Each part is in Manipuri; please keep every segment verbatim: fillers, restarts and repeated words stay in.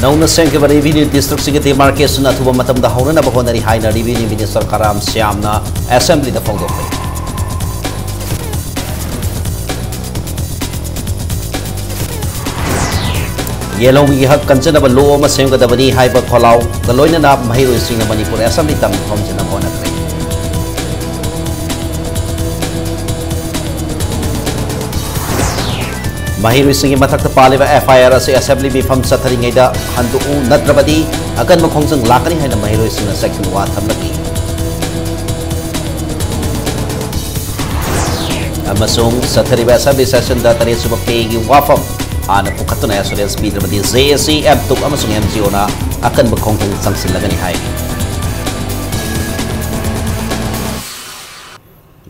ꯅꯧꯅ ꯁꯦꯝꯈꯤꯕ revenue districtꯁꯤꯡꯒꯤ demarcation ꯑꯊꯨꯕ ꯃꯇꯝꯗ ꯍꯧꯅꯅꯕ ꯍꯣꯠꯅꯔꯤ ꯍꯥꯏꯅ revenue minister ꯀꯔꯥꯝ ꯁ꯭ꯌꯥꯝꯅ assemblyꯗ ꯐꯣꯡꯗꯣꯛꯈ꯭ꯔꯦ꯫ ꯌꯦꯜꯍꯧꯃꯤꯒꯤ ꯍꯛ ꯀꯟꯖꯅꯕ law ꯑꯃ ꯁꯦꯝꯒꯗꯕꯅꯤ ꯍꯥꯏꯕ ꯈꯣꯜꯂꯥꯎꯒ ꯂꯣꯏꯅꯅ ꯃꯍꯩꯔꯣꯏꯁꯤꯡꯅ ꯃꯅꯤꯄꯨꯔ assembly ꯇꯝꯐꯝꯁꯤꯗ ꯍꯣꯠꯅꯈ꯭ꯔꯦ꯫ ꯃꯍꯩꯔꯣꯏꯁꯤꯡꯒꯤ ꯃꯊꯛꯇ ꯄꯥꯜꯂꯤꯕ FIR ꯑꯁꯤ assembly ꯃꯤꯐꯝ ꯆꯠꯊꯔꯤꯉꯩꯗ ꯍꯟꯗꯣꯛꯎ, ꯅꯠꯇ꯭ꯔꯕꯗꯤ ꯑꯀꯟꯕ ꯈꯣꯡꯖꯪ ꯂꯥꯛꯀꯅꯤ ꯍꯥꯏꯅ ꯃꯍꯩꯔꯣꯏꯁꯤꯡꯅ ꯆꯦꯛꯁꯤꯟ ꯋꯥ ꯊꯝꯂꯛꯂꯤ꯫ ꯑꯃꯁꯨꯡ ꯆꯠꯊꯔꯤꯕ assembly sessionꯗ ꯇꯔꯦꯠꯁꯨꯕ payꯒꯤ ꯋꯥꯐꯝ ꯍꯥꯟꯅ ꯄꯨꯈꯠꯇꯨꯅ assurance ꯄꯤꯗ꯭ꯔꯕꯗꯤ JAC, MTUC ꯑꯃꯁꯨꯡ MGOꯅ ꯑꯀꯟꯕ ꯈꯣꯡꯖꯪ ꯆꯪꯁꯤꯜꯂꯒꯅꯤ ꯍꯥꯏ꯫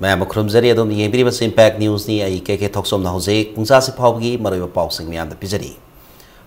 ꯃꯌꯥꯝꯕꯨ ꯈꯨꯔꯨꯝꯖꯔꯤ꯫ ꯑꯗꯣꯝꯅ ꯌꯦꯡꯕꯤꯔꯤꯕꯁꯤ Impact Newsꯅꯤ꯫ ꯑꯩ ꯀꯦ ꯀꯦ ꯊꯣꯛꯆꯣꯝꯅ ꯍꯧꯖꯤꯛ ꯄꯨꯡꯖꯥꯁꯤ ꯐꯥꯎꯕꯒꯤ ꯃꯔꯨꯑꯣꯏꯕ ꯄꯥꯎꯁꯤꯡ ꯃꯌꯥꯝꯗ ꯄꯤꯖꯔꯤ꯫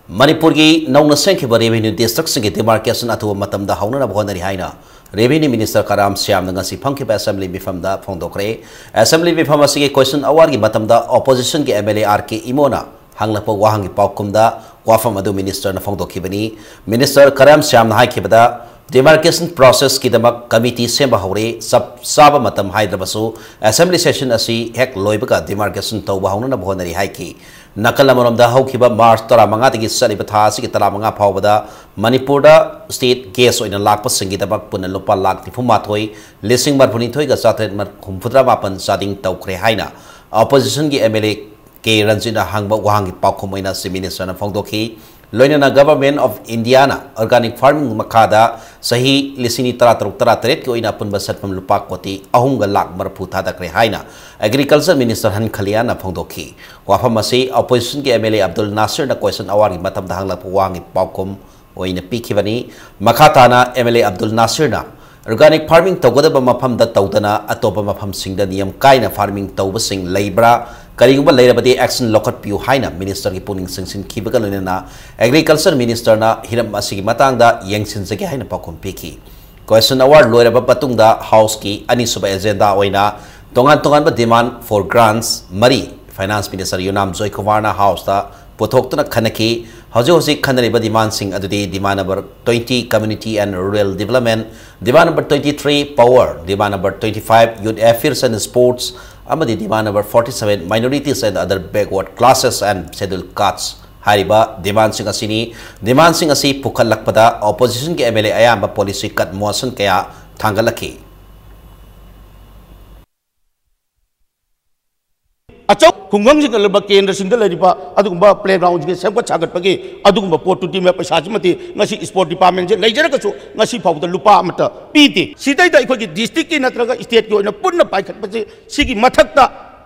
ꯃꯅꯤꯄꯨꯔꯒꯤ ꯅꯧꯅ ꯁꯦꯝꯈꯤꯕ revenue districtꯁꯤꯡꯒꯤ demarcation ꯑꯊꯨꯕ ꯃꯇꯝꯗ ꯍꯧꯅꯅꯕ ꯍꯣꯠꯅꯔꯤ ꯍꯥꯏꯅ revenue minister ꯀꯔꯥꯝ ꯁ꯭ꯌꯥꯝꯅ ꯉꯁꯤ ꯐꯝꯈꯤꯕ assembly ꯃꯤꯐꯝꯗ ꯐꯣꯡꯗꯣꯛꯈ꯭ꯔꯦ꯫ Assembly ꯃꯤꯐꯝ ꯑꯁꯤꯒꯤ question hourꯒꯤ ꯃꯇꯝꯗ oppositionꯒꯤ MLA RK ꯏꯃꯣꯅ ꯍꯪꯂꯛꯄ ꯋꯥꯍꯪꯒꯤ ꯄꯥꯎꯈꯨꯝꯗ ꯋꯥꯐꯝ ꯑꯗꯨ ministerꯅ ꯐꯣꯡꯗꯣꯛꯈꯤꯕꯅꯤ꯫ Minister ꯀꯔꯥꯝ ꯁ꯭ꯌꯥꯝꯅ ꯍꯥꯏꯈꯤꯕꯗ, demarcation processꯀꯤꯗꯃꯛ committee ꯁꯦꯝꯕ ꯍꯧꯔꯦ, ꯆꯞ ꯆꯥꯕ ꯃꯇꯝ ꯍꯥꯏꯗ꯭ꯔꯕꯁꯨ assembly session ꯑꯁꯤ ꯍꯦꯛ ꯂꯣꯏꯕꯒ demarcation ꯇꯧꯕ ꯍꯧꯅꯅꯕ ꯍꯣꯠꯅꯔꯤ ꯍꯥꯏꯈꯤ꯫ ꯅꯥꯀꯜ ꯑꯃꯔꯣꯝꯗ, ꯍꯧꯈꯤꯕ March ꯇꯔꯥꯃꯉꯥꯗꯒꯤ ꯆꯠꯂꯤꯕ ꯊꯥ ꯑꯁꯤꯒꯤ ꯇꯔꯥꯃꯉꯥ ꯐꯥꯎꯕꯗ ꯃꯅꯤꯄꯨꯔꯗ state guest ꯑꯣꯏꯅ ꯂꯥꯛꯄꯁꯤꯡꯒꯤꯗꯃꯛ ꯄꯨꯟꯅ ꯂꯨꯄꯥ ꯂꯥꯈ ꯅꯤꯐꯨ ꯃꯥꯊꯣꯏ ꯂꯤꯁꯤꯡ ꯃꯔꯤꯐꯨꯅꯤꯊꯣꯏꯒ ꯆꯥꯇ꯭ꯔꯦꯠ ꯍꯨꯝꯐꯨꯇꯔꯥ ꯃꯥꯄꯟ ꯆꯥꯗꯤꯡ ꯇꯧꯈ꯭ꯔꯦ ꯍꯥꯏꯅ oppositionꯒꯤ MLA ꯀꯦ ꯔꯟꯖꯤꯠꯅ ꯍꯪꯕ ꯋꯥꯍꯪꯒꯤ ꯄꯥꯎꯈꯨꯝ ꯑꯣꯏꯅ Chief Ministerꯅ ꯐꯣꯡꯗꯣꯛꯈꯤ꯫ ꯂꯣꯏꯅꯅ Government of Indiaꯅ organic farming ꯃꯈꯥꯗ ꯆꯍꯤ ꯂꯤꯁꯤꯡ ꯑꯅꯤ ꯇꯔꯥꯇꯔꯨꯛ ꯇꯔꯥꯇꯔꯦꯠꯀꯤ ꯑꯣꯏꯅ ꯑꯄꯨꯟꯕ ꯁꯦꯟꯐꯝ ꯂꯨꯄꯥ ꯀꯣꯇꯤ ꯑꯍꯨꯝꯒ ꯂꯥꯈ ꯃꯔꯤꯐꯨ ꯊꯥꯗꯈ꯭ꯔꯦ ꯍꯥꯏꯅ Agriculture Minister ꯍꯟꯈꯂꯤꯌꯥꯅ ꯐꯣꯡꯗꯣꯛꯈꯤ꯫ ꯋꯥꯐꯝ ꯑꯁꯤ oppositionꯒꯤ MLA ꯑꯕꯗꯨꯜ ꯅꯥꯁꯤꯔꯅ question hourꯒꯤ ꯃꯇꯝꯗ ꯍꯪꯂꯛꯄ ꯋꯥꯍꯪꯒꯤ ꯄꯥꯎꯈꯨꯝ ꯑꯣꯏꯅ ꯄꯤꯈꯤꯕꯅꯤ꯫ ꯃꯈꯥ ꯇꯥꯅ MLA ꯑꯕꯗꯨꯜ ꯅꯥꯁꯤꯔꯅ organic farming ꯇꯧꯒꯗꯕ ꯃꯐꯝꯗ ꯇꯧꯗꯅ ꯑꯇꯣꯞꯄ ꯃꯐꯝꯁꯤꯡꯗ ꯅꯤꯌꯝ ꯀꯥꯏꯅ farming ꯇꯧꯕꯁꯤꯡ ꯂꯩꯕ꯭ꯔꯥ? ꯀꯔꯤꯒꯨꯝꯕ ꯂꯩꯔꯕꯗꯤ action ꯂꯧꯈꯠꯄꯤꯌꯨ ꯍꯥꯏꯅ ministerꯒꯤ ꯄꯨꯛꯅꯤꯡ ꯆꯤꯡꯁꯤꯟꯈꯤꯕꯒ ꯂꯣꯏꯅꯅ Agriculture Ministerꯅ ꯍꯤꯔꯝ ꯑꯁꯤꯒꯤ ꯃꯇꯥꯡꯗ ꯌꯦꯡꯁꯤꯟꯖꯒꯦ ꯍꯥꯏꯅ ꯄꯥꯎꯈꯨꯝ ꯄꯤꯈꯤ꯫ Question hour ꯂꯣꯏꯔꯕ ꯃꯇꯨꯡꯗ Houseꯀꯤ ꯑꯅꯤꯁꯨꯕ agenda ꯑꯣꯏꯅ ꯇꯣꯉꯥꯟ ꯇꯣꯉꯥꯟꯕ demand for grants ꯃꯔꯤ Finance Minister ꯌꯨꯅꯥꯝ ꯖꯣꯏꯀꯨꯃꯥꯔꯅ Houseꯇ ꯄꯨꯊꯣꯛꯇꯨꯅ ꯈꯟꯅꯈꯤ꯫ ꯍꯧꯖꯤꯛ ꯍꯧꯖꯤꯛ ꯈꯟꯅꯔꯤꯕ demandꯁꯤꯡ ꯑꯗꯨꯗꯤ demand number twenty community and rural development, demand number twenty three power, demand number twenty five youth affairs and sports, ꯑꯃꯗꯤ demand number forty seven minorities and other backward classes and scheduled castes ꯍꯥꯏꯔꯤꯕ demandꯁꯤꯡ ꯑꯁꯤꯅꯤ꯫ Demandꯁꯤꯡ ꯑꯁꯤ ꯄꯨꯈꯠꯂꯛꯄꯗ oppositionꯒꯤ MLA ꯑꯌꯥꯝꯕ policy cut motion ꯀꯌꯥ ꯊꯥꯡꯒꯠꯂꯛꯈꯤ꯫ ꯑꯆꯧ ꯈꯨꯡꯒꯪꯁꯤꯡꯗ ꯂꯩꯕ ꯀꯦꯟꯗ꯭ꯔꯁꯤꯡꯗ ꯂꯩꯔꯤꯕ ꯑꯗꯨꯒꯨꯝꯕ playgroundꯁꯤꯡꯒꯤ ꯁꯦꯝꯒꯠ ꯁꯥꯒꯠꯄꯒꯤ ꯑꯗꯨꯒꯨꯝꯕ ꯄꯣꯠꯇꯨꯗꯤ ꯃ-, ꯄꯩꯁꯥꯁꯤꯃꯗꯤ ꯉꯁꯤ sport departmentꯁꯦ ꯂꯩꯖꯔꯒꯁꯨ ꯉꯁꯤ ꯐꯥꯎꯕꯗ ꯂꯨꯄꯥ ꯑꯃꯠꯇ ꯄꯤꯗꯦ꯫ ꯁꯤꯗꯩꯗ ꯑꯩꯈꯣꯏꯒꯤ districtꯀꯤ ꯅꯠꯇ꯭ꯔꯒ stateꯀꯤ ꯑꯣꯏꯅ ꯄꯨꯟꯅ ꯄꯥꯏꯈꯠꯄꯁꯦ, ꯁꯤꯒꯤ ꯃꯊꯛꯇ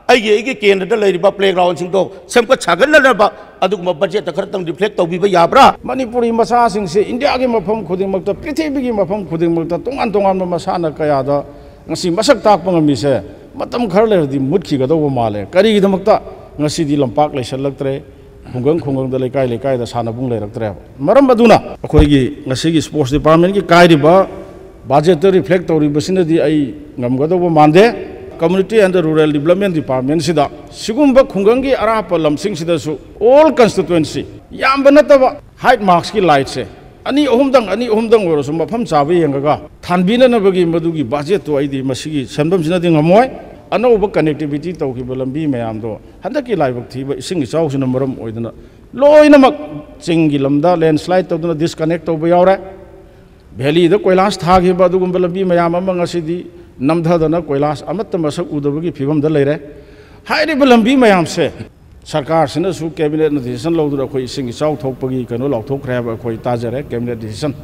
ꯑꯩꯒꯤ, ꯑꯩꯒꯤ ꯀꯦꯟꯗ꯭ꯔꯗ ꯂꯩꯔꯤꯕ playgroundꯁꯤꯡꯗꯣ ꯁꯦꯝꯒꯠ ꯁꯥꯒꯠꯅꯅꯕ ꯑꯗꯨꯒꯨꯝꯕ budgetꯇ ꯈꯔꯇꯪ reflect ꯇꯧꯕꯤꯕ ꯌꯥꯕ꯭ꯔꯥ? ꯃꯅꯤꯄꯨꯔꯤ ꯃꯆꯥꯁꯤꯡꯁꯦ ꯏꯟꯗꯤꯌꯥꯒꯤ ꯃꯐꯝ ꯈꯨꯗꯤꯡꯃꯛꯇ, ꯄ꯭ꯔꯤꯊꯤꯕꯤꯒꯤ ꯃꯐꯝ ꯈꯨꯗꯤꯡꯃꯛꯇ ꯇꯣꯉꯥꯟ ꯇꯣꯉꯥꯟꯕ ꯃꯁꯥꯟꯅ ꯀꯌꯥꯗ ꯉꯁꯤ ꯃꯁꯛ ꯇꯥꯛꯄ ꯉꯝꯃꯤꯁꯦ ꯃꯇꯝ ꯈꯔ ꯂꯩꯔꯗꯤ ꯃꯨꯠꯈꯤꯒꯗꯧꯕ ꯃꯥꯜꯂꯦ꯫ ꯀꯔꯤꯒꯤꯗꯃꯛꯇ? ꯉꯁꯤꯗꯤ ꯂꯝꯄꯥꯛ ꯂꯩꯁꯜꯂꯛꯇ꯭ꯔꯦ, ꯈꯨꯡꯒꯪ ꯈꯨꯡꯒꯪꯗ, ꯂꯩꯀꯥꯏ ꯂꯩꯀꯥꯏꯗ ꯁꯥꯟꯅꯕꯨꯡ ꯂꯩꯔꯛꯇ꯭ꯔꯦꯕ꯫ ꯃꯔꯝ ꯑꯗꯨꯅ ꯑꯩꯈꯣꯏꯒꯤ ꯉꯁꯤꯒꯤ sports departmentꯀꯤ ꯀꯥꯏꯔꯤꯕ budgetꯇ reflect ꯇꯧꯔꯤꯕꯁꯤꯅꯗꯤ ꯑꯩ ꯉꯝꯒꯗꯧꯕ ꯃꯥꯟꯗꯦ꯫ Community and Rural Development Departmentꯁꯤꯗ ꯁꯤꯒꯨꯝꯕ ꯈꯨꯡꯒꯪꯒꯤ ꯑꯔꯥꯞꯄ ꯂꯝꯁꯤꯡꯁꯤꯗꯁꯨ all constituency, ꯌꯥꯝꯕ ꯅꯠꯇꯕ, height marksꯀꯤ lightꯁꯦ ꯑꯅꯤ ꯑꯍꯨꯝꯗꯪ, ꯑꯅꯤ ꯑꯍꯨꯝꯗꯪ ꯑꯣꯏꯔꯁꯨ ꯃꯐꯝ ꯆꯥꯕ ꯌꯦꯡꯉꯒ ꯊꯥꯟꯕꯤꯅꯅꯕꯒꯤ ꯃꯗꯨꯒꯤ budgetꯇꯨ ꯑꯩꯗꯤ ꯃꯁꯤꯒꯤ ꯁꯦꯟꯐꯝꯁꯤꯅꯗꯤ ꯉꯝꯃꯣꯏ꯫ ꯑꯅꯧꯕ connectivity ꯇꯧꯈꯤꯕ ꯂꯝꯕꯤ ꯃꯌꯥꯝꯗꯣ ꯍꯟꯗꯛꯀꯤ ꯂꯥꯏꯕꯛ ꯊꯤꯕ ꯏꯁꯤꯡ ꯏꯆꯥꯎꯁꯤꯅ ꯃꯔꯝ ꯑꯣꯏꯗꯅ ꯂꯣꯏꯅꯃꯛ ꯆꯤꯡꯒꯤ ꯂꯝꯗ landslide ꯇꯧꯗꯨꯅ disconnect ꯇꯧꯕ ꯌꯥꯎꯔꯦ꯫ Valleyꯗ ꯀꯣꯏꯂꯥꯁ ꯊꯥꯈꯤꯕ ꯑꯗꯨꯒꯨꯝꯕ ꯂꯝꯕꯤ ꯃꯌꯥꯝ ꯑꯃ ꯉꯁꯤꯗꯤ ꯅꯝꯊꯗꯅ ꯀꯣꯏꯂꯥꯁ ꯑꯃꯠꯇ ꯃꯁꯛ ꯎꯗꯕꯒꯤ ꯐꯤꯕꯝꯗ ꯂꯩꯔꯦ꯫ ꯍꯥꯏꯔꯤꯕ ꯂꯝꯕꯤ ꯃꯌꯥꯝꯁꯦ ꯁꯔꯀꯥꯔꯁꯤꯅꯁꯨ cabinetꯅ decision ꯂꯧꯗꯨꯅ ꯑꯩꯈꯣꯏ ꯏꯁꯤꯡ ꯏꯆꯥꯎ ꯊꯣꯛꯄꯒꯤ ꯀꯩꯅꯣ ꯂꯥꯎꯊꯣꯛꯈ꯭ꯔꯦ ꯍꯥꯏꯕ ꯑꯩꯈꯣꯏ ꯇꯥꯖꯔꯦ, cabinet decision꯫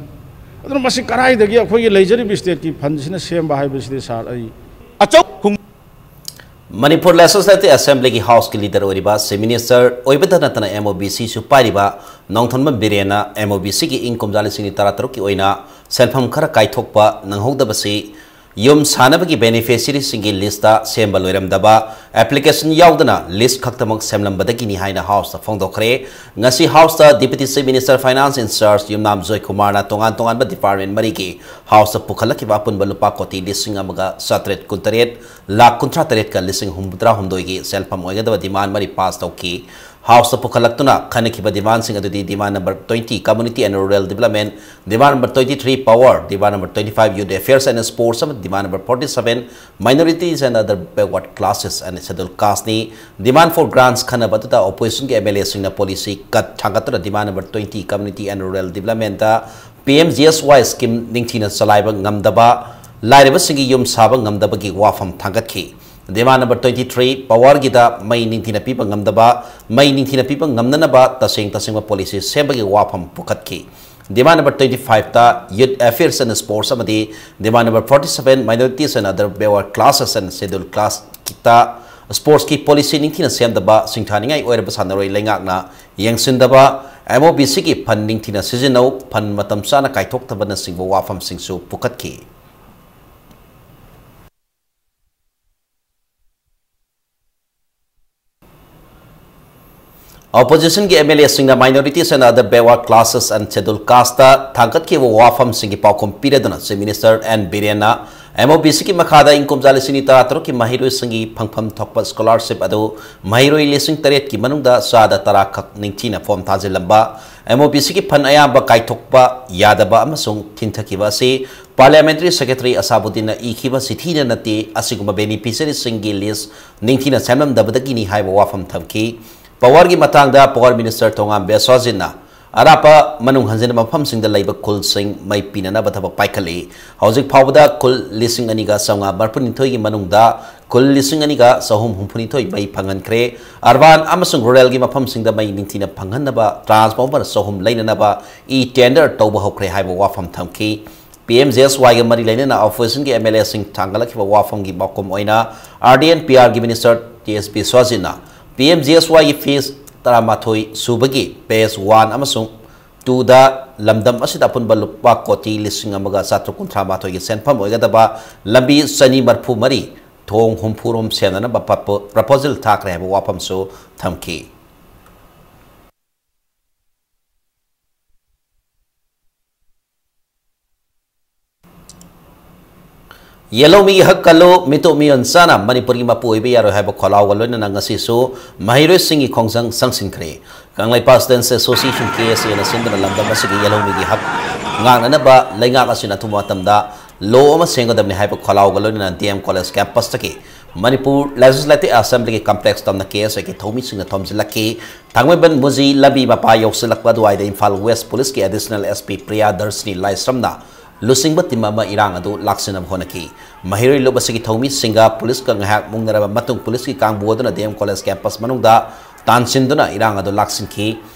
ꯑꯗꯨꯅ ꯃꯁꯤ ꯀꯗꯥꯏꯗꯒꯤ ꯑꯩꯈꯣꯏꯒꯤ ꯂꯩꯖꯔꯤꯕ stateꯀꯤ fundꯁꯤꯅ ꯁꯦꯝꯕ ꯍꯥꯏꯕꯁꯤꯗꯤ, sir, ꯑꯩ ꯑꯆꯧ ꯈꯨꯡ- ꯃꯅꯤꯄꯨꯔ Legislative Assemblyꯒꯤ Houseꯀꯤ leader ꯑꯣꯏꯔꯤꯕ Chief Minister ꯑꯣꯏꯕꯇ ꯅꯠꯇꯅ MOBCꯁꯨ ꯄꯥꯏꯔꯤꯕ ꯅꯣꯡꯊꯣꯟꯕꯝ ꯕꯤꯔꯦꯟꯅ MOBCꯒꯤ ꯏꯪ ꯀꯨꯝꯖꯥ ꯂꯤꯁꯤꯡ ꯑꯅꯤ ꯇꯔꯥꯇꯔꯨꯛꯀꯤ ꯑꯣꯏꯅ ꯁꯦꯟꯐꯝ ꯈꯔ ꯀꯥꯏꯊꯣꯛꯄ ꯅꯪꯍꯧꯗꯕꯁꯤ ꯌꯨꯝ ꯁꯥꯅꯕꯒꯤ beneficiaryꯁꯤꯡꯒꯤ listꯇ ꯁꯦꯝꯕ ꯂꯣꯏꯔꯝꯗꯕ, application ꯌꯥꯎꯗꯅ list ꯈꯛꯇꯃꯛ ꯁꯦꯝꯂꯝꯕꯗꯒꯤꯅꯤ ꯍꯥꯏꯅ Houseꯇ ꯐꯣꯡꯗꯣꯛꯈ꯭ꯔꯦ꯫ ꯉꯁꯤ Houseꯇ Deputy Chief Minister Finance in charge ꯌꯨꯝꯅꯥꯝ ꯖꯣꯏꯀꯨꯃꯥꯔꯅ ꯇꯣꯉꯥꯟ ꯇꯣꯉꯥꯟꯕ department ꯃꯔꯤꯒꯤ Houseꯇ ꯄꯨꯈꯠꯂꯛꯈꯤꯕ ꯑꯄꯨꯟꯕ ꯂꯨꯄꯥ ꯀꯣꯇꯤ ꯂꯤꯁꯤꯡ ꯑꯃꯒ ꯆꯥꯇ꯭ꯔꯦꯠ ꯀꯨꯟꯇꯔꯦꯠ ꯂꯥꯈ ꯀꯨꯟꯊ꯭ꯔꯥ ꯇꯔꯦꯠꯀ ꯂꯤꯁꯤꯡ ꯍꯨꯝꯐꯨꯇꯔꯥ ꯍꯨꯝꯗꯣꯏꯒꯤ ꯁꯦꯜꯐꯝ ꯑꯣꯏꯒꯗꯕ demand ꯃꯔꯤ pass ꯇꯧꯈꯤ꯫ Houseꯇ ꯄꯨꯈꯠꯂꯛꯇꯨꯅ ꯈꯟꯅꯈꯤꯕ demandꯁꯤꯡ ꯑꯗꯨꯗꯤ demand number twenty Community and Rural Development, demand number twenty three Power, demand number twenty five Youth Affairs and Sports ꯑꯃꯗꯤ demand number forty seven Minorities and Other Backward Classes and Scheduled Castꯅꯤ꯫ Demand for grants ꯈꯟꯅꯕ ꯑꯗꯨꯗ oppositionꯒꯤ MLAꯁꯤꯡꯅ policy cut ꯊꯥꯡꯒꯠꯇꯨꯅ demand number twenty Community and Rural Developmentꯇ PMGSY scheme ꯅꯤꯡꯊꯤꯅ ꯆꯂꯥꯏꯕ ꯉꯝꯗꯕ, ꯂꯥꯏꯔꯕꯁꯤꯡꯒꯤ ꯌꯨꯝ ꯁꯥꯕ ꯉꯝꯗꯕꯒꯤ ꯋꯥꯐꯝ ꯊꯥꯡꯒꯠꯈꯤ꯫ Demand number twenty three Powerꯒꯤꯗ ꯃꯩ ꯅꯤꯡꯊꯤꯅ ꯄꯤꯕ ꯉꯝꯗꯕ, ꯃꯩ ꯅꯤꯡꯊꯤꯅ ꯄꯤꯕ ꯉꯝꯅꯅꯕ ꯇꯁꯦꯡ ꯇꯁꯦꯡꯕ policy ꯁꯦꯝꯕꯒꯤ ꯋꯥꯐꯝ ꯄꯨꯈꯠꯈꯤ꯫ Demand number twenty fiveꯇ Youth Affairs and Sports ꯑꯃꯗꯤ demand number forty seven Minorities and Other Backward Classes and Scheduled Classꯇ sportsꯀꯤ policy ꯅꯤꯡꯊꯤꯅ ꯁꯦꯝꯗꯕ, ꯁꯤꯡꯊꯥꯅꯤꯡꯉꯥꯏ ꯑꯣꯏꯔꯕ ꯁꯥꯟꯅꯔꯣꯏ ꯂꯩꯉꯥꯛꯅ ꯌꯦꯡꯁꯤꯟꯗꯕ, MOBCꯒꯤ fund ꯅꯤꯡꯊꯤꯅ ꯁꯤꯖꯤꯟꯅꯧ, fund ꯃꯇꯝ ꯆꯥꯅ ꯀꯥꯏꯊꯣꯛꯇꯕꯅꯆꯤꯡꯕ ꯋꯥꯐꯝꯁꯤꯡꯁꯨ ꯄꯨꯈꯠꯈꯤ꯫ Oppositionꯒꯤ MLAꯁꯤꯡꯅ Minorities and Other Backward Classes and Scheduled Castꯇ ꯊꯥꯡꯒꯠꯈꯤꯕ ꯋꯥꯐꯝꯁꯤꯡꯒꯤ ꯄꯥꯎꯈꯨꯝ ꯄꯤꯔꯗꯨꯅ Chief Minister N ꯕꯤꯔꯦꯟꯅ MOBCꯒꯤ ꯃꯈꯥꯗ ꯏꯪ ꯀꯨꯝꯖꯥ ꯂꯤꯁꯤꯡ ꯑꯅꯤ ꯇꯔꯥꯇꯔꯨꯛꯀꯤ ꯃꯍꯩꯔꯣꯏꯁꯤꯡꯒꯤ ꯐꯪꯐꯝ ꯊꯣꯛꯄ scholarship ꯑꯗꯨ ꯃꯍꯩꯔꯣꯏ ꯂꯤꯁꯤꯡ ꯇꯔꯦꯠꯀꯤ ꯃꯅꯨꯡꯗ ꯆꯥꯗ ꯇꯔꯥ ꯈꯛ ꯅꯤꯡꯊꯤꯅ form ꯊꯥꯖꯤꯜꯂꯝꯕ, MOBCꯒꯤ fund ꯑꯌꯥꯝꯕ ꯀꯥꯏꯊꯣꯛꯄ ꯌꯥꯗꯕ ꯑꯃꯁꯨꯡ ꯊꯤꯡꯊꯈꯤꯕ ꯑꯁꯤ Parliamentary Secretary ꯑꯁꯥꯕꯨꯗꯤꯟꯅ ꯏꯈꯤꯕ ꯆꯤꯊꯤꯅ ꯅꯠꯇꯦ, ꯑꯁꯤꯒꯨꯝꯕ beneficiaryꯁꯤꯡꯒꯤ list ꯅꯤꯡꯊꯤꯅ ꯁꯦꯝꯂꯝꯗꯕꯗꯒꯤꯅꯤ ꯍꯥꯏꯕ ꯋꯥꯐꯝ ꯊꯝꯈꯤ꯫ Powerꯒꯤ ꯃꯇꯥꯡꯗ Power Minister ꯊꯣꯉꯥꯝ ꯕꯦꯁ꯭ꯋꯥꯖꯤꯠꯅ ꯑꯔꯥꯞꯄ ꯃꯅꯨꯡ ꯍꯟꯖꯤꯟꯕ ꯃꯐꯝꯁꯤꯡꯗ ꯂꯩꯕ ꯈꯨꯜꯁꯤꯡ ꯃꯩ ꯄꯤꯅꯅꯕ ꯊꯕꯛ ꯄꯥꯏꯈꯠꯂꯤ꯫ ꯍꯧꯖꯤꯛ ꯐꯥꯎꯕꯗ ꯈꯨꯜ ꯂꯤꯁꯤꯡ ꯑꯅꯤꯒ ꯆꯥꯝꯃꯉꯥ ꯃꯔꯤꯐꯨꯅꯤꯊꯣꯏꯒꯤ ꯃꯅꯨꯡꯗ ꯈꯨꯜ ꯂꯤꯁꯤꯡ ꯑꯅꯤꯒ ꯆꯍꯨꯝ ꯍꯨꯝꯐꯨꯅꯤꯊꯣꯏ ꯃꯩ ꯐꯪꯍꯟꯈ꯭ꯔꯦ꯫ Urban ꯑꯃꯁꯨꯡ ruralꯒꯤ ꯃꯐꯝꯁꯤꯡꯗ ꯃꯩ ꯅꯤꯡꯊꯤꯅ ꯐꯪꯍꯟꯅꯕ transformer ꯆꯍꯨꯝ ꯂꯩꯅꯅꯕ e-tender ꯇꯧꯕ ꯍꯧꯈ꯭ꯔꯦ ꯍꯥꯏꯕ ꯋꯥꯐꯝ ꯊꯝꯈꯤ꯫ PMGSYꯒ ꯃꯔꯤ ꯂꯩꯅꯅ oppositionꯒꯤ MLAꯁꯤꯡ ꯊꯥꯡꯒꯠꯂꯛꯈꯤꯕ ꯋꯥꯐꯝꯒꯤ ꯄꯥꯎꯈꯨꯝ ꯑꯣꯏꯅ RD&PR ꯒꯤ Minister ꯇꯤ ꯑꯦꯁ ꯕꯤꯁ꯭ꯋꯥꯖꯤꯠꯅ PMGSYꯒꯤ phase ꯇꯔꯥꯃꯥꯊꯣꯏ ꯁꯨꯕꯒꯤ phase one ꯑꯃꯁꯨꯡ twoꯗ ꯂꯝꯗꯝ ꯑꯁꯤꯗ ꯑꯄꯨꯟꯕ ꯂꯨꯄꯥ ꯀꯣꯇꯤ ꯂꯤꯁꯤꯡ ꯑꯃꯒ ꯆꯥꯇ꯭ꯔꯨꯛ ꯀꯨꯟꯊ꯭ꯔꯥ ꯃꯥꯊꯣꯏꯒꯤ ꯁꯦꯟꯐꯝ ꯑꯣꯏꯒꯗꯕ ꯂꯝꯕꯤ ꯆꯅꯤ ꯃꯔꯤꯐꯨ ꯃꯔꯤ, ꯊꯣꯡ ꯍꯨꯝꯐꯨꯔꯣꯝ ꯁꯦꯝꯅꯅꯕ ꯄ꯭ꯔꯄꯣ-, proposal ꯊꯥꯈ꯭ꯔꯦ ꯍꯥꯏꯕ ꯋꯥꯐꯝꯁꯨ ꯊꯝꯈꯤ꯫ ꯌꯦꯜꯍꯧꯃꯤꯒꯤ ꯍꯛ ꯀꯜꯂꯨ, ꯃꯤꯇꯣꯞ ꯃꯤꯌꯣꯟ ꯆꯥꯅ ꯃꯅꯤꯄꯨꯔꯒꯤ ꯃꯄꯨ ꯑꯣꯏꯕ ꯌꯥꯔꯣꯏ ꯍꯥꯏꯕ ꯈꯣꯜꯂꯥꯎꯒ ꯂꯣꯏꯅꯅ ꯉꯁꯤꯁꯨ ꯃꯍꯩꯔꯣꯏꯁꯤꯡꯒꯤ ꯈꯣꯡꯖꯪ ꯆꯪꯁꯤꯟꯈ꯭ꯔꯦ꯫ ꯀꯪꯂꯩꯄꯥꯛ Students Association, ꯀꯦ ꯑꯦꯁ ꯑꯦꯅ ꯁꯤꯟꯗꯨꯅ ꯂꯝꯗꯝ ꯑꯁꯤꯒꯤ ꯌꯦꯜꯍꯧꯃꯤꯒꯤ ꯍꯛ ꯉꯥꯛꯅꯅꯕ ꯂꯩꯉꯥꯛ ꯑꯁꯤꯅ ꯑꯊꯨꯕ ꯃꯇꯝꯗ ꯂꯣ ꯑꯃ ꯁꯦꯝꯒꯗꯕꯅꯤ ꯍꯥꯏꯕ ꯈꯣꯜꯂꯥꯎꯒ ꯂꯣꯏꯅꯅ ꯗꯤ ꯑꯦꯝ ꯀꯣꯂꯦꯖ ꯀꯦꯝꯄꯁꯇꯒꯤ ꯃꯅꯤꯄꯨꯔ Legislative Assemblyꯒꯤ ꯀꯝꯄ꯭ꯂꯦꯛꯁ ꯇꯝꯅ ꯀꯦ ꯑꯦꯁ ꯑꯦꯒꯤ ꯊꯧꯃꯤꯁꯤꯡꯅ ꯊꯣꯝꯖꯤꯜꯂꯛꯈꯤ꯫ ꯊꯥꯡꯃꯩꯕꯟ ꯃꯨꯖꯤ ꯂꯝꯕꯤ ꯃꯄꯥ ꯌꯧꯁꯤꯜꯂꯛꯄ ꯑꯗꯨꯋꯥꯏꯗ ꯏꯝꯐꯥꯜ ꯋꯦꯁ ꯄꯨꯂꯤꯁꯀꯤ ꯑꯦꯗꯤꯁꯅꯦꯜ ꯑꯦꯁ ꯄꯤ ꯄ꯭ꯔꯤꯌꯥ ꯗꯔꯁꯤꯅꯤ ꯂꯥꯏꯁ꯭ꯔꯝꯅ ꯂꯨꯆꯤꯡꯕ ꯇꯤꯝ ꯑꯃ ꯏꯔꯥꯡ ꯑꯗꯨ ꯂꯥꯛꯁꯤꯟꯅꯕ ꯍꯣꯠꯅꯈꯤ꯫ ꯃꯍꯩꯔꯣꯏ ꯂꯨꯞ ꯑꯁꯤꯒꯤ ꯊꯧꯃꯤꯁꯤꯡꯒ ꯄꯨꯂꯤꯁꯀ ꯉꯥꯏꯍꯥꯛ ꯃꯨꯛꯅꯔꯕ ꯃꯇꯨꯡ ꯄꯨꯂꯤꯁꯀꯤ ꯀꯥꯡꯕꯨ ꯑꯗꯨꯅ ꯗꯤ ꯑꯦꯝ ꯀꯣꯂꯦꯖ ꯀꯦꯝꯄꯁ ꯃꯅꯨꯡꯗ ꯇꯥꯟꯁꯤꯟꯗꯨꯅ ꯏꯔꯥꯡ ꯑꯗꯨ ꯂꯥꯛꯁꯤꯟꯈꯤ꯫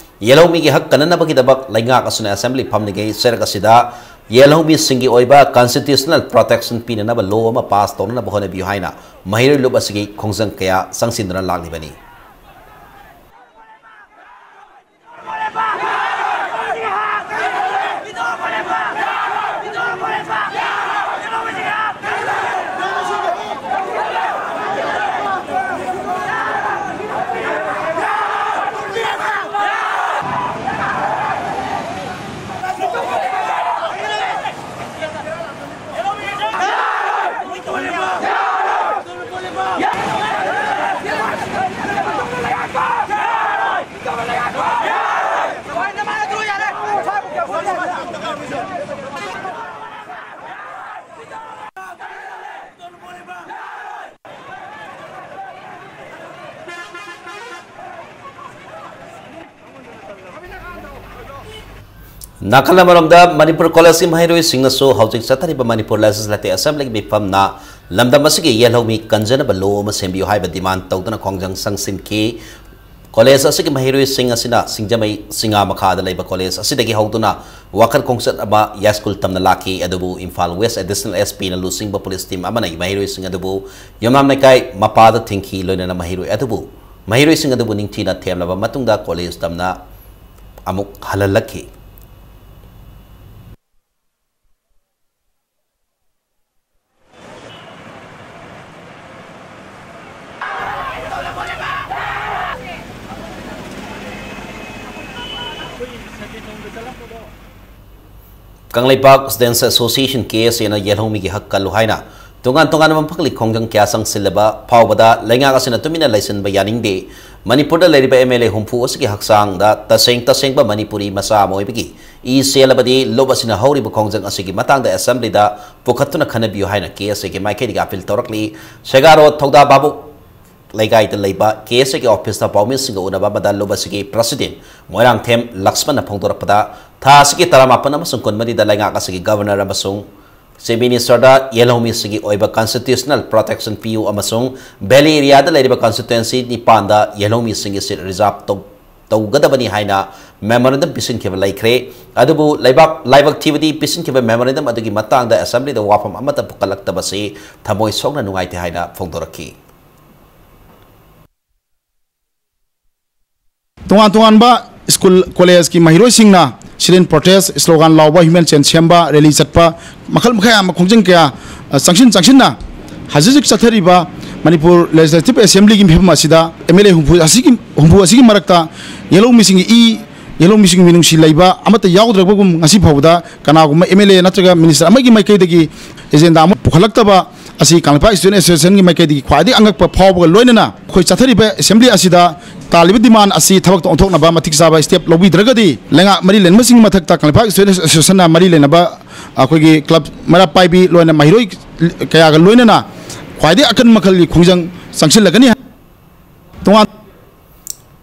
ꯌꯦꯜꯍꯧꯃꯤꯒꯤ ꯍꯛ ꯀꯟꯅꯅꯕꯒꯤꯗꯃꯛ ꯂꯩꯉꯥꯛ ꯑꯁꯤꯅ ꯑꯦꯁꯦꯝꯕ꯭ꯂꯤ ꯐꯝꯂꯤꯉꯩ ꯆꯩꯔꯛ ꯑꯁꯤꯗ ꯌꯦꯜꯍꯧꯃꯤꯁꯤꯡꯒꯤ ꯑꯣꯏꯕ constitutional protection ꯄꯤꯅꯅꯕ ꯂꯣ ꯑꯃ ꯄꯥꯁ ꯇꯧꯅꯅꯕ ꯍꯣꯠꯅꯕꯤꯌꯨ ꯍꯥꯏꯅ ꯃꯍꯩꯔꯣꯏ ꯂꯨꯞ ꯑꯁꯤꯒꯤ ꯈꯣꯡꯖꯪ ꯀꯌꯥ ꯆꯪꯁꯤꯟꯗꯨꯅ ꯂꯥꯛꯂꯤꯕꯅꯤ꯫ ꯅꯥꯀꯜ ꯑꯃꯔꯣꯝꯗ, ꯃꯅꯤꯄꯨꯔ ꯀꯣꯂꯦꯖꯀꯤ ꯃꯍꯩꯔꯣꯏꯁꯤꯡꯅꯁꯨ ꯍꯧꯖꯤꯛ ꯆꯠꯊꯔꯤꯕ ꯃꯅꯤꯄꯨꯔ Legislative Assemblyꯒꯤ ꯃꯤꯐꯝꯅ ꯂꯝꯗꯝ ꯑꯁꯤꯒꯤ ꯌꯦꯜꯍꯧꯃꯤ ꯀꯟꯖꯅꯕ ꯂꯣ ꯑꯃ ꯁꯦꯝꯕꯤꯌꯨ ꯍꯥꯏꯕ ꯗꯤꯃꯥꯟ ꯇꯧꯗꯨꯅ ꯈꯣꯡꯖꯪ ꯆꯪꯁꯤꯟꯈꯤ꯫ ꯀꯣꯂꯦꯖ ꯑꯁꯤꯒꯤ ꯃꯍꯩꯔꯣꯏꯁꯤꯡ ꯑꯁꯤꯅ ꯁꯤꯡꯖꯃꯩ ꯆꯤꯉꯥ ꯃꯈꯥꯗ ꯂꯩꯕ ꯀꯣꯂꯦꯖ ꯑꯁꯤꯗꯒꯤ ꯍꯧꯗꯨꯅ ꯋꯥꯈꯜ ꯈꯣꯡꯆꯠ ꯑꯃ ꯌꯥꯏꯁ꯭ꯀꯨꯜ ꯇꯝꯅ ꯂꯥꯛꯈꯤ, ꯑꯗꯨꯕꯨ ꯏꯝꯐꯥꯜ ꯋꯦꯁ ꯑꯦꯗꯤꯁꯅꯦꯜ ꯑꯦꯁ ꯄꯤꯅ ꯂꯨꯆꯤꯡꯕ ꯄꯨꯂꯤꯁ ꯇꯤꯝ ꯑꯃꯅ ꯃꯍꯩꯔꯣꯏꯁꯤꯡ ꯑꯗꯨꯕꯨ ꯌꯨꯝꯅꯥꯝ ꯂꯩꯀꯥꯏ ꯃꯄꯥꯗ ꯊꯤꯡꯈꯤ꯫ ꯂꯣꯏꯅꯅ ꯃꯍꯩꯔꯣꯏ ꯑꯗꯨꯕꯨ, ꯃꯍꯩꯔꯣꯏꯁꯤꯡ ꯑꯗꯨꯕꯨ ꯅꯤꯡꯊꯤꯅ ꯊꯦꯝꯂꯕ ꯃꯇꯨꯡꯗ ꯀꯣꯂꯦꯖ ꯇꯝꯅ ꯑꯃꯨꯛ ꯍꯜꯍꯜꯂꯛꯈꯤ꯫ ꯀꯪꯂꯩꯄꯥꯛ Students Association, ꯀꯦ ꯑꯦꯁ ꯑꯦꯅ ꯌꯦꯜꯍꯧꯃꯤꯒꯤ ꯍꯛ ꯀꯜꯂꯨ ꯍꯥꯏꯅ ꯇꯣꯉꯥꯟ ꯇꯣꯉꯥꯟꯕ ꯃꯐꯝꯒꯤ ꯈꯣꯡꯖꯪ ꯀꯌꯥ ꯆꯪꯁꯤꯜꯂꯕ ꯐꯥꯎꯕꯗ ꯂꯩꯉꯥꯛ ꯑꯁꯤꯅ ꯇꯨꯃꯤꯟꯅ ꯂꯩꯁꯤꯟꯕ ꯌꯥꯅꯤꯡꯗꯦ꯫ ꯃꯅꯤꯄꯨꯔꯗ ꯂꯩꯔꯤꯕ ꯑꯦꯝ ꯑꯦꯜ ꯑꯦ ꯍꯨꯝꯐꯨ ꯑꯁꯤꯒꯤ ꯍꯛꯆꯥꯡꯗ ꯇꯁꯦꯡ ꯇꯁꯦꯡꯕ ꯃꯅꯤꯄꯨꯔꯤ ꯃꯆꯥ ꯑꯃ ꯑꯣꯏꯕꯒꯤ ꯏ ꯆꯦꯜꯂꯕꯗꯤ ꯂꯨꯞ ꯑꯁꯤꯅ ꯍꯧꯔꯤꯕ ꯈꯣꯡꯖꯪ ꯑꯁꯤꯒꯤ ꯃꯇꯥꯡꯗ ꯑꯦꯁꯦꯝꯕ꯭ꯂꯤꯗ ꯄꯨꯈꯠꯇꯨꯅ ꯈꯟꯅꯕꯤꯌꯨ ꯍꯥꯏꯅ ꯀꯦ ꯑꯦꯁ ꯑꯦꯒꯤ ꯃꯥꯏꯀꯩꯗꯒꯤ ꯑꯄꯤꯜ ꯇꯧꯔꯛꯂꯤ꯫ ꯁꯦꯒꯥꯔꯣ ꯊꯧꯗꯥ ꯚꯥꯕꯨꯛ ꯂꯩꯀꯥꯏꯗ ꯂꯩꯕ ꯀꯦ ꯑꯦꯁ ꯑꯦꯒꯤ ꯑꯣꯐꯤꯁꯇ ꯄꯥꯎꯃꯤꯁꯤꯡꯒ ꯎꯅꯕ ꯑꯃꯗ ꯂꯨꯞ ꯑꯁꯤꯒꯤ ꯄ꯭ꯔꯁꯤꯗꯦꯟ ꯃꯣꯏꯔꯥꯡꯊꯦꯝ ꯂꯛꯁꯃꯟꯅ ꯐꯣꯡꯗꯣꯔꯛꯄꯗ, ꯊꯥ ꯑꯁꯤꯒꯤ ꯇꯔꯥꯃꯥꯄꯟ ꯑꯃꯁꯨꯡ ꯀꯨꯟꯃꯔꯤꯗ ꯂꯩꯉꯥꯛ ꯑꯁꯤꯒꯤ ꯒꯕꯔꯅꯔ ꯑꯃꯁꯨꯡ ꯆꯤꯐ ꯃꯤꯅꯤꯁꯇꯔꯗ ꯌꯦꯜꯍꯧꯃꯤꯁꯤꯡꯒꯤ ꯑꯣꯏꯕ ꯀꯟꯁꯇꯤꯇ꯭ꯌꯨꯁꯅꯦꯜ ꯄ꯭ꯔꯣꯇꯦꯛꯁꯟ ꯄꯤꯌꯨ ꯑꯃꯁꯨꯡ ꯚꯦꯂꯤ ꯑꯦꯔꯤꯌꯥꯗ ꯂꯩꯔꯤꯕ ꯀꯟꯁꯇꯤꯇ꯭ꯋꯦꯟꯁꯤ ꯅꯤꯄꯥꯟꯗ ꯌꯦꯜꯍꯧꯃꯤꯁꯤꯡꯒꯤ ꯁꯤꯠ ꯔꯤꯖꯥꯔꯚ ꯇꯧ-, ꯇꯧꯒꯗꯕꯅꯤ ꯍꯥꯏꯅ ꯃꯦꯃꯣꯔꯦꯟꯗꯝ ꯄꯤꯁꯤꯟꯈꯤꯕ ꯂꯩꯈ꯭ꯔꯦ꯫ ꯑꯗꯨꯕꯨ ꯂꯩꯕꯥꯛ ꯂꯥꯏꯕꯛ ꯊꯤꯕꯗꯤ, ꯄꯤꯁꯤꯟꯈꯤꯕ ꯃꯦꯃꯣꯔꯦꯟꯗꯝ ꯑꯗꯨꯒꯤ ꯃꯇꯥꯡꯗ ꯑꯦꯁꯦꯝꯕ꯭ꯂꯤꯗ ꯋꯥꯐꯝ ꯑꯃꯠꯇ ꯄꯨꯈꯠꯂꯛꯇꯕꯁꯤ ꯊꯃꯣꯏ ꯁꯣꯛꯅ ꯅꯨꯡꯉꯥꯏꯇꯦ ꯍꯥꯏꯅ ꯐꯣꯡꯗꯣꯔꯛꯈꯤ꯫ ꯇꯣꯉꯥꯟ ꯇꯣꯉꯥꯟꯕ ꯁ꯭ꯀꯨꯜ ꯀꯣꯂꯦꯖꯀꯤ ꯃꯍꯩꯔꯣꯏꯁꯤꯡꯅ sit-in protest, slogan ꯂꯥꯎꯕ, human chain ꯁꯦꯝꯕ, rally ꯆꯠꯄ, ꯃꯈꯜ ꯃꯈꯥ ꯌꯥꯝꯕ ꯈꯣꯡꯖꯪ ꯀꯌꯥ, ꯑ, ꯆꯪꯁꯤꯟ ꯆꯪꯁꯤꯟꯅ ꯍꯧꯖꯤꯛ ꯍꯧꯖꯤꯛ ꯆꯠꯊꯔꯤꯕ ꯃꯅꯤꯄꯨꯔ Legislative Assemblyꯒꯤ ꯃꯤꯐꯝ ꯑꯁꯤꯗ ꯑꯦꯝ ꯑꯦꯜ ꯑꯦ ꯍꯨꯝꯐꯨ ꯑꯁꯤꯒꯤ, ꯍꯨꯝꯐꯨ ꯑꯁꯤꯒꯤ ꯃꯔꯛꯇ ꯌꯦꯜꯍꯧꯃꯤꯁꯤꯡꯒꯤ ꯏ, ꯌꯦꯜꯍꯧꯃꯤꯁꯤꯡꯒꯤ ꯃꯤꯅꯨꯡꯁꯤ ꯂꯩꯕ ꯑꯃꯠꯇ ꯌꯥꯎꯗ꯭ꯔꯕꯒꯨꯝ ꯉꯁꯤ ꯐꯥꯎꯕꯗ ꯀꯅꯥꯒꯨꯝꯕ ꯑꯦꯝ ꯑꯦꯜ ꯑꯦ ꯅꯠꯇ꯭ꯔꯒ ꯃꯤꯅꯤꯁꯇꯔ ꯑꯃꯒꯤ ꯃꯥꯏꯀꯩꯗꯒꯤ ꯑꯦꯖꯦꯟꯗꯥ ꯑꯃ ꯄꯨꯈꯠꯂꯛꯇꯕ ꯑꯁꯤ ꯀꯪꯂꯩꯄꯥꯛ Student Associationꯒꯤ ꯃꯥꯏꯀꯩꯗꯒꯤ ꯈ꯭ꯋꯥꯏꯗꯒꯤ ꯑꯉꯛꯄ ꯐꯥꯎꯕꯒ ꯂꯣꯏꯅꯅ ꯑꯩꯈꯣꯏ ꯆꯠꯊꯔꯤꯕ ꯑꯦꯁꯦꯝꯕ꯭ꯂꯤ ꯑꯁꯤꯗ ꯇꯥꯜꯂꯤꯕ demand ꯑꯁꯤ ꯊꯕꯛꯇ ꯑꯣꯟꯊꯣꯛꯅꯕ ꯃꯇꯤꯛ ꯆꯥꯕ step ꯂꯧꯕꯤꯗ꯭ꯔꯒꯗꯤ ꯂꯩꯉꯥꯛ ꯃꯔꯤ ꯂꯩꯅꯕꯁꯤꯡꯒꯤ ꯃꯊꯛꯇ ꯀꯪꯂꯩꯄꯥꯛ Student Associationꯅ ꯃꯔꯤ ꯂꯩꯅꯕ ꯑꯩꯈꯣꯏꯒꯤ club ꯃꯩꯔꯥ ꯄꯥꯏꯕꯤ ꯂꯣꯏꯅ ꯃꯍꯩꯔꯣꯏ ꯀꯌꯥꯒ ꯂꯣꯏꯅꯅ ꯈ꯭ꯋꯥꯏꯗꯒꯤ ꯑꯀꯟꯕ ꯃꯈꯜꯒꯤ ꯈꯣꯡꯖꯪ ꯆꯪꯁꯤꯜꯂꯒꯅꯤ꯫ ꯇꯣꯉꯥꯟ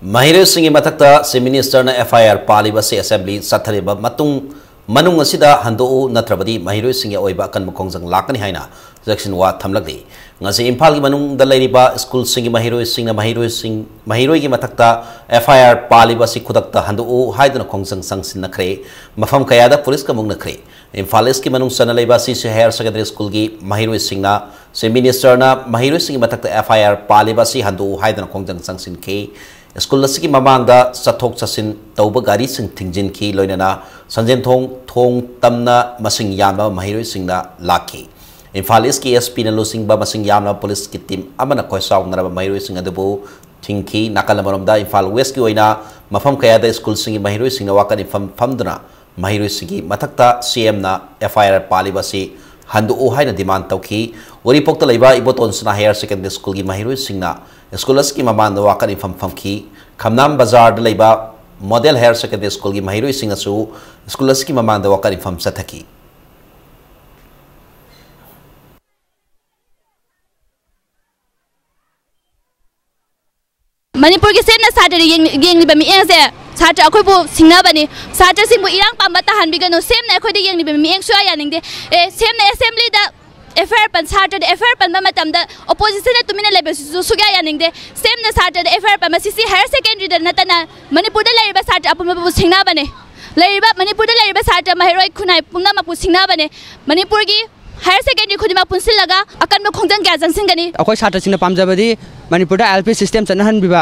ꯃꯍꯩꯔꯣꯏꯁꯤꯡꯒꯤ ꯃꯊꯛꯇ ꯆꯤꯐ ꯃꯤꯅꯤꯁꯇꯔꯅ ꯑꯦꯐ ꯑꯥꯏ ꯑꯥꯔ ꯄꯥꯜꯂꯤꯕ ꯑꯁꯤ ꯑꯦꯁꯦꯝꯕ꯭ꯂꯤ ꯆꯠꯊꯔꯤꯕ ꯃꯇꯨꯡ, ꯃꯅꯨꯡ ꯑꯁꯤꯗ ꯍꯟꯗꯣꯛꯎ, ꯅꯠꯇ꯭ꯔꯕꯗꯤ ꯃꯍꯩꯔꯣꯏꯁꯤꯡꯒꯤ ꯑꯣꯏꯕ ꯑꯀꯟꯕ ꯈꯣꯡꯖꯪ ꯂꯥꯛꯀꯅꯤ ꯍꯥꯏꯅ ꯖꯦꯛꯁꯟ ꯋꯥ ꯊꯝꯂꯛꯂꯤ꯫ ꯉꯁꯤ ꯏꯝꯐꯥꯜꯒꯤ ꯃꯅꯨꯡꯗ ꯂꯩꯔꯤꯕ ꯁ꯭ꯀꯨꯜꯁꯤꯡꯒꯤ ꯃꯍꯩꯔꯣꯏꯁꯤꯡꯅ ꯃꯍꯩꯔꯣꯏꯁꯤꯡ, ꯃꯍꯩꯔꯣꯏꯒꯤ ꯃꯊꯛꯇ ꯑꯦꯐ ꯑꯥꯏ ꯑꯥꯔ ꯄꯥꯜꯂꯤꯕ ꯑꯁꯤ ꯈꯨꯗꯛꯇ ꯍꯟꯗꯣꯛꯎ ꯍꯥꯏꯗꯨꯅ ꯈꯣꯡꯖꯪ ꯆꯪꯁꯤꯟꯅꯈ꯭ꯔꯦ꯫ ꯃꯐꯝ ꯀꯌꯥꯗ ꯄꯨꯂꯤꯁꯀ ꯃꯨꯛꯅꯈ꯭ꯔꯦ꯫ ꯏꯝꯐꯥꯜ ꯏꯁꯀꯤ ꯃꯅꯨꯡ ꯆꯟꯅ ꯂꯩꯕ ꯁꯤ ꯁꯤ ꯍꯥꯌꯔ ꯁꯦꯀꯦꯟꯗꯔꯤ ꯁ꯭ꯀꯨꯜꯒꯤ ꯃꯍꯩꯔꯣꯏꯁꯤꯡꯅ ꯆꯤꯐ ꯃꯤꯅꯤꯁꯇꯔꯅ ꯃꯍꯩꯔꯣꯏꯁꯤꯡꯒꯤ ꯃꯊꯛꯇ ꯑꯦꯐ ꯑꯥꯏ ꯑꯥꯔ ꯄꯥꯜꯂꯤꯕ ꯑꯁꯤ ꯍꯟꯗꯣꯛꯎ ꯍꯥꯏꯗꯨꯅ ꯈꯣꯡꯖꯪ ꯆꯪꯁꯤꯟꯈꯤ꯫ ꯁ꯭ꯀꯨꯜ ꯑꯁꯤꯒꯤ ꯃꯃꯥꯡꯗ ꯆꯠꯊꯣꯛ ꯆꯠꯁꯤꯟ ꯇꯧꯕ ꯒꯥꯔꯤꯁꯤꯡ ꯊꯤꯡꯖꯤꯟꯈꯤ, ꯂꯣꯏꯅꯅ ꯁꯟꯖꯦꯟꯊꯣꯡ ꯊꯣꯡ ꯇꯝꯅ ꯃꯁꯤꯡ ꯌꯥꯝꯂꯕ ꯃꯍꯩꯔꯣꯏꯁꯤꯡꯅ ꯂꯥꯛꯈꯤ꯫ ꯏꯝꯐꯥꯜ ꯏꯁꯀꯤ ꯑꯦꯁ ꯄꯤꯅ ꯂꯨꯆꯤꯡꯕ ꯃꯁꯤꯡ ꯌꯥꯝꯂꯕ ꯄꯨꯂꯤꯁꯀꯤ ꯇꯤꯝ ꯑꯃꯅ ꯈꯣꯏꯁꯥꯎꯅꯔꯕ ꯃꯍꯩꯔꯣꯏꯁꯤꯡ ꯑꯗꯨꯕꯨ ꯊꯤꯡꯈꯤ꯫ ꯅꯥꯀꯜ ꯑꯃꯔꯣꯝꯗ ꯏꯝꯐꯥꯜ ꯋꯦꯁꯀꯤ ꯑꯣꯏꯅ ꯃꯐꯝ ꯀꯌꯥꯗ ꯁ꯭ꯀꯨꯜꯁꯤꯡꯒꯤ ꯃꯍꯩꯔꯣꯏꯁꯤꯡꯅ ꯋꯥꯀꯠ ꯏꯐꯝ ꯐꯝꯗꯨꯅ ꯃꯍꯩꯔꯣꯏꯁꯤꯡꯒꯤ ꯃꯊꯛꯇ ꯁꯤ ꯑꯦꯝꯅ ꯑꯦꯐ ꯑꯥꯏ ꯑꯥꯔ ꯄꯥꯜꯂꯤꯕ ꯑꯁꯤ ꯍꯟꯗꯣꯛꯎ ꯍꯥꯏꯅ demand ꯇꯧꯈꯤ꯫ ꯎꯔꯤꯄꯣꯛꯇ ꯂꯩꯕ ꯏꯕꯣꯇꯣꯟ ꯁꯅꯥ Higher Secondary Schoolꯒꯤ ꯃꯍꯩꯔꯣꯏꯁꯤꯡꯅ school ꯑꯁꯤꯒꯤ ꯃꯃꯥꯡꯗ ꯋꯥꯀꯠ ꯃꯤꯐꯝ ꯐꯝꯈꯤ꯫ ꯈꯝꯅꯥꯝ ꯕꯖꯥꯔꯗ ꯂꯩꯕ Model Higher Secondary Schoolꯒꯤ ꯃꯍꯩꯔꯣꯏꯁꯤꯡꯅꯁꯨ school ꯑꯁꯤꯒꯤ ꯃꯃꯥꯡꯗ ꯋꯥꯀꯠ ꯃꯤꯐꯝ ꯆꯠꯊꯈꯤ꯫ ꯃꯅꯤꯄꯨꯔꯒꯤ ꯁꯦꯝꯅ ꯁꯥꯇ꯭ꯔꯗ ꯌꯦꯡ-, ꯌꯦꯡꯂꯤꯕ ꯃꯤꯠꯌꯦꯡꯁꯦ ꯁꯥꯇ꯭ꯔ ꯑꯩꯈꯣꯏꯕꯨ ꯁꯤꯡꯅꯕꯅꯤ꯫ ꯁꯥꯇ꯭ꯔꯁꯤꯡꯕꯨ ꯏꯔꯥꯡ ꯄꯥꯝꯕ ꯇꯥꯍꯟꯕꯤꯒꯅꯨ꯫ ꯁꯦꯝꯅ ꯑꯩꯈꯣꯏꯗ ꯌꯦꯡꯂꯤꯕ ꯃꯤꯠꯌꯦꯡ ꯁꯨꯡꯌꯥ ꯌꯥꯅꯤꯡꯗꯦ꯫ ꯑꯦ, ꯁꯦꯝꯅ assemblyꯗ F I R ꯄꯟ-, ꯁꯥꯇ꯭ꯔꯗ F I R ꯄꯟꯕ ꯃꯇꯝꯗ oppositionꯅ ꯇꯨꯃꯤꯟꯅ ꯂꯩꯕꯁꯤꯁꯨ ꯁꯨꯡꯌꯥ ꯌꯥꯅꯤꯡꯗꯦ꯫ ꯁꯦꯝꯅ ꯁꯥꯇ꯭ꯔꯗ F I R ꯄꯟꯕ ꯁꯤꯁꯤ Higher Secondary ꯗ ꯅꯠꯇꯅ ꯃꯅꯤꯄꯨꯔꯗ ꯂꯩꯔꯤꯕ ꯁꯥꯇ꯭ꯔ ꯑꯄꯨꯟꯕꯕꯨ ꯁꯤꯡꯅꯕꯅꯦ꯫ ꯂꯩꯔꯤꯕ, ꯃꯅꯤꯄꯨꯔꯗ ꯂꯩꯔꯤꯕ ꯁꯥꯇ꯭ꯔ ꯃꯍꯩꯔꯣꯏ ꯈꯨꯟꯅꯥꯏ ꯄꯨꯝꯅꯃꯛꯄꯨ ꯁꯤꯡꯅꯕꯅꯦ꯫ ꯃꯅꯤꯄꯨꯔꯒꯤ Higher Secondary ꯈꯨꯗꯤꯡꯃꯛ ꯄꯨꯟꯁꯤꯜꯂꯒ ꯑꯀꯟꯕ ꯈꯣꯡꯖꯪ ꯀꯌꯥ ꯆꯪꯁꯤꯟꯒꯅꯤ꯫ ꯑꯩꯈꯣꯏ ꯁꯥꯇ꯭ꯔꯁꯤꯡꯅ ꯄꯥꯝꯖꯕꯗꯤ ꯃꯅꯤꯄꯨꯔꯗ I L P system ꯆꯠꯅꯍꯟꯕꯤꯕ,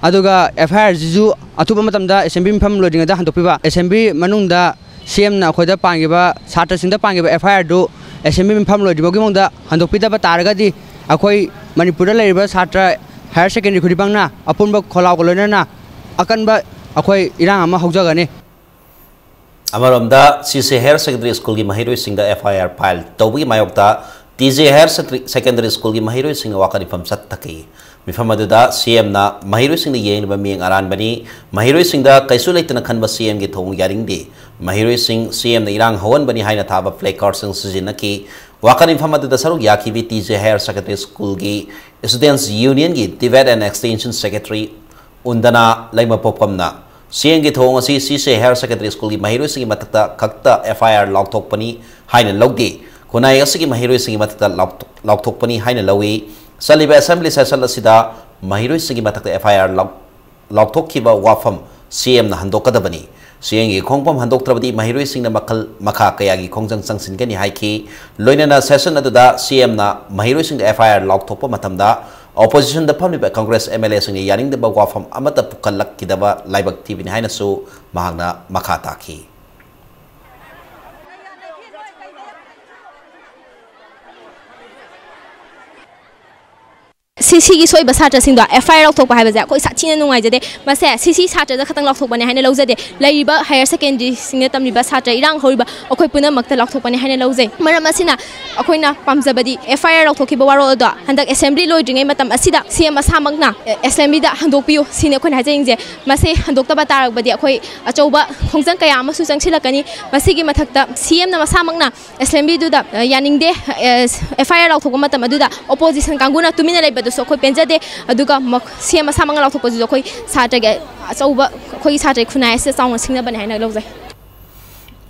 ꯑꯗꯨꯒ F I R ꯁꯤꯁꯨ ꯑꯊꯨꯕ ꯃꯇꯝꯗ assembly ꯃꯤꯐꯝ ꯂꯣꯏꯗ꯭ꯔꯤꯉꯩꯗ ꯍꯟꯗꯣꯛꯄꯤꯕ, assembly ꯃꯅꯨꯡꯗ C M ꯅ ꯑꯩꯈꯣꯏꯗ ꯄꯥꯟꯈꯤꯕ, ꯁꯥꯇ꯭ꯔꯁꯤꯡꯗ ꯄꯥꯟꯈꯤꯕ F I R do assembly ꯃꯤꯐꯝ ꯂꯣꯏꯗ꯭ꯔꯤꯐꯥꯎꯒꯤ ꯃꯅꯨꯡꯗ ꯍꯟꯗꯣꯛꯄꯤꯗꯕ ꯇꯥꯔꯒꯗꯤ ꯑꯩꯈꯣꯏ ꯃꯅꯤꯄꯨꯔꯗ ꯂꯩꯔꯤꯕ ꯁꯥꯇ꯭ꯔ Higher Secondary ꯈꯨꯗꯤꯡꯃꯛꯅ ꯑꯄꯨꯟꯕ ꯈꯣꯜꯂꯥꯎꯒ ꯂꯣꯏꯅꯅ ꯑꯀꯟꯕ ꯑꯩꯈꯣꯏ ꯏꯔꯥꯡ ꯑꯃ ꯍꯧꯖꯒꯅꯤ꯫ ꯑꯃꯔꯣꯝꯗ, C C Higher Secondary Schoolꯒꯤ ꯃꯍꯩꯔꯣꯏꯁꯤꯡꯗ F I R file ꯇꯧꯕꯒꯤ ꯃꯥꯌꯣꯛꯇ T J Higher Secondary, Secondary Schoolꯒꯤ ꯃꯍꯩꯔꯣꯏꯁꯤꯡꯅ ꯋꯥꯀꯠ ꯃꯤꯐꯝ ꯆꯠꯊꯈꯤ꯫ ꯃꯤꯐꯝ ꯑꯗꯨꯗ C M ꯅ ꯃꯍꯩꯔꯣꯏꯁꯤꯡꯗ ꯌꯦꯡꯂꯤꯕ ꯃꯤꯠꯌꯦꯡ ꯑꯔꯥꯟꯕꯅꯤ, ꯃꯍꯩꯔꯣꯏꯁꯤꯡꯗ ꯀꯩꯁꯨ ꯂꯩꯇꯅ ꯈꯟꯕ C M ꯒꯤ ꯊꯧꯑꯣꯡ ꯌꯥꯅꯤꯡꯗꯦ, ꯃꯍꯩꯔꯣꯏꯁꯤꯡ C M ꯅ ꯏꯔꯥꯡ ꯍꯧꯍꯟꯕꯅꯤ ꯍꯥꯏꯅ ꯊꯥꯕ placard ꯁꯤꯡ ꯁꯤꯖꯤꯟꯅꯈꯤ꯫ ꯋꯥꯀꯠ ꯃꯤꯐꯝ ꯑꯗꯨꯗ ꯁꯔꯨꯛ ꯌꯥꯈꯤꯕꯤ T J Higher Secondary Schoolꯒꯤ Students Unionꯒꯤ TVET and Extension Secretary ꯎꯟꯗꯅꯥ ꯂꯩꯃꯄꯣꯛꯄꯝꯅ C M ꯒꯤ ꯊꯧꯑꯣꯡ ꯑꯁꯤ C C Higher Secondary Schoolꯒꯤ ꯃꯍꯩꯔꯣꯏꯁꯤꯡꯒꯤ ꯃꯊꯛꯇ ꯈꯛꯇ F I R ꯂꯥꯎꯊꯣꯛꯄꯅꯤ ꯍꯥꯏꯅ ꯂꯧꯗꯦ, ꯈꯨꯟꯅꯥꯏ ꯑꯁꯤꯒꯤ ꯃꯍꯩꯔꯣꯏꯁꯤꯡꯒꯤ ꯃꯊꯛꯇ ꯂꯥꯎꯊꯣꯛ-, ꯂꯥꯎꯊꯣꯛꯄꯅꯤ ꯍꯥꯏꯅ ꯂꯧꯏ꯫ ꯆꯠꯂꯤꯕ assembly session ꯑꯁꯤꯗ ꯃꯍꯩꯔꯣꯏꯁꯤꯡꯒꯤ ꯃꯊꯛꯇ F I R ꯂꯥꯎ-, ꯂꯥꯎꯊꯣꯛꯈꯤꯕ ꯋꯥꯐꯝ C M ꯅ ꯍꯟꯗꯣꯛꯀꯗꯕꯅꯤ꯫ C M ꯒꯤ ꯈꯣꯡꯐꯝ ꯍꯟꯗꯣꯛꯇ꯭ꯔꯕꯗꯤ ꯃꯍꯩꯔꯣꯏꯁꯤꯡꯅ ꯃꯈꯜ ꯃꯈꯥ ꯀꯌꯥꯒꯤ ꯈꯣꯡꯖꯪ ꯆꯪꯁꯤꯟꯒꯅꯤ ꯍꯥꯏꯈꯤ꯫ ꯂꯣꯏꯅꯅ session ꯑꯗꯨꯗ C M ꯅ ꯃꯍꯩꯔꯣꯏꯁꯤꯡꯗ F I R ꯂꯥꯎꯊꯣꯛꯄ ꯃꯇꯝꯗ opposition ꯗ ꯐꯝꯂꯤꯕ Congress M L A ꯁꯤꯡꯅ ꯌꯥꯅꯤꯡꯗꯕ ꯋꯥꯐꯝ ꯑꯃꯠꯇ ꯄꯨꯈꯠꯂꯛꯈꯤꯗꯕ ꯂꯥꯏꯕꯛ ꯊꯤꯕꯅꯤ ꯍꯥꯏꯅꯁꯨ ꯃꯍꯥꯛꯅ ꯃꯈꯥ ꯇꯥꯈꯤ꯫ ꯁꯤ ꯁꯤꯒꯤ ꯁꯣꯏꯕ ꯁꯥꯇ꯭ꯔꯁꯤꯡꯗꯣ ꯑꯦꯐ ꯑꯥꯏ ꯑꯥꯔ ꯂꯥꯎꯊꯣꯛꯄ ꯍꯥꯏꯕꯁꯦ ꯑꯩꯈꯣꯏ ꯁꯥꯊꯤꯅ ꯅꯨꯡꯉꯥꯏꯖꯗꯦ꯫ ꯃꯁꯦ ꯁꯤ ꯁꯤ ꯁꯥꯇ꯭ꯔꯗ ꯈꯛꯇꯪ ꯂꯥꯎꯊꯣꯛꯄꯅꯦ ꯍꯥꯏꯅ ꯂꯧꯖꯗꯦ꯫ ꯂꯩꯔꯤꯕ ꯍꯥꯌꯔ ꯁꯦꯀꯦꯟꯗꯔꯤꯁꯤꯡꯗ ꯇꯝꯂꯤꯕ ꯁꯥꯇ꯭ꯔ ꯏꯔꯥꯡ ꯍꯧꯔꯤꯕ ꯑꯩꯈꯣꯏ ꯄꯨꯝꯅꯃꯛꯇ ꯂꯥꯎꯊꯣꯛꯄꯅꯦ ꯍꯥꯏꯅ ꯂꯧꯖꯩ꯫ ꯃꯔꯝ ꯑꯁꯤꯅ ꯑꯩꯈꯣꯏꯅ ꯄꯥꯝꯖꯕꯗꯤ ꯑꯦꯐ ꯑꯥꯏ ꯑꯥꯔ ꯂꯥꯎꯊꯣꯛꯈꯤꯕ ꯋꯥꯔꯣꯜ ꯑꯗꯣ ꯍꯟꯗꯛ ꯑꯦꯁꯦꯝꯕ꯭ꯂꯤ ꯂꯣꯏꯗ꯭ꯔꯤꯉꯩ ꯃꯇꯝ ꯑꯁꯤꯗ ꯁꯤ ꯑꯦꯝ ꯃꯁꯥꯃꯛꯅ ꯑꯦꯁꯦꯝꯕ꯭ꯂꯤꯗ ꯍꯟꯗꯣꯛꯄꯤꯌꯨ ꯁꯤꯅꯤ ꯑꯩꯈꯣꯏꯅ ꯍꯥꯏꯖꯅꯤꯡꯉꯤꯁꯦ꯫ ꯃꯁꯤ ꯍꯟꯗꯣꯛꯇꯕ ꯇꯥꯔꯕꯗꯤ ꯑꯩꯈꯣꯏ ꯑꯆꯧꯕ ꯈꯣꯡꯖꯪ ꯀꯌꯥ ꯑꯃꯁꯨ ꯆꯪꯁꯤꯜꯂꯛꯀꯅꯤ꯫ ꯃꯁꯤꯒꯤ ꯃꯊꯛꯇ ꯁꯤ ꯑꯦꯝꯅ ꯃꯁꯥꯃꯛꯅ ꯑꯦꯁꯦꯝꯕ꯭ꯂꯤꯗꯨꯗ, ꯑ, ꯌꯥꯅꯤꯡꯗꯦ, ꯑ, ꯑꯦꯐ ꯑꯥꯏ ꯑꯥꯔ ꯂꯥꯎꯊꯣꯛꯄ ꯃꯇꯝ ꯑꯗꯨꯗ ꯑꯣꯄꯣꯖꯤꯁꯟ ꯀꯥꯡꯕꯨꯅ ꯇꯨꯃꯤꯟꯅ ꯂꯩꯕꯗꯨꯁꯨ ꯑꯩꯈꯣꯏ ꯄꯦꯟꯖꯗꯦ꯫ ꯑꯗꯨꯒ ꯃ-, ꯁꯤ ꯑꯦꯝ ꯃꯁꯥꯃꯛꯅ ꯂꯥꯎꯊꯣꯛꯄꯁꯤꯁꯨ ꯑꯩꯈꯣꯏ ꯁꯥꯇ꯭ꯔꯒꯤ ꯑꯆꯧꯕ, ꯑꯩꯈꯣꯏꯒꯤ ꯁꯥꯇ꯭ꯔꯒꯤ ꯈꯨꯟꯅꯥꯏ ꯑꯁꯤꯗ ꯆꯥꯎꯅ ꯁꯤꯡꯅꯕꯅꯤ ꯍꯥꯏꯅ ꯂꯧꯖꯩ꯫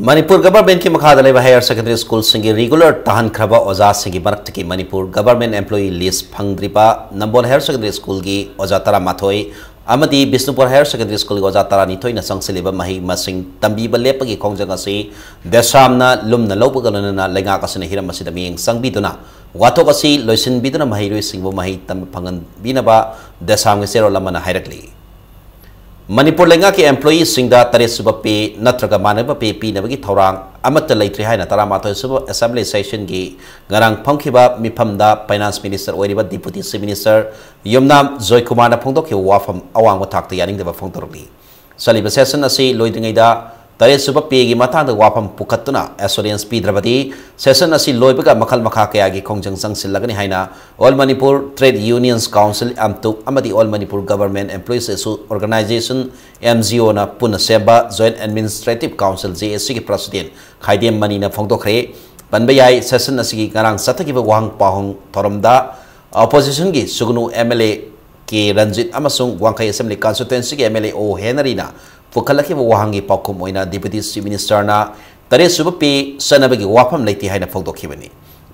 ꯃꯅꯤꯄꯨꯔ ꯒꯚꯔꯟꯃꯦꯟꯠꯀꯤ ꯃꯈꯥꯗ ꯂꯩꯕ ꯍꯥꯌꯔ ꯁꯦꯀꯦꯟꯗꯔꯤ ꯁ꯭ꯀꯨꯜꯁꯤꯡꯒꯤ ꯔꯤꯒꯨꯂꯔ ꯇꯥꯍꯟꯈ꯭ꯔꯕ ꯑꯣꯖꯥꯁꯤꯡꯒꯤ ꯃꯔꯛꯇꯒꯤ ꯃꯅꯤꯄꯨꯔ ꯒꯚꯔꯟꯃꯦꯟꯠ ꯑꯦꯝꯄ꯭ꯂꯣꯌꯤ ꯂꯤꯁ ꯐꯪꯗ꯭ꯔꯤꯕ ꯅꯝꯕꯣꯜ ꯍꯥꯌꯔ ꯁꯦꯀꯦꯟꯗꯔꯤ ꯁ꯭ꯀꯨꯜꯒꯤ ꯑꯣꯖꯥ ꯇꯔꯥꯃꯥꯊꯣꯏ ꯑꯃꯗꯤ ꯕꯤꯁꯅꯨꯄꯨꯔ ꯍꯥꯌꯔ ꯁꯦꯀꯦꯟꯗꯔꯤ ꯁ꯭ꯀꯨꯜꯒꯤ ꯑꯣꯖꯥ ꯇꯔꯥꯅꯤꯊꯣꯏꯅ ꯆꯪꯁꯤꯜꯂꯤꯕ ꯃꯍꯩ ꯃꯁꯤꯡ ꯇꯝꯕꯤꯕ ꯂꯦꯞꯄꯒꯤ ꯈꯣꯡꯖꯪ ꯑꯁꯤ ꯗꯦꯁꯥꯝꯅ ꯂꯨꯝꯅ ꯂꯧꯕꯒ ꯂꯣꯏꯅꯅ ꯂꯩꯉꯥꯛ ꯑꯁꯤꯅ ꯍꯤꯔꯝ ꯑꯁꯤꯗ ꯃꯤꯠꯌꯦꯡ ꯆꯪꯕꯤꯗꯨꯅ ꯋꯥꯊꯣꯛ ꯑꯁꯤ ꯂꯣꯏꯁꯤꯟꯕꯤꯗꯨꯅ ꯃꯍꯩꯔꯣꯏꯁꯤꯡꯕꯨ ꯃꯍꯩ ꯇꯝꯕ ꯐꯪꯍꯟꯕꯤꯅꯕ ꯗꯦꯁꯥꯝꯒꯤ ꯆꯦꯔꯣꯜ ꯑꯃꯅ ꯍꯥꯏꯔꯛꯂꯤ꯫ ꯃꯅꯤꯄꯨꯔ ꯂꯩꯉꯥꯛꯀꯤ ꯑꯦꯝꯄ꯭ꯂꯣꯌꯤꯁꯤꯡꯗ ꯇꯔꯦꯠ ꯁꯨꯕ ꯄꯦ ꯅꯠꯇ꯭ꯔꯒ ꯃꯥꯟꯅꯕ ꯄꯦ ꯄꯤꯅꯕꯒꯤ ꯊꯧꯔꯥꯡ ꯑꯃꯠꯇ ꯂꯩꯇ꯭ꯔꯤ ꯍꯥꯏꯅ ꯇꯔꯥꯃꯥꯊꯣꯏ ꯁꯨꯕ ꯑꯦꯁꯦꯝꯕ꯭ꯂꯤ ꯁꯦꯁꯟꯒꯤ ꯉꯔꯥꯡ ꯐꯝꯈꯤꯕ ꯃꯤꯐꯝꯗ ꯐꯥꯏꯅꯥꯟꯁ ꯃꯤꯅꯤꯁꯇꯔ ꯑꯣꯏꯔꯤꯕ ꯗꯤꯄꯨꯇꯤ ꯆꯤꯐ ꯃꯤꯅꯤꯁꯇꯔ ꯌꯨꯝꯅꯥꯝ ꯖꯣꯏꯀꯨꯃꯥꯔꯅ ꯐꯣꯡꯗꯣꯛꯈꯤꯕ ꯋꯥꯐꯝ ꯑꯋꯥꯡꯕ ꯊꯥꯛꯇ ꯌꯥꯅꯤꯡꯗꯕ ꯐꯣꯡꯗꯣꯔꯛꯂꯤ꯫ ꯆꯠꯂꯤꯕ ꯁꯦꯁꯟ ꯑꯁꯤ ꯂꯣꯏꯗ꯭ꯔꯤꯉꯩꯗ ꯇꯔꯦꯠ ꯁꯨꯕ ꯄꯦꯒꯤ ꯃꯇꯥꯡꯗ ꯋꯥꯐꯝ ꯄꯨꯈꯠꯇꯨꯅ ꯑꯦꯁꯨꯔꯦꯟꯁ ꯄꯤꯗ꯭ꯔꯕꯗꯤ ꯁꯦꯁꯟ ꯑꯁꯤ ꯂꯣꯏꯕꯒ ꯃꯈꯜ ꯃꯈꯥ ꯀꯌꯥꯒꯤ ꯈꯣꯡꯖꯪ ꯆꯪꯁꯤꯜꯂꯒꯅꯤ ꯍꯥꯏꯅ all Manipur trade unions council, AMTUC, ꯑꯃꯗꯤ all Manipur government employees organisation, M G ꯑꯣꯅ ꯄꯨꯟꯅ ꯁꯦꯝꯕ joint administrative council, J A ꯁꯤꯒꯤ ꯄ꯭ꯔꯁꯤꯗꯦꯟꯠ ꯈꯥꯏꯗꯦꯝ ꯃꯅꯤꯅ ꯐꯣꯡꯗꯣꯛꯈ꯭ꯔꯦ꯫ ꯄꯟꯕ ꯌꯥꯏ, ꯁꯦꯁꯟ ꯑꯁꯤꯒꯤ ꯉꯔꯥꯡ ꯆꯠꯊꯈꯤꯕ ꯋꯥꯍꯪ ꯄꯥꯎꯍꯪ ꯊꯧꯔꯝꯗ ꯑꯣꯄꯣꯖꯤꯁꯟꯒꯤ ꯁꯨꯒꯅꯨ M L A K Ranjit ꯑꯃꯁꯨꯡ ꯋꯥꯡꯈꯩ ꯑꯦꯁꯦꯝꯕ꯭ꯂꯤ ꯀꯟꯁꯇꯤꯇ꯭ꯋꯦꯟꯁꯤꯒꯤ ꯑꯦꯝ ꯑꯦꯜ ꯑꯦ ꯑꯣ ꯍꯦꯅꯔꯤꯅ ꯄꯨꯈꯠꯂꯛꯈꯤꯕ ꯋꯥꯍꯪꯒꯤ ꯄꯥꯎꯈꯨꯝ ꯑꯣꯏꯅ ꯗꯤꯄꯨꯇꯤ ꯆꯤꯐ ꯃꯤꯅꯤꯁꯇꯔꯅ ꯇꯔꯦꯠ ꯁꯨꯕ ꯄꯦ ꯆꯠꯅꯕꯒꯤ ꯋꯥꯐꯝ ꯂꯩꯇꯦ ꯍꯥꯏꯅ ꯐꯣꯡꯗꯣꯛꯈꯤꯕꯅꯤ꯫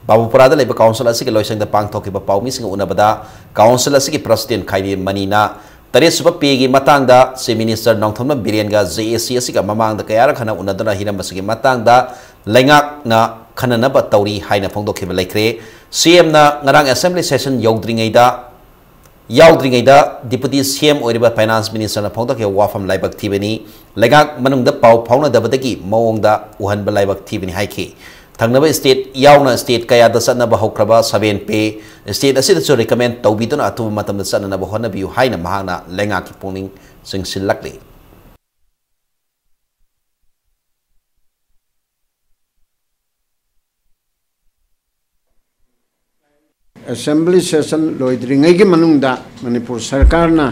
ꯕꯥꯕꯨꯄꯨꯔꯥꯗ ꯂꯩꯕ ꯀꯥꯎꯟꯁꯤꯜ ꯑꯁꯤꯒꯤ ꯂꯣꯏꯁꯪꯗ ꯄꯥꯡꯊꯣꯛꯈꯤꯕ ꯄꯥꯎꯃꯤꯁꯤꯡꯒ ꯎꯅꯕꯗ ꯀꯥꯎꯟꯁꯤꯜ ꯑꯁꯤꯒꯤ ꯄ꯭ꯔꯁꯤꯗꯦꯟꯠ ꯈꯥꯏꯗꯦꯝ ꯃꯅꯤꯅ ꯇꯔꯦꯠ ꯁꯨꯕ ꯄꯦꯒꯤ ꯃꯇꯥꯡꯗ ꯆꯤꯐ ꯃꯤꯅꯤꯁꯇꯔ ꯅꯣꯡꯊꯣꯝꯕꯝ ꯕꯤꯔꯦꯟꯒ ꯖꯦ ꯑꯦ ꯁꯤ ꯑꯁꯤꯒ ꯃꯃꯥꯡꯗ ꯀꯌꯥꯔꯛ ꯍꯟꯅ ꯎꯅꯗꯨꯅ ꯍꯤꯔꯝ ꯑꯁꯤꯒꯤ ꯃꯇꯥꯡꯗ ꯂꯩꯉꯥꯛꯅ ꯈꯟꯅꯅꯕ ꯇꯧꯔꯤ ꯍꯥꯏꯅ ꯐꯣꯡꯗꯣꯛꯈꯤꯕ ꯂꯩꯈ꯭ꯔꯦ꯫ ꯁꯤ ꯑꯦꯝꯅ ꯉꯔꯥꯡ ꯑꯦꯁꯦꯝꯕ꯭ꯂꯤ ꯁꯦꯁꯟ ꯌꯧꯗ꯭ꯔꯤꯉꯩꯗ, ꯌꯥꯎꯗ꯭ꯔꯤꯉꯩꯗ ꯗꯤꯄꯨꯇꯤ ꯁꯤ ꯑꯦꯝ ꯑꯣꯏꯔꯤꯕ ꯐꯥꯏꯅꯥꯟꯁ ꯃꯤꯅꯤꯁꯇꯔꯅ ꯐꯣꯡꯗꯣꯛꯈꯤꯕ ꯋꯥꯐꯝ ꯂꯥꯏꯕꯛ ꯊꯤꯕꯅꯤ꯫ ꯂꯩꯉꯥꯛ ꯃꯅꯨꯡꯗ ꯄꯥꯎ ꯐꯥꯎꯅꯗꯕꯗꯒꯤ ꯃꯑꯣꯡꯗ ꯎꯍꯟꯕ ꯂꯥꯏꯕꯛ ꯊꯤꯕꯅꯤ ꯍꯥꯏꯈꯤ꯫ ꯊꯪꯅꯕ state ꯌꯥꯎꯅ state ꯀꯌꯥꯗ ꯆꯠꯅꯕ ꯍꯧꯈ꯭ꯔꯕ seven pay state ꯑꯁꯤꯗꯁꯨ recommend ꯇꯧꯕꯤꯗꯨꯅ ꯑꯊꯨꯕ ꯃꯇꯝꯗ ꯆꯠꯅꯅꯕ ꯍꯣꯠꯅꯕꯤꯌꯨ ꯍꯥꯏꯅ ꯃꯍꯥꯛꯅ ꯂꯩꯉꯥꯛꯀꯤ ꯄꯨꯛꯅꯤꯡ ꯆꯤꯡꯁꯤꯜꯂꯛꯂꯤ꯫ Assembly session ꯂꯣꯏꯗ꯭ꯔꯤꯉꯩꯒꯤ ꯃꯅꯨꯡꯗ ꯃꯅꯤꯄꯨꯔ ꯁꯔꯀꯥꯔꯅ,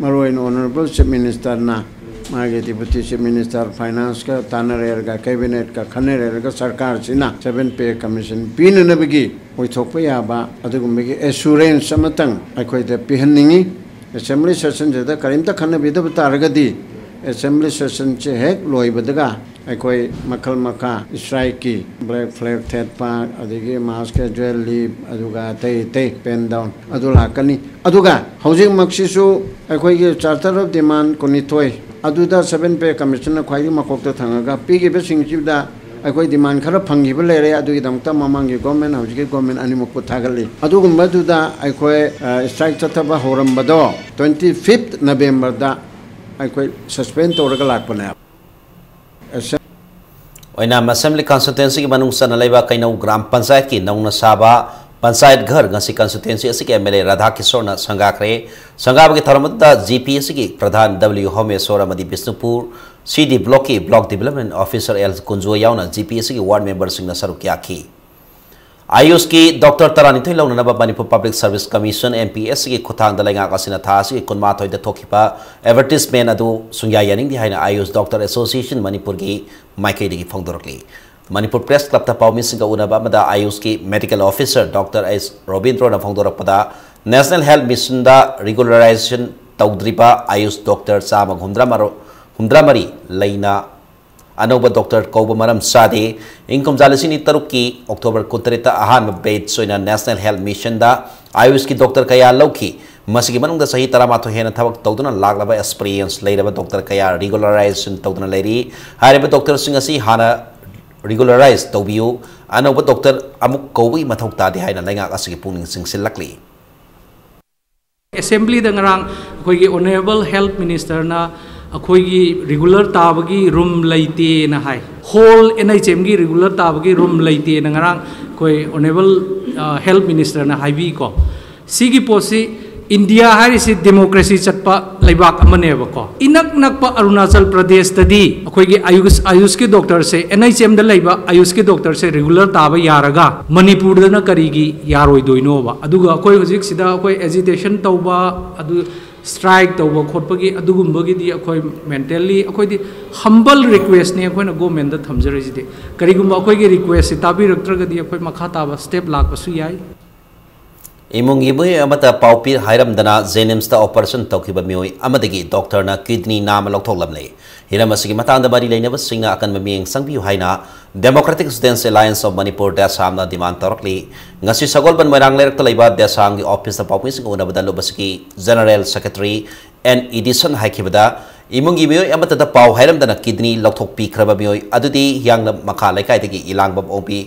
ꯃꯔꯨꯑꯣꯏꯅ Honourable Chief Minister ꯅ ꯃꯥꯒꯤ Deputy Chief Minister, Finance ꯀ ꯇꯥꯟꯅꯔꯦꯔꯒ, Cabinet ꯀ ꯈꯟꯅꯔꯦꯔꯒ, ꯁꯔꯀꯥꯔꯁꯤꯅ seven pay commission ꯄꯤꯅꯅꯕꯒꯤ ꯑꯣꯏꯊꯣꯛꯄ ꯌꯥꯕ ꯑꯗꯨꯒꯨꯝꯕꯒꯤ assurance ꯑꯃꯇꯪ ꯑꯩꯈꯣꯏꯗ ꯄꯤꯍꯟꯅꯤꯡꯏ꯫ Assembly session ꯁꯤꯗ ꯀꯔꯤꯝꯇ ꯈꯟꯅꯕꯤꯗꯕ ꯇꯥꯔꯒꯗꯤ, Assembly session ꯁꯦ ꯍꯦꯛ ꯂꯣꯏꯕꯗꯒ ꯑꯩꯈꯣꯏ ꯃꯈꯜ ꯃꯈꯥ strike ꯀꯤ, black flag ꯊꯦꯠꯄ, ꯑꯗꯒꯤ mass casual leave, ꯑꯗꯨꯒ ꯑꯇꯩ ꯑꯇꯩ pen down ꯑꯗꯨ ꯂꯥꯛꯀꯅꯤ꯫ ꯑꯗꯨꯒ ꯍꯧꯖꯤꯛꯃꯛꯁꯤꯁꯨ ꯑꯩꯈꯣꯏꯒꯤ Charter of Demand ꯀꯨꯟꯅꯤꯊꯣꯏ ꯑꯗꯨꯗ seven pay commission ꯅ ꯈ꯭ꯋꯥꯏꯗꯒꯤ ꯃꯀꯣꯛꯇ ꯊꯪꯉꯒ ꯄꯤꯈꯤꯕꯁꯤꯡꯁꯤꯗ ꯑꯩꯈꯣꯏ demand ꯈꯔ ꯐꯪꯈꯤꯕ ꯂꯩꯔꯦ꯫ ꯑꯗꯨꯒꯤꯗꯃꯛꯇ ꯃꯃꯥꯡꯒꯤ government, ꯍꯧꯖꯤꯛꯀꯤ government ꯑꯅꯤꯃꯛꯄꯨ ꯊꯥꯒꯠꯂꯤ꯫ ꯑꯗꯨꯒꯨꯝꯕꯗꯨꯗ ꯑꯩꯈꯣꯏ, ꯑ, strike ꯆꯠꯊꯕ ꯍꯧꯔꯝꯕꯗꯣ twenty fifth November ꯗ ꯑꯩꯈꯣꯏ suspend ꯇꯧꯔꯒ ꯂꯥꯛꯄꯅꯦ꯫ ꯑꯣꯏꯅꯥꯝ Assembly Constituency ꯒꯤ ꯃꯅꯨꯡ ꯆꯟꯅ ꯂꯩꯕ ꯀꯩꯅꯧ ꯒ꯭ꯔꯥꯝ ꯄꯟꯆꯥꯌꯠꯀꯤ ꯅꯧꯅ ꯁꯥꯕ ꯄꯟꯆꯥꯌꯠ ꯘꯔ ꯉꯁꯤ constituency ꯑꯁꯤꯒꯤ M L A ꯔꯥꯙꯥ ꯀꯤꯁꯣꯔꯅ ꯁꯪꯒꯥꯈ꯭ꯔꯦ꯫ ꯁꯪꯒꯥꯕꯒꯤ ꯊꯧꯔꯝ ꯑꯗꯨꯗ G P ꯑꯁꯤꯒꯤ ꯄ꯭ꯔꯙꯥꯟ W ꯍꯣꯃꯦꯁꯣꯔ ꯑꯃꯗꯤ ꯕꯤꯁꯅꯨꯄꯨꯔ C D block ꯀꯤ block development officer L Kunjo ꯌꯥꯎꯅ G P ꯑꯁꯤꯒꯤ ward member ꯁꯤꯡꯅ ꯁꯔꯨꯛ ꯌꯥꯈꯤ꯫ ꯑꯥꯌꯨꯁꯀꯤ doctor ꯇꯔꯥꯅꯤꯊꯣꯏ ꯂꯧꯅꯅꯕ Manipur Public Service Commission, M P S C ꯒꯤ ꯈꯨꯠꯊꯥꯡꯗ ꯂꯩꯉꯥꯛ ꯑꯁꯤꯅ ꯊꯥ ꯑꯁꯤꯒꯤ ꯀꯨꯟꯃꯥꯊꯣꯏꯗ ꯊꯣꯛꯈꯤꯕ advertisement ꯑꯗꯨ ꯁꯨꯡꯌꯥ ꯌꯥꯅꯤꯡꯗꯦ ꯍꯥꯏꯅ Ayush Doctor Association ꯃꯅꯤꯄꯨꯔꯒꯤ ꯃꯥꯏꯀꯩꯗꯒꯤ ꯐꯣꯡꯗꯣꯔꯛꯂꯤ꯫ ꯃꯅꯤꯄꯨꯔ Press Club ꯇ ꯄꯥꯎꯃꯤꯁꯤꯡꯒ ꯎꯅꯕ ꯑꯃꯗ ꯑꯥꯌꯨꯁꯀꯤ medical officer doctor S ꯔꯣꯕꯤꯟꯗ꯭ꯔꯣꯅ ꯐꯣꯡꯗꯣꯔꯛꯄꯗ, National Health Mission ꯗ regularization ꯇꯧꯗ꯭ꯔꯤꯕ ꯑꯥꯌꯨꯁ doctor ꯆꯥꯝꯃꯒ ꯍꯨꯝꯗ꯭ꯔꯥ ꯃꯔꯤ ꯂꯩꯅ ꯑꯅꯧꯕ doctor ꯀꯧꯕ ꯃꯔꯝ ꯆꯥꯗꯦ꯫ ꯏꯪ ꯀꯨꯝꯖꯥ ꯂꯤꯁꯤꯡ ꯑꯅꯤ ꯇꯔꯨꯛꯀꯤ October ꯀꯨꯟꯇꯔꯦꯠꯇ ꯑꯍꯥꯟꯕ batch ꯑꯣꯏꯅ National Health Mission ꯗ ꯑꯥꯌꯨꯁꯀꯤ doctor ꯀꯌꯥ ꯂꯧꯈꯤ꯫ ꯃꯁꯤꯒꯤ ꯃꯅꯨꯡꯗ ꯆꯍꯤ ꯇꯔꯥꯃꯥꯊꯣꯏ ꯍꯦꯟꯅ ꯊꯕꯛ ꯇꯧꯗꯨꯅ ꯂꯥꯛꯂꯕ experience ꯂꯩꯔꯕ doctor ꯀꯌꯥ regularization ꯇꯧꯗꯨꯅ ꯂꯩꯔꯤ꯫ ꯍꯥꯏꯔꯤꯕ doctor ꯁꯤꯡ ꯑꯁꯤ ꯍꯥꯟꯅ regularize ꯇꯧꯕꯤꯌꯨ꯫ ꯑꯅꯧꯕ doctor ꯑꯃꯨꯛ ꯀꯧꯕꯒꯤ ꯃꯊꯧ ꯇꯥꯗꯦ ꯍꯥꯏꯅ ꯂꯩꯉꯥꯛ ꯑꯁꯤꯒꯤ ꯄꯨꯛꯅꯤꯡ ꯆꯤꯡꯁꯤꯜꯂꯛꯂꯤ꯫ Assembly ꯗ ꯉꯔꯥꯡ ꯑꯩꯈꯣꯏꯒꯤ Honourable Health Minister ꯅ ꯑꯩꯈꯣꯏꯒꯤ ꯔꯤꯒꯨꯂꯔ ꯇꯥꯕꯒꯤ ꯔꯨꯝ ꯂꯩꯇꯦꯅ ꯍꯥꯏ꯫ ꯍꯣꯜ ꯑꯦꯟ ꯑꯩꯆ ꯑꯦꯝꯒꯤ ꯔꯤꯒꯨꯂꯔ ꯇꯥꯕꯒꯤ ꯔꯨꯝ ꯂꯩꯇꯦꯅ ꯉꯔꯥꯡ ꯑꯩꯈꯣꯏ ꯑꯣꯅꯦꯕꯜ ꯍꯦꯜꯊ ꯃꯤꯅꯤꯁꯇꯔꯅ ꯍꯥꯏꯕꯤꯀꯣ꯫ ꯁꯤꯒꯤ ꯄꯣꯠꯁꯤ, ꯏꯟꯗꯤꯌꯥ ꯍꯥꯏꯔꯤꯁꯤ ꯗꯦꯃꯣꯀ꯭ꯔꯦꯁꯤ ꯆꯠꯄ ꯂꯩꯕꯥꯛ ꯑꯃꯅꯦꯕꯀꯣ꯫ ꯏꯅꯛ ꯅꯛꯄ ꯑꯔꯨꯅꯥꯆꯜ ꯄ꯭ꯔꯗꯦꯁꯇꯗꯤ ꯑꯩꯈꯣꯏꯒꯤ ꯑꯌꯨꯁ, ꯑꯌꯨꯁꯀꯤ ꯗꯣꯛꯇꯔꯁꯦ, ꯑꯦꯟ ꯑꯩꯆ ꯑꯦꯝꯗ ꯂꯩꯕ ꯑꯌꯨꯁꯀꯤ ꯗꯣꯛꯇꯔꯁꯦ ꯔꯤꯒꯨꯂꯔ ꯇꯥꯕ ꯌꯥꯔꯒ ꯃꯅꯤꯄꯨꯔꯗꯅ ꯀꯔꯤꯒꯤ ꯌꯥꯔꯣꯏꯗꯣꯏꯅꯣꯕ? ꯑꯗꯨꯒ ꯑꯩꯈꯣꯏ ꯍꯧꯖꯤꯛꯁꯤꯗ ꯑꯩꯈꯣꯏ ꯑꯦꯖꯤꯇꯦꯁꯟ ꯇꯧꯕ, ꯑꯗꯨ ꯁ꯭ꯇ꯭ꯔꯥꯏꯛ ꯇꯧꯕ ꯈꯣꯠꯄꯒꯤ ꯑꯗꯨꯒꯨꯝꯕꯒꯤꯗꯤ ꯑꯩꯈꯣꯏ ꯃꯦꯟꯇꯦꯜꯂꯤ, ꯑꯩꯈꯣꯏꯗꯤ ꯍꯝꯕꯜ ꯔꯤꯀ꯭ꯋꯦꯁꯅꯦ ꯑꯩꯈꯣꯏꯅ ꯒꯣꯔꯃꯦꯟꯗ ꯊꯝꯖꯔꯤꯁꯤꯗꯤ꯫ ꯀꯔꯤꯒꯨꯝꯕ ꯑꯩꯈꯣꯏꯒꯤ ꯔꯤꯀ꯭ꯋꯦꯁꯁꯤ ꯇꯥꯕꯤꯔꯛꯇ꯭ꯔꯒꯗꯤ ꯑꯩꯈꯣꯏ ꯃꯈꯥ ꯇꯥꯕ ꯁ꯭ꯇꯦꯞ ꯂꯥꯛꯄꯁꯨ ꯌꯥꯏ꯫ ꯏꯃꯨꯡꯒꯤ ꯃꯤꯑꯣꯏ ꯑꯃꯠꯇ ꯄꯥꯎ ꯄꯤ ꯍꯥꯏꯔꯝꯗꯅ ꯖꯦꯅꯤꯝꯁꯇ ꯑꯣꯄꯔꯦꯁꯟ ꯇꯧꯈꯤꯕ ꯃꯤꯑꯣꯏ ꯑꯃꯗꯒꯤ ꯗꯣꯛꯇꯔꯅ ꯀꯤꯗꯅꯤ ꯅꯥꯝꯃ ꯂꯧꯊꯣꯛꯂꯝꯂꯦ꯫ ꯍꯤꯔꯝ ꯑꯁꯤꯒꯤ ꯃꯇꯥꯡꯗ ꯃꯔꯤ ꯂꯩꯅꯕꯁꯤꯡꯅ ꯑꯀꯟꯕ ꯃꯤꯠꯌꯦꯡ ꯆꯪꯕꯤꯌꯨ ꯍꯥꯏꯅ Democratic Students Alliance of Manipur, ꯗꯦꯁꯥꯝꯅ ꯗꯤꯃꯥꯟ ꯇꯧꯔꯛꯂꯤ꯫ ꯉꯁꯤ ꯁꯒꯣꯜꯕꯟ ꯃꯣꯏꯔꯥꯡ ꯂꯩꯔꯛꯇ ꯂꯩꯕ ꯗꯦꯁꯥꯝꯒꯤ ꯑꯣꯐꯤꯁꯇ ꯄꯥꯎꯃꯤꯁꯤꯡꯒ ꯎꯅꯕꯗ ꯂꯨꯞ ꯑꯁꯤꯒꯤ ꯖꯦꯅꯔꯦꯜ ꯁꯦꯀ꯭ꯔꯦꯇꯔꯤ ꯑꯦꯟ ꯏꯗꯤꯁꯟ ꯍꯥꯏꯈꯤꯕꯗ, ꯏꯃꯨꯡꯒꯤ ꯃꯤꯑꯣꯏ ꯑꯃꯠꯇꯗ ꯄꯥꯎ ꯍꯥꯏꯔꯝꯗꯅ ꯀꯤꯗꯅꯤ ꯂꯧꯊꯣꯛꯄꯤꯈ꯭ꯔꯕ ꯃꯤꯑꯣꯏ ꯑꯗꯨꯗꯤ ꯍꯤꯌꯥꯡꯂꯝ ꯃꯈꯥ ꯂꯩꯀꯥꯏꯗꯒꯤ ꯏꯂꯥꯡꯕꯝ ꯑꯣꯡꯕꯤ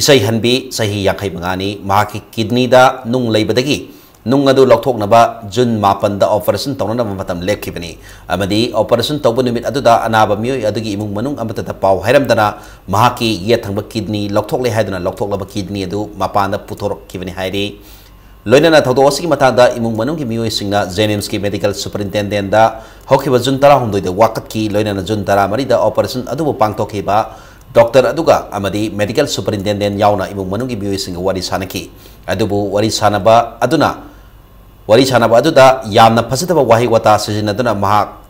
ꯏꯁꯩꯍꯟꯕꯤ, ꯆꯍꯤ ꯌꯥꯡꯈꯩ ꯃꯉꯥꯅꯤ꯫ ꯃꯍꯥꯛꯀꯤ ꯀꯤꯗꯅꯤꯗ ꯅꯨꯡ ꯂꯩꯕꯗꯒꯤ ꯅꯨꯡ ꯑꯗꯨ ꯂꯧꯊꯣꯛꯅꯕ ꯖꯨꯟ ꯃꯥꯄꯟꯗ ꯑꯣꯄꯔꯦꯁꯟ ꯇꯧꯅꯅꯕ ꯃꯇꯝ ꯂꯦꯞꯈꯤꯕꯅꯤ ꯑꯃꯗꯤ ꯑꯣꯄꯔꯦꯁꯟ ꯇꯧꯕ ꯅꯨꯃꯤꯠ ꯑꯗꯨꯗ ꯑꯅꯥꯕ ꯃꯤꯑꯣꯏ ꯑꯗꯨꯒꯤ ꯏꯃꯨꯡ ꯃꯅꯨꯡ ꯑꯃꯠꯇꯗ ꯄꯥꯎ ꯍꯥꯏꯔꯝꯗꯅ ꯃꯍꯥꯛꯀꯤ ꯌꯦꯠ ꯊꯪꯕ ꯀꯤꯗꯅꯤ ꯂꯧꯊꯣꯛꯂꯦ ꯍꯥꯏꯗꯨꯅ ꯂꯧꯊꯣꯛꯂꯕ ꯀꯤꯗꯅꯤ ꯑꯗꯨ ꯃꯄꯥꯟꯗ ꯄꯨꯊꯣꯔꯛꯈꯤꯕꯅꯤ ꯍꯥꯏꯔꯤ꯫ ꯂꯣꯏꯅꯅ ꯊꯧꯗꯣꯛ ꯑꯁꯤꯒꯤ ꯃꯇꯥꯡꯗ ꯏꯃꯨꯡ ꯃꯅꯨꯡꯒꯤ ꯃꯤꯑꯣꯏꯁꯤꯡꯅ ꯖꯦꯅꯤꯝꯁꯀꯤ ꯃꯦꯗꯤꯀꯦꯜ ꯁꯨꯄꯔꯤꯟꯇꯦꯟꯗꯦꯟꯗ ꯍꯧꯈꯤꯕ ꯖꯨꯟ ꯇꯔꯥꯍꯨꯝꯗꯣꯏꯗ ꯋꯥꯀꯠꯈꯤ꯫ ꯂꯣꯏꯅꯅ ꯖꯨꯟ ꯇꯔꯥꯃꯔꯤꯗ ꯑꯣꯄꯔꯦꯁꯟ ꯑꯗꯨꯕꯨ ꯄꯥꯡꯊꯣꯛꯈꯤꯕ ꯗꯣꯛꯇꯔ ꯑꯗꯨꯒ ꯑꯃꯗꯤ ꯃꯦꯗꯤꯀꯦꯜ ꯁꯨꯄꯔꯤꯟꯇꯦꯟꯗꯦꯟ ꯌꯥꯎꯅ ꯏꯃꯨꯡ ꯃꯅꯨꯡꯒꯤ ꯃꯤꯑꯣꯏꯁꯤꯡꯒ ꯋꯥꯔꯤ ꯁꯥꯅꯈꯤ꯫ ꯑꯗꯨꯕꯨ ꯋꯥꯔꯤ ꯁꯥꯅꯕ ꯑꯗꯨꯅ, ꯋꯥꯔꯤ ꯁꯥꯅꯕ ꯑꯗꯨꯗ ꯌꯥꯝꯅ ꯐꯖꯗꯕ ꯋꯥꯍꯩ ꯋꯥꯇꯥ ꯁꯤꯖꯤꯟꯅꯗꯨꯅ ꯃꯍꯥꯛ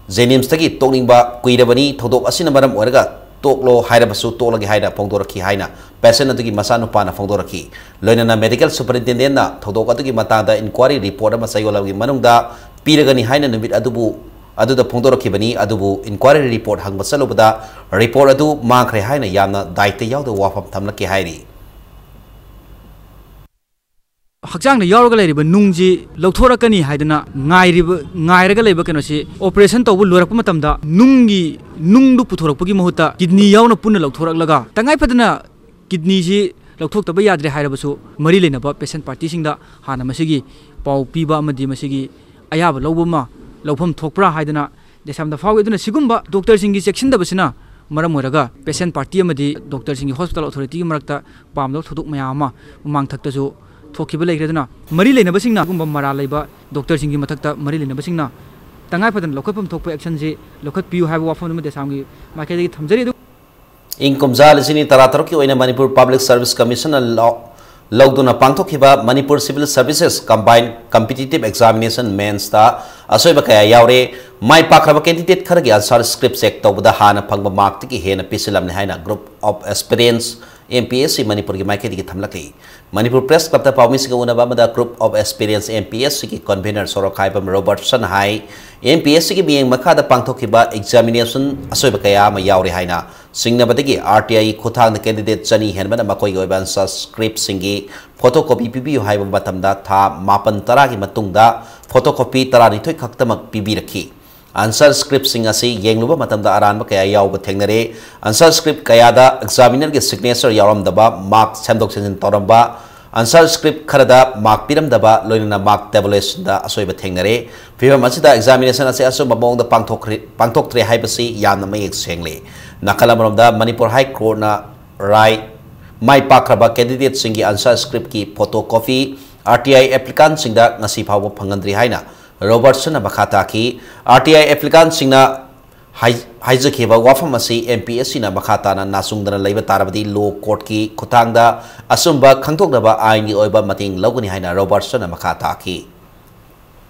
ꯖꯦꯅꯤꯝꯁꯇꯒꯤ ꯇꯣꯛꯅꯤꯡꯕ ꯀꯨꯏꯔꯕꯅꯤ, ꯊꯧꯗꯣꯛ ꯑꯁꯤꯅ ꯃꯔꯝ ꯑꯣꯏꯔꯒ ꯇꯣꯛꯂꯣ ꯍꯥꯏꯔꯕꯁꯨ ꯇꯣꯛꯂꯒꯦ ꯍꯥꯏꯅ ꯐꯣꯡꯗꯣꯔꯛꯈꯤ ꯍꯥꯏꯅ ꯄꯦꯁꯦꯟ ꯑꯗꯨꯒꯤ ꯃꯆꯥꯅꯨꯄꯥꯅ ꯐꯣꯡꯗꯣꯔꯛꯈꯤ꯫ ꯂꯣꯏꯅꯅ ꯃꯦꯗꯤꯀꯦꯜ ꯁꯨꯄꯔꯤꯟꯇꯦꯟꯗꯦꯟꯅ ꯊꯧꯗꯣꯛ ꯑꯗꯨꯒꯤ ꯃꯇꯥꯡꯗ ꯏꯟꯀ꯭ꯋꯥꯔꯤ ꯔꯤꯄꯣꯔꯠ ꯑꯃ ꯆꯌꯣꯜ ꯑꯃꯒꯤ ꯃꯅꯨꯡꯗ ꯄꯤꯔꯒꯅꯤ ꯍꯥꯏꯅ ꯅꯨꯃꯤꯠ ꯑꯗꯨꯕꯨ, ꯑꯗꯨꯗ ꯐꯣꯡꯗꯣꯔꯛꯈꯤꯕꯅꯤ꯫ ꯑꯗꯨꯕꯨ ꯏꯟꯀ꯭ꯋꯥꯔꯤ ꯔꯤꯄꯣꯔꯠ ꯍꯪꯕ ꯆꯠꯂꯨꯕꯗ ꯔꯤꯄꯣꯔꯠ ꯑꯗꯨ ꯃꯥꯡꯈ꯭ꯔꯦ ꯍꯥꯏꯅ ꯌꯥꯝꯅ ꯗꯥꯏꯇ ꯌꯥꯎꯗꯕ ꯋꯥꯐꯝ ꯊꯝꯂꯛꯈꯤ ꯍꯥꯏꯔꯤ꯫ ꯍꯛꯆꯥꯡꯗ ꯌꯥꯎꯔꯒ ꯂꯩꯔꯤꯕ ꯅꯨꯡꯁꯤ ꯂꯧꯊꯣꯔꯛꯀꯅꯤ ꯍꯥꯏꯗꯅ ꯉꯥꯏꯔꯤꯕ, ꯉꯥꯏꯔꯒ ꯂꯩꯕ ꯀꯩꯅꯣꯁꯤ ꯑꯣꯄꯔꯦꯁꯟ ꯇꯧꯕ ꯂꯣꯏꯔꯛꯄ ꯃꯇꯝꯗ ꯅꯨꯡꯒꯤ, ꯅꯨꯡꯗꯨ ꯄꯨꯊꯣꯔꯛꯄꯒꯤ ꯃꯍꯨꯠꯇ ꯀꯤꯗꯅꯤ ꯌꯥꯎꯅ ꯄꯨꯟꯅ ꯂꯧꯊꯣꯔꯛꯂꯒ, ꯇꯉꯥꯏ ꯐꯗꯅ ꯀꯤꯗꯅꯤꯁꯤ ꯂꯧꯊꯣꯛꯇꯕ ꯌꯥꯗ꯭ꯔꯦ ꯍꯥꯏꯔꯕꯁꯨ, ꯃꯔꯤ ꯂꯩꯅꯕ ꯄꯦꯁꯦꯟ ꯄꯥꯔꯇꯤꯁꯤꯡꯗ ꯍꯥꯟꯅ ꯃꯁꯤꯒꯤ ꯄꯥꯎ ꯄꯤꯕ ꯑꯃꯗꯤ ꯃꯁꯤꯒꯤ ꯑꯌꯥꯕ ꯂꯧꯕ ꯑꯃ ꯂꯧꯐꯝ ꯊꯣꯛꯄ꯭ꯔꯥ ꯍꯥꯏꯗꯅ ꯗꯦꯁꯥꯝꯗ ꯐꯥꯎꯏ꯫ ꯑꯗꯨꯅ ꯁꯤꯒꯨꯝꯕ ꯗꯣꯛꯇꯔꯁꯤꯡꯒꯤ ꯆꯦꯛꯁꯤꯟꯗꯕꯁꯤꯅ ꯃꯔꯝ ꯑꯣꯏꯔꯒ ꯄꯦꯁꯦꯟ ꯄꯥꯔꯇꯤ ꯑꯃꯗꯤ ꯗꯣꯛꯇꯔꯁꯤꯡꯒꯤ ꯍꯣꯁꯄꯤꯇꯥꯜ ꯑꯣꯊꯣꯔꯤꯇꯤꯒꯤ ꯃꯔꯛꯇ ꯄꯥꯝꯗꯕ ꯊꯧꯗꯣꯛ ꯃꯌꯥꯝ ꯑꯃ ꯃꯃꯥꯡꯊꯛꯇꯁꯨ ꯊꯣꯛꯈꯤꯕ ꯂꯩꯈ꯭ꯔꯦ꯫ ꯑꯗꯨꯅ ꯃꯔꯤ ꯂꯩꯅꯕꯁꯤꯡꯅ ꯑꯗꯨꯒꯨꯝꯕ ꯃꯔꯥꯜ ꯂꯩꯕ ꯗꯣꯛꯇꯔꯁꯤꯡꯒꯤ ꯃꯊꯛꯇ ꯃꯔꯤ ꯂꯩꯅꯕꯁꯤꯡꯅ ꯇꯉꯥꯏ ꯐꯗꯅ ꯂꯧꯈꯠꯐꯝ ꯊꯣꯛꯄ ꯑꯦꯛꯁꯟꯁꯤ ꯂꯧꯈꯠꯄꯤꯌꯨ ꯍꯥꯏꯕ ꯋꯥꯐꯝ ꯑꯃ ꯗꯦꯁꯥꯝꯒꯤ ꯃꯥꯏꯀꯩꯗꯒꯤ ꯊꯝꯖꯔꯤ꯫ ꯑꯗꯨ ꯏꯪ ꯀꯨꯝꯖꯥ ꯂꯤꯁꯤꯡ ꯑꯅꯤ ꯇꯔꯥꯇꯔꯨꯛꯀꯤ ꯑꯣꯏꯅ ꯃꯅꯤꯄꯨꯔ ꯄꯕ꯭ꯂꯤꯛ ꯁꯔꯚꯤꯁ ꯀꯃꯤꯁꯟꯅ ꯂꯧ-, ꯂꯧꯗꯨꯅ ꯄꯥꯡꯊꯣꯛꯈꯤꯕ Manipur civil services combined competitive examination, ꯃꯦꯟꯁꯇ ꯑꯁꯣꯏꯕ ꯀꯌꯥ ꯌꯥꯎꯔꯦ꯫ ꯃꯥꯏ ꯄꯥꯛꯈ꯭ꯔꯕ ꯀꯦꯟꯗꯤꯗꯦꯠ ꯈꯔꯒꯤ ꯑꯟꯁꯔ ꯁ꯭ꯀ꯭ꯔꯤꯞ ꯆꯦꯛ ꯇꯧꯕꯗ ꯍꯥꯟꯅ ꯐꯪꯕ ꯃꯥꯔꯛꯇꯒꯤ ꯍꯦꯟꯅ ꯄꯤꯁꯤꯜꯂꯝꯂꯦ ꯍꯥꯏꯅ group of aspirants, M P S C, ꯃꯅꯤꯄꯨꯔꯒꯤ ꯃꯥꯏꯀꯩꯗꯒꯤ ꯊꯝꯂꯛꯂꯤ꯫ ꯃꯅꯤꯄꯨꯔ ꯄ꯭ꯔꯦꯁ ꯀ꯭ꯂꯕꯇ ꯄꯥꯎꯃꯤꯁꯤꯡꯒ ꯎꯅꯕ ꯑꯃꯗ group of aspirants, M P ꯑꯦꯁ ꯁꯤꯒꯤ ꯀꯟꯚꯤꯅꯔ ꯁꯣꯔꯣꯛꯈꯥꯏꯕꯝ ꯔꯣꯕꯔꯠꯁꯟ ꯍꯥꯏ, ꯑꯦꯝ ꯄꯤ ꯑꯦꯁ ꯁꯤꯒꯤ ꯃꯤꯠꯌꯦꯡ ꯃꯈꯥꯗ ꯄꯥꯡꯊꯣꯛꯈꯤꯕ ꯑꯦꯛꯖꯥꯃꯤꯅꯦꯁꯟ ꯑꯁꯣꯏꯕ ꯀꯌꯥ ꯑꯃ ꯌꯥꯎꯔꯤ ꯍꯥꯏꯅ ꯆꯤꯡꯅꯕꯗꯒꯤ ꯑꯥꯔ ꯇꯤ ꯑꯥꯏ ꯈꯨꯠꯊꯥꯡꯗ ꯀꯦꯟꯗꯤꯗꯦꯠ ꯆꯅꯤ ꯍꯦꯟꯕꯅ ꯃꯈꯣꯏꯒꯤ ꯑꯣꯏꯕ ꯑꯟꯁꯔ ꯁ꯭ꯀ꯭ꯔꯤꯞꯁꯤꯡꯒꯤ ꯐꯣꯇꯣ ꯀꯣꯄꯤ ꯄꯤꯕꯤꯌꯨ ꯍꯥꯏꯕ ꯃꯇꯝꯗ ꯊꯥ ꯃꯥꯄꯟ ꯇꯔꯥꯒꯤ ꯃꯇꯨꯡꯗ ꯐꯣꯇꯣ ꯀꯣꯄꯤ ꯇꯔꯥꯅꯤꯊꯣꯏ ꯈꯛꯇꯃꯛ ꯄꯤꯕꯤꯔꯛꯈꯤ꯫ ꯑꯟꯁꯔ ꯁ꯭ꯀ꯭ꯔꯤꯞꯁꯤꯡ ꯑꯁꯤ ꯌꯦꯡꯂꯨꯕ ꯃꯇꯝꯗ ꯑꯔꯥꯟꯕ ꯀꯌꯥ ꯌꯥꯎꯕ ꯊꯦꯡꯅꯔꯦ꯫ ꯑꯟꯁꯔ ꯁ꯭ꯀ꯭ꯔꯤꯞ ꯀꯌꯥꯗ ꯑꯦꯛꯖꯥꯃꯤꯅꯔꯒꯤ ꯁꯤꯒꯅꯦꯆꯔ ꯌꯥꯎꯔꯝꯗꯕ, ꯃꯥꯔꯛ ꯁꯦꯝꯗꯣꯛ ꯁꯦꯝꯖꯤꯟ ꯇꯧꯔꯝꯕ, ꯑꯟꯁꯔ ꯁ꯭ꯀ꯭ꯔꯤꯞ ꯈꯔꯗ ꯃꯥꯔꯛ ꯄꯤꯔꯝꯗꯕ, ꯂꯣꯏꯅꯅ ꯃꯥꯔꯛ ꯇꯦꯕꯨꯂꯦꯁꯟꯗ ꯑꯁꯣꯏꯕ ꯊꯦꯡꯅꯔꯦ꯫ ꯐꯤꯕꯝ ꯑꯁꯤꯗ ꯑꯦꯛꯖꯥꯃꯤꯅꯦꯁꯟ ꯑꯁꯤ ꯑꯆꯨꯝꯕ ꯃꯑꯣꯡꯗ ꯄꯥꯡꯊꯣꯛꯈ꯭ꯔꯦ-, ꯄꯥꯡꯊꯣꯛꯇ꯭ꯔꯦ ꯍꯥꯏꯕꯁꯤ ꯌꯥꯝꯅ ꯃꯌꯦꯛ ꯁꯦꯡꯂꯦ꯫ ꯅꯥꯀꯜ ꯑꯃꯔꯣꯝꯗ ꯃꯅꯤꯄꯨꯔ ꯍꯥꯏ ꯀꯣꯔꯠꯅ ꯔꯥꯏ ꯃꯥꯏ ꯄꯥꯛꯈ꯭ꯔꯕ ꯀꯦꯟꯗꯤꯗꯦꯠꯁꯤꯡꯒꯤ ꯑꯟꯁꯔ ꯁ꯭ꯀ꯭ꯔꯤꯞꯀꯤ photo copy R T I ꯑꯦꯄ꯭ꯂꯤꯀꯥꯟꯁꯤꯡꯗ ꯉꯁꯤ ꯐꯥꯎꯕ ꯐꯪꯍꯟꯗ꯭ꯔꯤ ꯍꯥꯏꯅ ꯔꯣꯕꯔꯠꯁꯟꯅ ꯃꯈꯥ ꯇꯥꯈꯤ꯫ ꯑꯥꯔ ꯇꯤ ꯑꯥꯏ ꯑꯦꯄ꯭ꯂꯤꯀꯥꯟꯁꯤꯡꯅ ꯍꯥꯏ-, ꯍꯥꯏꯖꯈꯤꯕ ꯋꯥꯐꯝ ꯑꯁꯤ ꯑꯦꯝ ꯄꯤ ꯑꯦꯁ ꯁꯤꯅ ꯃꯈꯥ ꯇꯥꯅ ꯅꯥꯆꯨꯡꯗꯅ ꯂꯩꯕ ꯇꯥꯔꯕꯗꯤ ꯂꯣ ꯀꯣꯔꯠꯀꯤ ꯈꯨꯠꯊꯥꯡꯗ ꯑꯆꯨꯝꯕ ꯈꯪꯗꯣꯛꯅꯕ ꯑꯥꯏꯟꯒꯤ ꯑꯣꯏꯕ ꯃꯇꯦꯡ ꯂꯧꯒꯅꯤ ꯍꯥꯏꯅ ꯔꯣꯕꯔꯠꯁꯟꯅ ꯃꯈꯥ ꯇꯥꯈꯤ꯫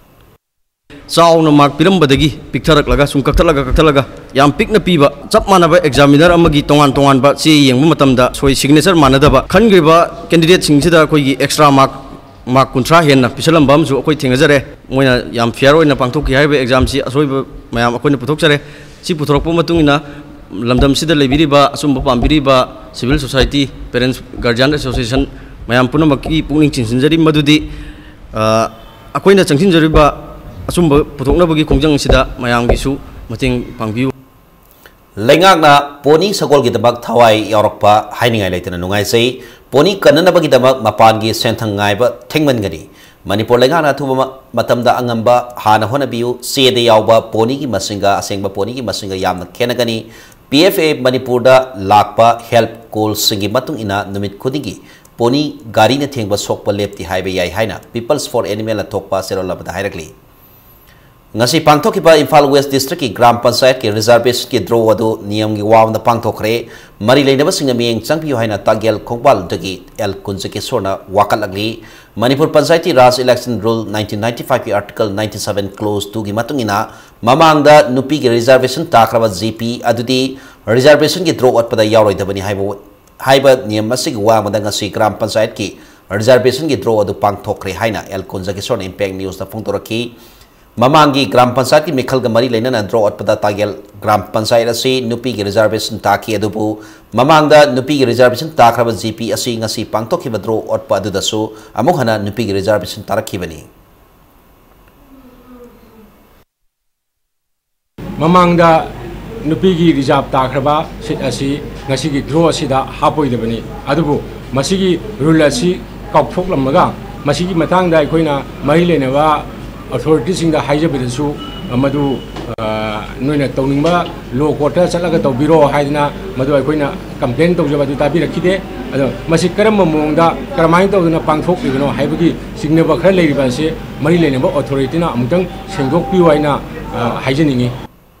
ꯆꯥꯎꯅ ꯃꯥꯔꯛ ꯄꯤꯔꯝꯕꯗꯒꯤ ꯄꯤꯛꯊꯔꯛꯂꯒ, ꯁꯨꯝ ꯀꯛꯊꯠꯂꯒ, ꯀꯛꯊꯠꯂꯒ, ꯌꯥꯝ ꯄꯤꯛꯅ ꯄꯤꯕ, ꯆꯞ ꯃꯥꯟꯅꯕ ꯑꯦꯛꯖꯥꯃꯤꯅꯔ ꯑꯃꯒꯤ ꯇꯣꯉꯥꯟ ꯇꯣꯉꯥꯟꯕ ꯆꯦ ꯌꯦꯡꯕ ꯃꯇꯝꯗ ꯁꯣꯏ, ꯁꯤꯒꯅꯦꯆꯔ ꯃꯥꯟꯅꯗꯕ, ꯈꯟꯈ꯭ꯔꯤꯕ ꯀꯦꯟꯗꯤꯗꯦꯠꯁꯤꯡꯁꯤꯗ ꯑꯩꯈꯣꯏꯒꯤ ꯑꯦꯛꯁꯇ꯭ꯔꯥ ꯃꯥꯔꯛ, ꯃꯥꯔꯛ ꯀꯨꯟꯊ꯭ꯔꯥ ꯍꯦꯟꯅ ꯄꯤꯁꯜꯂꯝꯕ ꯑꯃꯁꯨ ꯑꯩꯈꯣꯏ ꯊꯦꯡꯅꯖꯔꯦ꯫ ꯃꯣꯏꯅ ꯌꯥꯝ ꯐꯤꯌꯔ ꯑꯣꯏꯅ ꯄꯥꯡꯊꯣꯛꯈꯤ ꯍꯥꯏꯔꯤꯕ ꯑꯦꯛꯖꯥꯝꯁꯤ ꯑꯁꯣꯏꯕ ꯃꯌꯥꯝ ꯑꯩꯈꯣꯏꯅ ꯄꯨꯊꯣꯛꯆꯔꯦ꯫ ꯁꯤ ꯄꯨꯊꯣꯔꯛꯄ ꯃꯇꯨꯡ ꯏꯟꯅ ꯂꯝꯗꯝꯁꯤꯗ ꯂꯩꯕꯤꯔꯤꯕ ꯑꯆꯨꯝꯕ ꯄꯥꯝꯕꯤꯔꯤꯕ civil society, parents, guardian association ꯃꯌꯥꯝ ꯄꯨꯝꯅꯃꯛꯀꯤ ꯄꯨꯛꯅꯤꯡ ꯆꯤꯡꯁꯤꯟꯖꯔꯤ ꯃꯗꯨꯗꯤ, ꯑ, ꯑꯩꯈꯣꯏꯅ ꯆꯪꯁꯤꯟꯖꯔꯤꯕ ꯑꯆꯨꯝꯕ ꯄꯨꯊꯣꯛꯅꯕꯒꯤ ꯈꯣꯡꯖꯪ ꯑꯁꯤꯗ ꯃꯌꯥꯝꯒꯤꯁꯨ ꯃꯇꯦꯡ ꯄꯥꯡꯕꯤꯌꯨ꯫ ꯂꯩꯉꯥꯛꯅ ꯄꯣꯅꯤ ꯁꯒꯣꯜꯒꯤꯗꯃꯛ ꯊꯋꯥꯏ ꯌꯥꯎꯔꯛꯄ ꯍꯥꯏꯅꯤꯡꯉꯥꯏ ꯂꯩꯇꯅ ꯅꯨꯡꯉꯥꯏꯖꯩ꯫ ꯄꯣꯅꯤ ꯀꯟꯅꯅꯕꯒꯤꯗꯃꯛ ꯃꯄꯥꯟꯒꯤ ꯁꯦꯟꯊꯪ ꯉꯥꯏꯕ ꯊꯦꯡꯃꯟꯒꯅꯤ꯫ ꯃꯅꯤꯄꯨꯔ ꯂꯩꯉꯥꯛꯅ ꯑꯊꯨꯕ ꯃ-, ꯃꯇꯝꯗ ꯑꯉꯝꯕ ꯍꯥꯟꯅ ꯍꯣꯠꯅꯕꯤꯌꯨ꯫ ꯆꯦꯗ ꯌꯥꯎꯕ ꯄꯣꯅꯤꯒꯤ ꯃꯁꯤꯡꯒ ꯑꯁꯦꯡꯕ ꯄꯣꯅꯤꯒꯤ ꯃꯁꯤꯡꯒ ꯌꯥꯝꯅ ꯈꯦꯠꯅꯒꯅꯤ꯫ P F A ꯃꯅꯤꯄꯨꯔꯗ ꯂꯥꯛꯄ health callꯁꯤꯡꯒꯤ ꯃꯇꯨꯡ ꯏꯟꯅ ꯅꯨꯃꯤꯠ ꯈꯨꯗꯤꯡꯒꯤ ꯄꯣꯅꯤ ꯒꯥꯔꯤꯅ ꯊꯦꯡꯕ ꯁꯣꯛꯄ ꯂꯦꯞꯇꯦ ꯍꯥꯏꯕ ꯌꯥꯏ ꯍꯥꯏꯅ People's for Animalꯅ ꯊꯣꯛꯄ ꯆꯦꯔꯣꯜ ꯑꯃꯗ ꯍꯥꯏꯔꯛꯂꯤ꯫ ꯉꯁꯤ ꯄꯥꯡꯊꯣꯛꯈꯤꯕ ꯏꯝꯐꯥꯜ ꯋꯦꯁ ꯗꯤꯁꯇ꯭ꯔꯤꯛꯀꯤ ꯒ꯭ꯔꯥꯝ ꯄꯟꯆꯥꯌꯠꯀꯤ ꯔꯤꯖꯥꯔꯕꯦꯁꯟꯒꯤ ꯗ꯭ꯔꯣ ꯑꯗꯨ ꯅꯤꯌꯝꯒꯤ ꯋꯥꯡꯃꯗ ꯄꯥꯡꯊꯣꯛꯈ꯭ꯔꯦ꯫ ꯃꯔꯤ ꯂꯩꯅꯕꯁꯤꯡꯅ ꯃꯤꯠꯌꯦꯡ ꯆꯪꯕꯤꯌꯨ ꯍꯥꯏꯅ ꯇꯥꯒꯦꯜ ꯈꯣꯡꯕꯥꯜꯗꯒꯤ ꯑꯦꯜ ꯀꯨꯟꯖꯀꯦꯁꯣꯔꯅ ꯋꯥꯀꯠꯂꯛꯂꯤ꯫ Manipur panchayati raj election rule nineteen ninety fiveꯀꯤ Article ninety seven Clause twoꯒꯤ ꯃꯇꯨꯡ ꯏꯟꯅ ꯃꯃꯥꯡꯗ ꯅꯨꯄꯤꯒꯤ ꯔꯤꯖꯥꯔꯕꯦꯁꯟ ꯇꯥꯈ꯭ꯔꯕ G P ꯑꯗꯨꯗꯤ ꯔꯤꯖꯥꯔꯕꯦꯁꯟꯒꯤ ꯗ꯭ꯔꯣ ꯑꯣꯠꯄꯗ ꯌꯥꯎꯔꯣꯏꯗꯕꯅꯤ ꯍꯥꯏꯕ ꯍꯥꯏꯕ ꯅꯤꯌꯝ ꯑꯁꯤꯒꯤ ꯋꯥꯡꯃꯗ ꯉꯁꯤ ꯒ꯭ꯔꯥꯝ ꯄꯟꯆꯥꯌꯠꯀꯤ ꯔꯤꯖꯥꯔꯕꯦꯁꯟꯒꯤ ꯗ꯭ꯔꯣ ꯑꯗꯨ ꯄꯥꯡꯊꯣꯛꯈ꯭ꯔꯦ ꯍꯥꯏꯅ ꯑꯦꯜ ꯀꯨꯟꯖꯀꯦꯁꯣꯔꯅ ꯏꯝꯄꯦꯛ ꯅ꯭ꯌꯨꯁꯇ ꯐꯣꯡꯗꯣꯔꯛꯈꯤ꯫ ꯃꯃꯥꯡꯒꯤ ꯒ꯭ꯔꯥꯝ ꯄꯟꯆꯥꯌꯠꯀꯤ ꯃꯤꯈꯜꯒ ꯃꯔꯤ ꯂꯩꯅꯅ ꯗ꯭ꯔꯣ ꯑꯣꯠꯄꯗ ꯇꯥꯒꯦꯜ ꯒ꯭ꯔꯥꯝ ꯄꯟꯆꯥꯌꯠ ꯑꯁꯤ ꯅꯨꯄꯤꯒꯤ ꯔꯤꯖꯥꯔꯕꯦꯁꯟ ꯇꯥꯈꯤ, ꯑꯗꯨꯕꯨ ꯃꯃꯥꯡꯗ ꯅꯨꯄꯤꯒꯤ ꯔꯤꯖꯥꯔꯕꯦꯁꯟ ꯇꯥꯈ꯭ꯔꯕ G P ꯑꯁꯤ ꯉꯁꯤ ꯄꯥꯡꯊꯣꯛꯈꯤꯕ ꯗ꯭ꯔꯣ ꯑꯣꯠꯄ ꯑꯗꯨꯗꯁꯨ ꯑꯃꯨꯛ ꯍꯟꯅ ꯅꯨꯄꯤꯒꯤ ꯔꯤꯖꯥꯔꯕꯦꯁꯟ ꯇꯥꯔꯛꯈꯤꯕꯅꯤ꯫ ꯃꯃꯥꯡꯗ ꯅꯨꯄꯤꯒꯤ ꯔꯤꯖꯥꯔꯕ ꯇꯥꯈ꯭ꯔꯕ ꯁꯤꯠ ꯑꯁꯤ ꯉꯁꯤꯒꯤ ꯗ꯭ꯔꯣ ꯑꯁꯤꯗ ꯍꯥꯞꯄꯣꯏꯗꯕꯅꯤ꯫ ꯑꯗꯨꯕꯨ ꯃꯁꯤꯒꯤ ꯔꯨꯜ ꯑꯁꯤ ꯀꯥꯎꯊꯣꯛꯂꯝꯃꯒ ꯃꯁꯤꯒꯤ ꯃꯇꯥꯡꯗ ꯑꯩꯈꯣꯏꯅ ꯃꯔꯤ ꯂꯩꯅꯕ ꯑꯣꯊꯣꯔꯤꯇꯤꯁꯤꯡꯗ ꯍꯥꯏꯖꯕꯗꯁꯨ ꯃꯗꯨ, ꯑ, ꯅꯣꯏꯅ ꯇꯧꯅꯤꯡꯕ ꯂꯣ ꯀꯣꯔꯠꯇ ꯆꯠꯂꯒ ꯇꯧꯕꯤꯔꯣ ꯍꯥꯏꯗꯅ ꯃꯗꯨ ꯑꯩꯈꯣꯏꯅ ꯀꯝꯄ꯭ꯂꯦꯟ ꯇꯧꯖꯕ ꯑꯗꯨ ꯇꯥꯕꯤꯔꯛꯈꯤꯗꯦ꯫ ꯑꯗꯣ ꯃꯁꯤ ꯀꯔꯝꯕ ꯃꯑꯣꯡꯗ ꯀꯔꯝꯍꯥꯏꯅ ꯇꯧꯗꯅ ꯄꯥꯡꯊꯣꯛꯂꯤꯕꯅꯣ ꯍꯥꯏꯕꯒꯤ ꯆꯤꯡꯅꯕ ꯈꯔ ꯂꯩꯔꯤꯕ ꯑꯁꯤ ꯃꯔꯤ ꯂꯩꯅꯕ ꯑꯣꯊꯣꯔꯤꯇꯤꯅ ꯑꯃꯨꯛꯇꯪ ꯁꯦꯡꯗꯣꯛꯄꯤꯌꯨ ꯍꯥꯏꯅ, ꯑ, ꯍꯥꯏꯖꯅꯤꯡꯉꯤ꯫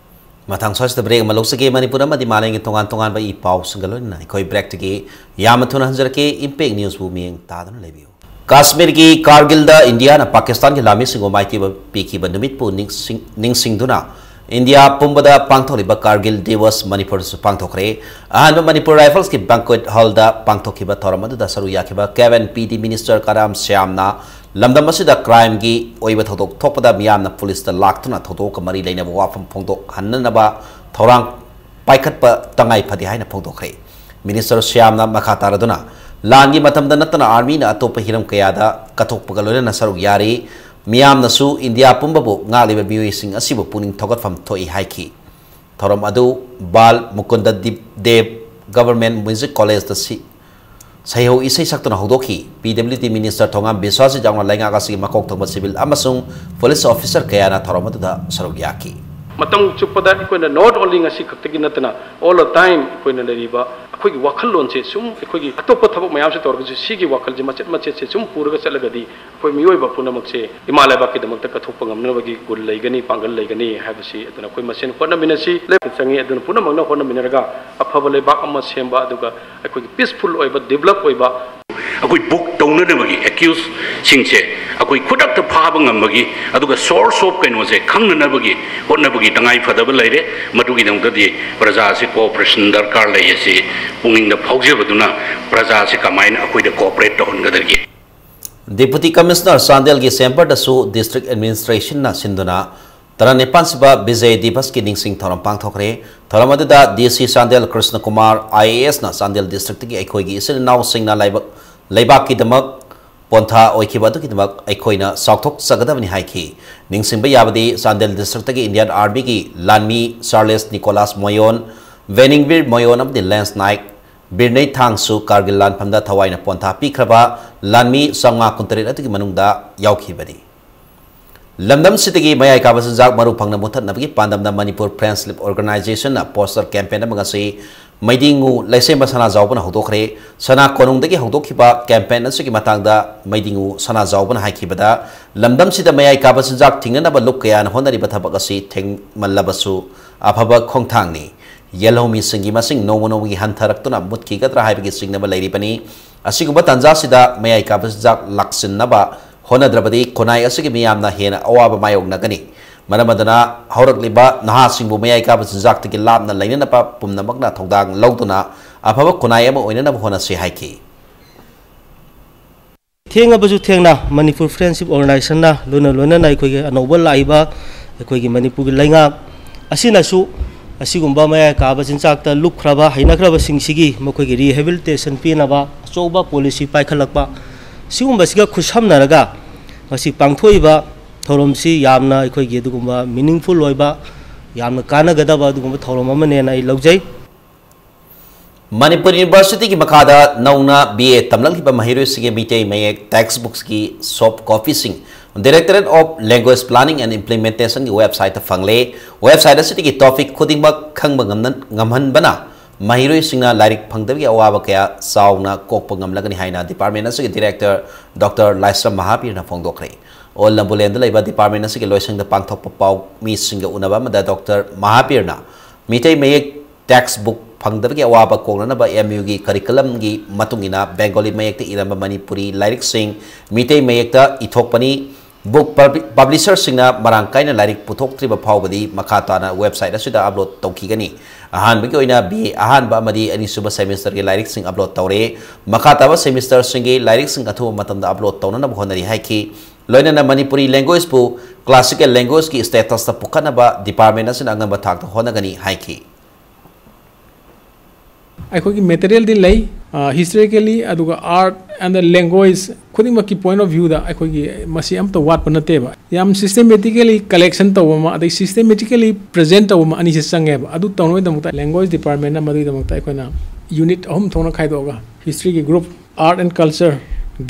ꯃꯊꯪ ꯁ꯭ꯋꯥꯏꯁꯤꯗ ꯕ꯭ꯔꯦꯛ ꯑꯃ ꯂꯧꯖꯒꯦ꯫ ꯃꯅꯤꯄꯨꯔ ꯑꯃꯗꯤ ꯃꯥꯂꯦꯝꯒꯤ ꯇꯣꯉꯥꯟ ꯇꯣꯉꯥꯟꯕ ꯏ ꯄꯥꯎꯁꯤꯡꯒ ꯂꯣꯏꯅꯅ ꯑꯩꯈꯣꯏ ꯕ꯭ꯔꯦꯛꯇꯒꯤ ꯌꯥꯝꯅ ꯊꯨꯅ ꯍꯟꯖꯔꯛꯀꯦ꯫ ꯏꯝꯄꯦꯛ ꯅ꯭ꯌꯨꯁꯄꯨ ꯃꯤꯠꯌꯦꯡ ꯇꯥꯗꯨꯅ ꯂꯩꯕꯤꯌꯨ꯫ ꯀꯥꯁꯃꯤꯔꯒꯤ ꯀꯥꯔꯒꯤꯜꯗ ꯏꯟꯗꯤꯌꯥꯅ ꯄꯥꯀꯤꯁꯇꯥꯟꯒꯤ ꯂꯥꯟꯃꯤꯁꯤꯡꯕꯨ ꯃꯥꯏꯊꯤꯕ ꯄꯤꯈꯤꯕ ꯅꯨꯃꯤꯠꯄꯨ ꯅꯤꯡꯁꯤꯡ-, ꯅꯤꯡꯁꯤꯡꯗꯨꯅ ꯏꯟꯗꯤꯌꯥ ꯄꯨꯝꯕꯗ ꯄꯥꯡꯊꯣꯛꯂꯤꯕ ꯀꯥꯔꯒꯤꯜ ꯗꯤꯋꯁ ꯃꯅꯤꯄꯨꯔꯗꯁꯨ ꯄꯥꯡꯊꯣꯛꯈ꯭ꯔꯦ꯫ ꯑꯍꯥꯟꯕ ꯃꯅꯤꯄꯨꯔ ꯔꯥꯏꯐꯜꯁꯀꯤ banquet hallꯗ ꯄꯥꯡꯊꯣꯛꯈꯤꯕ ꯊꯧꯔꯝ ꯑꯗꯨꯗ ꯁꯔꯨꯛ ꯌꯥꯈꯤꯕ K and P D minister ꯀꯔꯥꯝ ꯁ꯭ꯌꯥꯝꯅ ꯂꯝꯗꯝ ꯑꯁꯤꯗ crimeꯒꯤ ꯑꯣꯏꯕ ꯊꯧꯗꯣꯛ ꯊꯣꯛꯄꯗ ꯃꯤꯌꯥꯝꯅ ꯄꯨꯂꯤꯁꯇ ꯂꯥꯛꯇꯨꯅ ꯊꯧꯗꯣꯛꯀ ꯃꯔꯤ ꯂꯩꯅꯕ ꯋꯥꯐꯝ ꯐꯣꯡꯗꯣꯛꯍꯟꯅꯅꯕ ꯊꯧꯔꯥꯡ ꯄꯥꯏꯈꯠꯄ ꯇꯉꯥꯏ ꯐꯗꯦ ꯍꯥꯏꯅ ꯐꯣꯡꯗꯣꯛꯈ꯭ꯔꯦ꯫ Minister ꯁ꯭ꯌꯥꯝꯅ ꯃꯈꯥ ꯇꯥꯔꯗꯨꯅ, ꯂꯥꯟꯒꯤ ꯃꯇꯝꯗ ꯅꯠꯇꯅ armyꯅ ꯑꯇꯣꯞꯄ ꯍꯤꯔꯝ ꯀꯌꯥꯗ ꯀꯠꯊꯣꯛꯄꯒ ꯂꯣꯏꯅꯅ ꯁꯔꯨꯛ ꯌꯥꯔꯤ꯫ ꯃꯤꯌꯥꯝꯅꯁꯨ ꯏꯟꯗꯤꯌꯥ ꯄꯨꯝꯕꯕꯨ ꯉꯥꯛꯂꯤꯕ ꯃꯤꯑꯣꯏꯁꯤꯡ ꯑꯁꯤꯕꯨ ꯄꯨꯛꯅꯤꯡ ꯊꯧꯒꯠꯐꯝ ꯊꯣꯛꯏ ꯍꯥꯏꯈꯤ꯫ ꯊꯧꯔꯝ ꯑꯗꯨ ꯕꯥꯜ ꯃꯨꯀꯨꯟꯗ ꯗꯤꯞ-, ꯗꯦꯕ Government Music Collegeꯇ ꯁꯤ-, ꯁꯩꯍꯧ ꯏꯁꯩ ꯁꯛꯇꯨꯅ ꯍꯧꯗꯣꯛꯈꯤ꯫ ꯄꯤ ꯗꯕ꯭ꯂꯤꯎ ꯗꯤ ꯃꯤꯅꯤꯁꯇꯔ ꯊꯣꯉꯥꯝ ꯕꯤꯁ꯭ꯋꯥꯁꯖꯤꯠ ꯌꯥꯎꯅ ꯂꯩꯉꯥꯛ ꯑꯁꯤꯒꯤ ꯃꯀꯣꯛ ꯊꯣꯡꯕ ꯁꯤꯚꯤꯜ ꯑꯃꯁꯨꯡ ꯄꯨꯂꯤꯁ ꯑꯣꯐꯤꯁꯔ ꯀꯌꯥꯅ ꯊꯧꯔꯝ ꯑꯗꯨꯗ ꯁꯔꯨꯛ ꯌꯥꯈꯤ꯫ ꯃꯇꯝ ꯆꯨꯞꯄꯗ ꯑꯩꯈꯣꯏꯅ not only ꯉꯁꯤ ꯈꯛꯇꯒꯤ ꯅꯠꯇꯅ all the time ꯑꯩꯈꯣꯏꯅ ꯂꯩꯔꯤꯕ ꯑꯩꯈꯣꯏꯒꯤ ꯋꯥꯈꯜꯂꯣꯟꯁꯦ ꯁꯨꯝ ꯑꯩꯈꯣꯏꯒꯤ ꯑꯇꯣꯞꯄ ꯊꯕꯛ ꯃꯌꯥꯝꯁꯦ ꯇꯧꯔꯒꯁꯨ ꯁꯤꯒꯤ ꯋꯥꯈꯜꯁꯦ ꯃꯆꯦꯠ ꯃꯆꯦꯠꯁꯦ ꯁꯨꯝ ꯄꯨꯔꯒ ꯆꯠꯂꯒꯗꯤ ꯑꯩꯈꯣꯏ ꯃꯤꯑꯣꯏꯕ ꯄꯨꯝꯅꯃꯛꯁꯦ ꯏꯃꯥ ꯂꯩꯕꯥꯛꯀꯤꯗꯃꯛꯇ ꯀꯠꯊꯣꯛꯄ ꯉꯝꯅꯕꯒꯤ ꯒꯨꯟ ꯂꯩꯒꯅꯤ, ꯄꯥꯡꯒꯜ ꯂꯩꯒꯅꯤ ꯍꯥꯏꯕꯁꯤ ꯑꯗꯨꯅ ꯑꯩꯈꯣꯏ ꯃꯁꯦꯟ ꯍꯣꯠꯅꯃꯤꯟꯅꯁꯤ꯫ ꯂꯦꯞꯄ ꯆꯪꯉꯤ꯫ ꯑꯗꯨꯅ ꯄꯨꯝꯅꯃꯛꯅ ꯍꯣꯠꯅꯃꯤꯟꯅꯔꯒ ꯑꯐꯕ ꯂꯩꯕꯥꯛ ꯑꯃ ꯁꯦꯝꯕ, ꯑꯗꯨꯒ ꯑꯩꯈꯣꯏꯒꯤ peaceful ꯑꯣꯏꯕ, develop ꯑꯣꯏꯕ ꯑꯩꯈꯣꯏ book ꯇꯧꯅꯅꯕꯒꯤ, ꯑꯦꯀ꯭ꯌꯨꯁꯁꯤꯡꯁꯦ ꯑꯩꯈꯣꯏ ꯈꯨꯗꯛꯇ ꯐꯥꯕ ꯉꯝꯕꯒꯤ, ꯑꯗꯨꯒ source of ꯀꯩꯅꯣꯁꯦ ꯈꯪꯅꯅꯕꯒꯤ ꯍꯣꯠꯅꯕꯒꯤ ꯇꯉꯥꯏ ꯐꯗꯕ ꯂꯩꯔꯦ꯫ ꯃꯗꯨꯒꯤꯗꯃꯛꯇꯗꯤ ꯄ꯭ꯔꯖꯥꯁꯤ cooperation ꯗꯔꯀꯥꯔ ꯂꯩ ꯑꯁꯤ ꯄꯨꯛꯅꯤꯡꯗ ꯐꯥꯎꯖꯕꯗꯨꯅ ꯄ꯭ꯔꯖꯥꯁꯤ ꯀꯃꯥꯏꯅ ꯑꯩꯈꯣꯏꯗ cooperate ꯇꯧꯍꯟꯒꯗꯒꯦ? ꯗꯤꯄꯨꯇꯤ ꯀꯃꯤꯁꯅꯔ ꯆꯥꯟꯗꯦꯜꯒꯤ ꯁꯦꯝꯄꯔꯗꯁꯨ ꯗꯤꯁꯇ꯭ꯔꯤꯛ ꯑꯦꯗꯃꯤꯅꯤꯁꯇ꯭ꯔꯦꯁꯟꯅ ꯁꯤꯟꯗꯨꯅ ꯇꯔꯥꯅꯤꯄꯥꯟ ꯁꯨꯕ ꯕꯤꯖꯌ ꯗꯤꯕꯁꯀꯤ ꯅꯤꯡꯁꯤꯡ ꯊꯧꯔꯝ ꯄꯥꯡꯊꯣꯛꯈ꯭ꯔꯦ꯫ ꯊꯧꯔꯝ ꯑꯗꯨꯗ ꯗꯤ ꯁꯤ ꯆꯥꯟꯗꯦꯜ ꯀ꯭ꯔꯤꯁꯅ ꯀꯨꯃꯥꯔ ꯑꯥꯏ ꯑꯦ ꯑꯦꯁꯅ ꯆꯥꯟꯗꯦꯜ ꯗꯤꯁꯇ꯭ꯔꯤꯛꯇꯒꯤ ꯑꯩꯈꯣꯏꯒꯤ ꯏꯆꯤꯜ ꯏꯅꯥꯎꯁꯤꯡꯅ ꯂꯥꯏꯕꯛ, ꯂꯩꯕꯥꯛꯀꯤꯗꯃꯛ ꯄꯣꯟꯊꯥ ꯑꯣꯏꯈꯤꯕ ꯑꯗꯨꯒꯤꯗꯃꯛ ꯑꯩꯈꯣꯏꯅ ꯆꯥꯎꯊꯣꯛꯆꯒꯗꯕꯅꯤ ꯍꯥꯏꯈꯤ꯫ ꯅꯤꯡꯁꯤꯡꯕ ꯌꯥꯕꯗꯤ ꯆꯥꯟꯗꯦꯜ ꯗꯤꯁꯇ꯭ꯔꯤꯛꯇꯒꯤ ꯏꯟꯗꯤꯌꯥꯟ ꯑꯥꯔꯃꯤꯒꯤ ꯂꯥꯟꯃꯤ ꯆꯥꯔꯂꯦꯁ ꯅꯤꯀꯣꯂꯥꯁ ꯃꯣꯌꯣꯟ, ꯚꯦꯅꯤꯡꯕꯤꯔ ꯃꯣꯌꯣꯟ ꯑꯃꯗꯤ ꯂꯦꯟꯁ ꯅꯥꯏꯛ, ꯕꯤꯔ ꯅꯩꯊꯥꯡꯁꯨ ꯀꯥꯔꯒꯤꯜ ꯂꯥꯟꯐꯝꯗ ꯊꯋꯥꯏꯅ ꯄꯣꯟꯊꯥ ꯄꯤꯈ꯭ꯔꯕ ꯂꯥꯟꯃꯤ ꯆꯥꯝꯃꯉꯥ ꯀꯨꯟꯇꯔꯦꯠ ꯑꯗꯨꯒꯤ ꯃꯅꯨꯡꯗ ꯌꯥꯎꯈꯤꯕꯅꯤ꯫ ꯂꯝꯗꯝꯁꯤꯗꯒꯤ ꯃꯌꯥꯏ ꯀꯥꯕ ꯆꯤꯟꯖꯥꯛ ꯃꯔꯨ ꯐꯪꯅ ꯃꯨꯠꯊꯠꯅꯕꯒꯤ ꯄꯥꯟꯗꯝꯗ ꯃꯅꯤꯄꯨꯔ Friends Relief Organization ꯅ poster campaign ꯑꯃ ꯉꯁꯤ ꯃꯩꯗꯤꯉꯨ ꯂꯩꯁꯦꯝꯕ ꯁꯅꯥꯖꯥꯎꯕꯅ ꯍꯧꯗꯣꯛꯈ꯭ꯔꯦ꯫ ꯁꯅꯥ ꯀꯣꯅꯨꯡꯗꯒꯤ ꯍꯧꯗꯣꯛꯈꯤꯕ campaign ꯑꯁꯤꯒꯤ ꯃꯇꯥꯡꯗ ꯃꯩꯗꯤꯉꯨ ꯁꯅꯥꯖꯥꯎꯕꯅ ꯍꯥꯏꯈꯤꯕꯗ, ꯂꯝꯗꯝꯁꯤꯗ ꯃꯌꯥꯏ ꯀꯥꯕ ꯆꯤꯟꯖꯥꯛ ꯊꯤꯡꯅꯅꯕ ꯂꯨꯞ ꯀꯌꯥꯅ ꯍꯣꯠꯅꯔꯤꯕ ꯊꯕꯛ ꯑꯁꯤ ꯊꯦꯡꯃꯜꯂꯕꯁꯨ ꯑꯐꯕ ꯈꯣꯡꯊꯥꯡꯅꯤ꯫ ꯌꯦꯜꯍꯧꯃꯤꯁꯤꯡꯒꯤ ꯃꯁꯤꯡ ꯅꯣꯡꯃ ꯅꯣꯡꯃꯒꯤ ꯍꯟꯊꯔꯛꯇꯨꯅ ꯃꯨꯠꯈꯤꯒꯗ꯭ꯔꯥ ꯍꯥꯏꯕꯒꯤ ꯆꯤꯡꯅꯕ ꯂꯩꯔꯤꯕꯅꯤ꯫ ꯑꯁꯤꯒꯨꯝꯕ ꯇꯥꯟꯖꯥꯁꯤꯗ ꯃꯌꯥꯏ ꯀꯥꯕ ꯆꯤꯟꯖꯥꯛ ꯂꯥꯛꯁꯤꯟꯅꯕ ꯍꯣꯠꯅꯗ꯭ꯔꯕꯗꯤ ꯈꯨꯟꯅꯥꯏ ꯑꯁꯤꯒꯤ ꯃꯤꯌꯥꯝꯅ ꯍꯦꯟꯅ ꯑꯋꯥꯕ ꯃꯥꯌꯣꯛꯅꯒꯅꯤ꯫ ꯃꯔꯝ ꯑꯗꯨꯅ ꯍꯧꯔꯛꯂꯤꯕ ꯅꯍꯥꯁꯤꯡꯕꯨ ꯃꯌꯥꯏ ꯀꯥꯕ ꯆꯤꯟꯖꯥꯛꯇꯒꯤ ꯂꯥꯞꯅ ꯂꯩꯅꯅꯕ ꯄꯨꯝꯅꯃꯛꯅ ꯊꯧꯗꯥꯡ ꯂꯧꯗꯨꯅ ꯑꯐꯕ ꯈꯨꯟꯅꯥꯏ ꯑꯃ ꯑꯣꯏꯅꯅꯕ ꯍꯣꯠꯅꯁꯤ ꯍꯥꯏꯈꯤ꯫ ꯊꯦꯡꯉꯕꯁꯨ ꯊꯦꯡꯅ ꯃꯅꯤꯄꯨꯔ Friends Relief Organization ꯅ ꯂꯣꯏꯅ ꯂꯣꯏꯅꯅ ꯑꯩꯈꯣꯏꯒꯤ ꯑꯅꯧꯕ ꯂꯥꯛꯏꯕ ꯑꯩꯈꯣꯏꯒꯤ ꯃꯅꯤꯄꯨꯔꯒꯤ ꯂꯩꯉꯥꯛ ꯑꯁꯤꯅꯁꯨ ꯑꯁꯤꯒꯨꯝꯕ ꯃꯌꯥꯏ ꯀꯥꯕ ꯆꯤꯟꯖꯥꯛꯇ ꯂꯨꯞꯈ꯭ꯔꯕ, ꯍꯩꯅꯈ꯭ꯔꯕꯁꯤꯡꯁꯤꯒꯤ ꯃꯈꯣꯏꯒꯤ rehabilitation ꯄꯤꯅꯕ ꯑꯆꯧꯕ policy ꯄꯥꯏꯈꯠꯂꯛꯄ, ꯁꯤꯒꯨꯝꯕꯁꯤꯒ ꯈꯨꯠꯁꯝꯅꯔꯒ ꯉꯁꯤ ꯄꯥꯡꯊꯣꯛꯏꯕ ꯊꯧꯔꯝꯁꯤ ꯌꯥꯝꯅ ꯑꯩꯈꯣꯏꯒꯤ ꯑꯗꯨꯒꯨꯝꯕ meaningful ꯑꯣꯏꯕ, ꯌꯥꯝꯅ ꯀꯥꯟꯅꯒꯗꯕ ꯑꯗꯨꯒꯨꯝꯕ ꯊꯧꯔꯝ ꯑꯃꯅꯦꯅ ꯑꯩ ꯂꯧꯖꯩ꯫ ꯃꯅꯤꯄꯨꯔ ꯌꯨꯅꯤꯚꯔꯁꯤꯇꯤꯒꯤ ꯃꯈꯥꯗ ꯅꯧꯅ ꯕꯤ ꯑꯦ ꯇꯝꯂꯛꯂꯤꯕ ꯃꯍꯩꯔꯣꯏꯁꯤꯡꯒꯤ ꯃꯤꯇꯩ ꯃꯌꯦꯛ text books ꯀꯤ soft copy ꯁꯤꯡ Directorate of Language Planning and Implementation ꯒꯤ website ꯇ ꯐꯪꯂꯦ꯫ Website ꯑꯁꯤꯗꯒꯤ topic ꯈꯨꯗꯤꯡꯃꯛ ꯈꯪꯕ ꯉꯝꯅ-, ꯉꯝꯍꯟꯕꯅ ꯃꯍꯩꯔꯣꯏꯁꯤꯡꯅ ꯂꯥꯏꯔꯤꯛ ꯐꯪꯗꯕꯒꯤ ꯑꯋꯥꯕ ꯀꯌꯥ ꯆꯥꯎꯅ ꯀꯣꯛꯄ ꯉꯝꯂꯒꯅꯤ ꯍꯥꯏꯅ department ꯑꯁꯤꯒꯤ director Doctor ꯂꯥꯏꯁ꯭ꯔꯝ ꯃꯍꯥꯕꯤꯔꯅ ꯐꯣꯡꯗꯣꯛꯈ꯭ꯔꯦ꯫ ꯑꯣꯜ ꯅꯝꯕꯨꯂꯦꯟꯗ ꯂꯩꯕ department ꯑꯁꯤꯒꯤ ꯂꯣꯏꯁꯪꯗ ꯄꯥꯡꯊꯣꯛꯄ ꯄꯥꯎ ꯃꯤꯁꯤꯡꯒ ꯎꯅꯕ ꯑꯃꯗ Doctor ꯃꯍꯥꯕꯤꯔꯅ ꯃꯤꯇꯩ ꯃꯌꯦꯛ text book ꯐꯪꯗꯕꯒꯤ ꯑꯋꯥꯕ ꯀꯣꯛꯅꯅꯕ M U ꯒꯤ curriculum ꯒꯤ ꯃꯇꯨꯡ ꯏꯟꯅ Bengali ꯃꯌꯦꯛꯇ ꯏꯔꯝꯕ ꯃꯅꯤꯄꯨꯔꯤ ꯂꯥꯏꯔꯤꯛꯁꯤꯡ ꯃꯤꯇꯩ ꯃꯌꯦꯛꯇ ꯏꯊꯣꯛꯄꯅꯤ꯫ Book publi-, publisher ꯁꯤꯡꯅ ꯃꯔꯥꯡ ꯀꯥꯏꯅ ꯂꯥꯏꯔꯤꯛ ꯄꯨꯊꯣꯛꯇ꯭ꯔꯤꯕ ꯐꯥꯎꯕꯗꯤ ꯃꯈꯥ ꯇꯥꯅ website ꯑꯁꯤꯗ upload ꯇꯧꯈꯤꯒꯅꯤ꯫ ꯑꯍꯥꯟꯕꯒꯤ ꯑꯣꯏꯅ B A ꯑꯍꯥꯟꯕ ꯑꯃꯗꯤ ꯑꯅꯤꯁꯨꯕ semester ꯒꯤ ꯂꯥꯏꯔꯤꯛꯁꯤꯡ upload ꯇꯧꯔꯦ꯫ ꯃꯈꯥ ꯇꯥꯕ semester ꯁꯤꯡꯒꯤ ꯂꯥꯏꯔꯤꯛꯁꯤꯡ ꯑꯊꯨꯕ ꯃꯇꯝꯗ upload ꯇꯧꯅꯅꯕ ꯍꯣꯠꯅꯔꯤ ꯍꯥꯏꯈꯤ꯫ ꯂꯣꯏꯅꯅ ꯃꯅꯤꯄꯨꯔꯤ language ꯕꯨ classical language ꯀꯤ status ꯇ ꯄꯨꯈꯠꯅꯕ department ꯑꯁꯤꯅ ꯑꯉꯝꯕ ꯊꯥꯛꯇ ꯍꯣꯠꯅꯒꯅꯤ ꯍꯥꯏꯈꯤ꯫ ꯑꯩꯈꯣꯏꯒꯤ material ꯗꯤ ꯂꯩ, ꯑ, historically, ꯑꯗꯨꯒ art and the language ꯈꯨꯗꯤꯡꯃꯛꯀꯤ point of view ꯗ ꯑꯩꯈꯣꯏꯒꯤ ꯃꯁꯤ ꯑꯝꯇ ꯋꯥꯠꯄ ꯅꯠꯇꯦꯕ꯫ ꯌꯥꯝ systematically collection ꯇꯧꯕ ꯑꯃ, ꯑꯗꯩ systematically present ꯇꯧꯕ ꯑꯃ, ꯑꯅꯤꯁꯦ ꯆꯪꯉꯦꯕ꯫ ꯑꯗꯨ ꯇꯧꯅꯕꯒꯤꯗꯃꯛꯇ language department ꯅ ꯃꯗꯨꯒꯤꯗꯃꯛꯇ ꯑꯩꯈꯣꯏꯅ unit ꯑꯍꯨꯝ ꯊꯣꯛꯅ ꯈꯥꯏꯗꯣꯛꯑꯒ, history ꯒꯤ group, art and culture,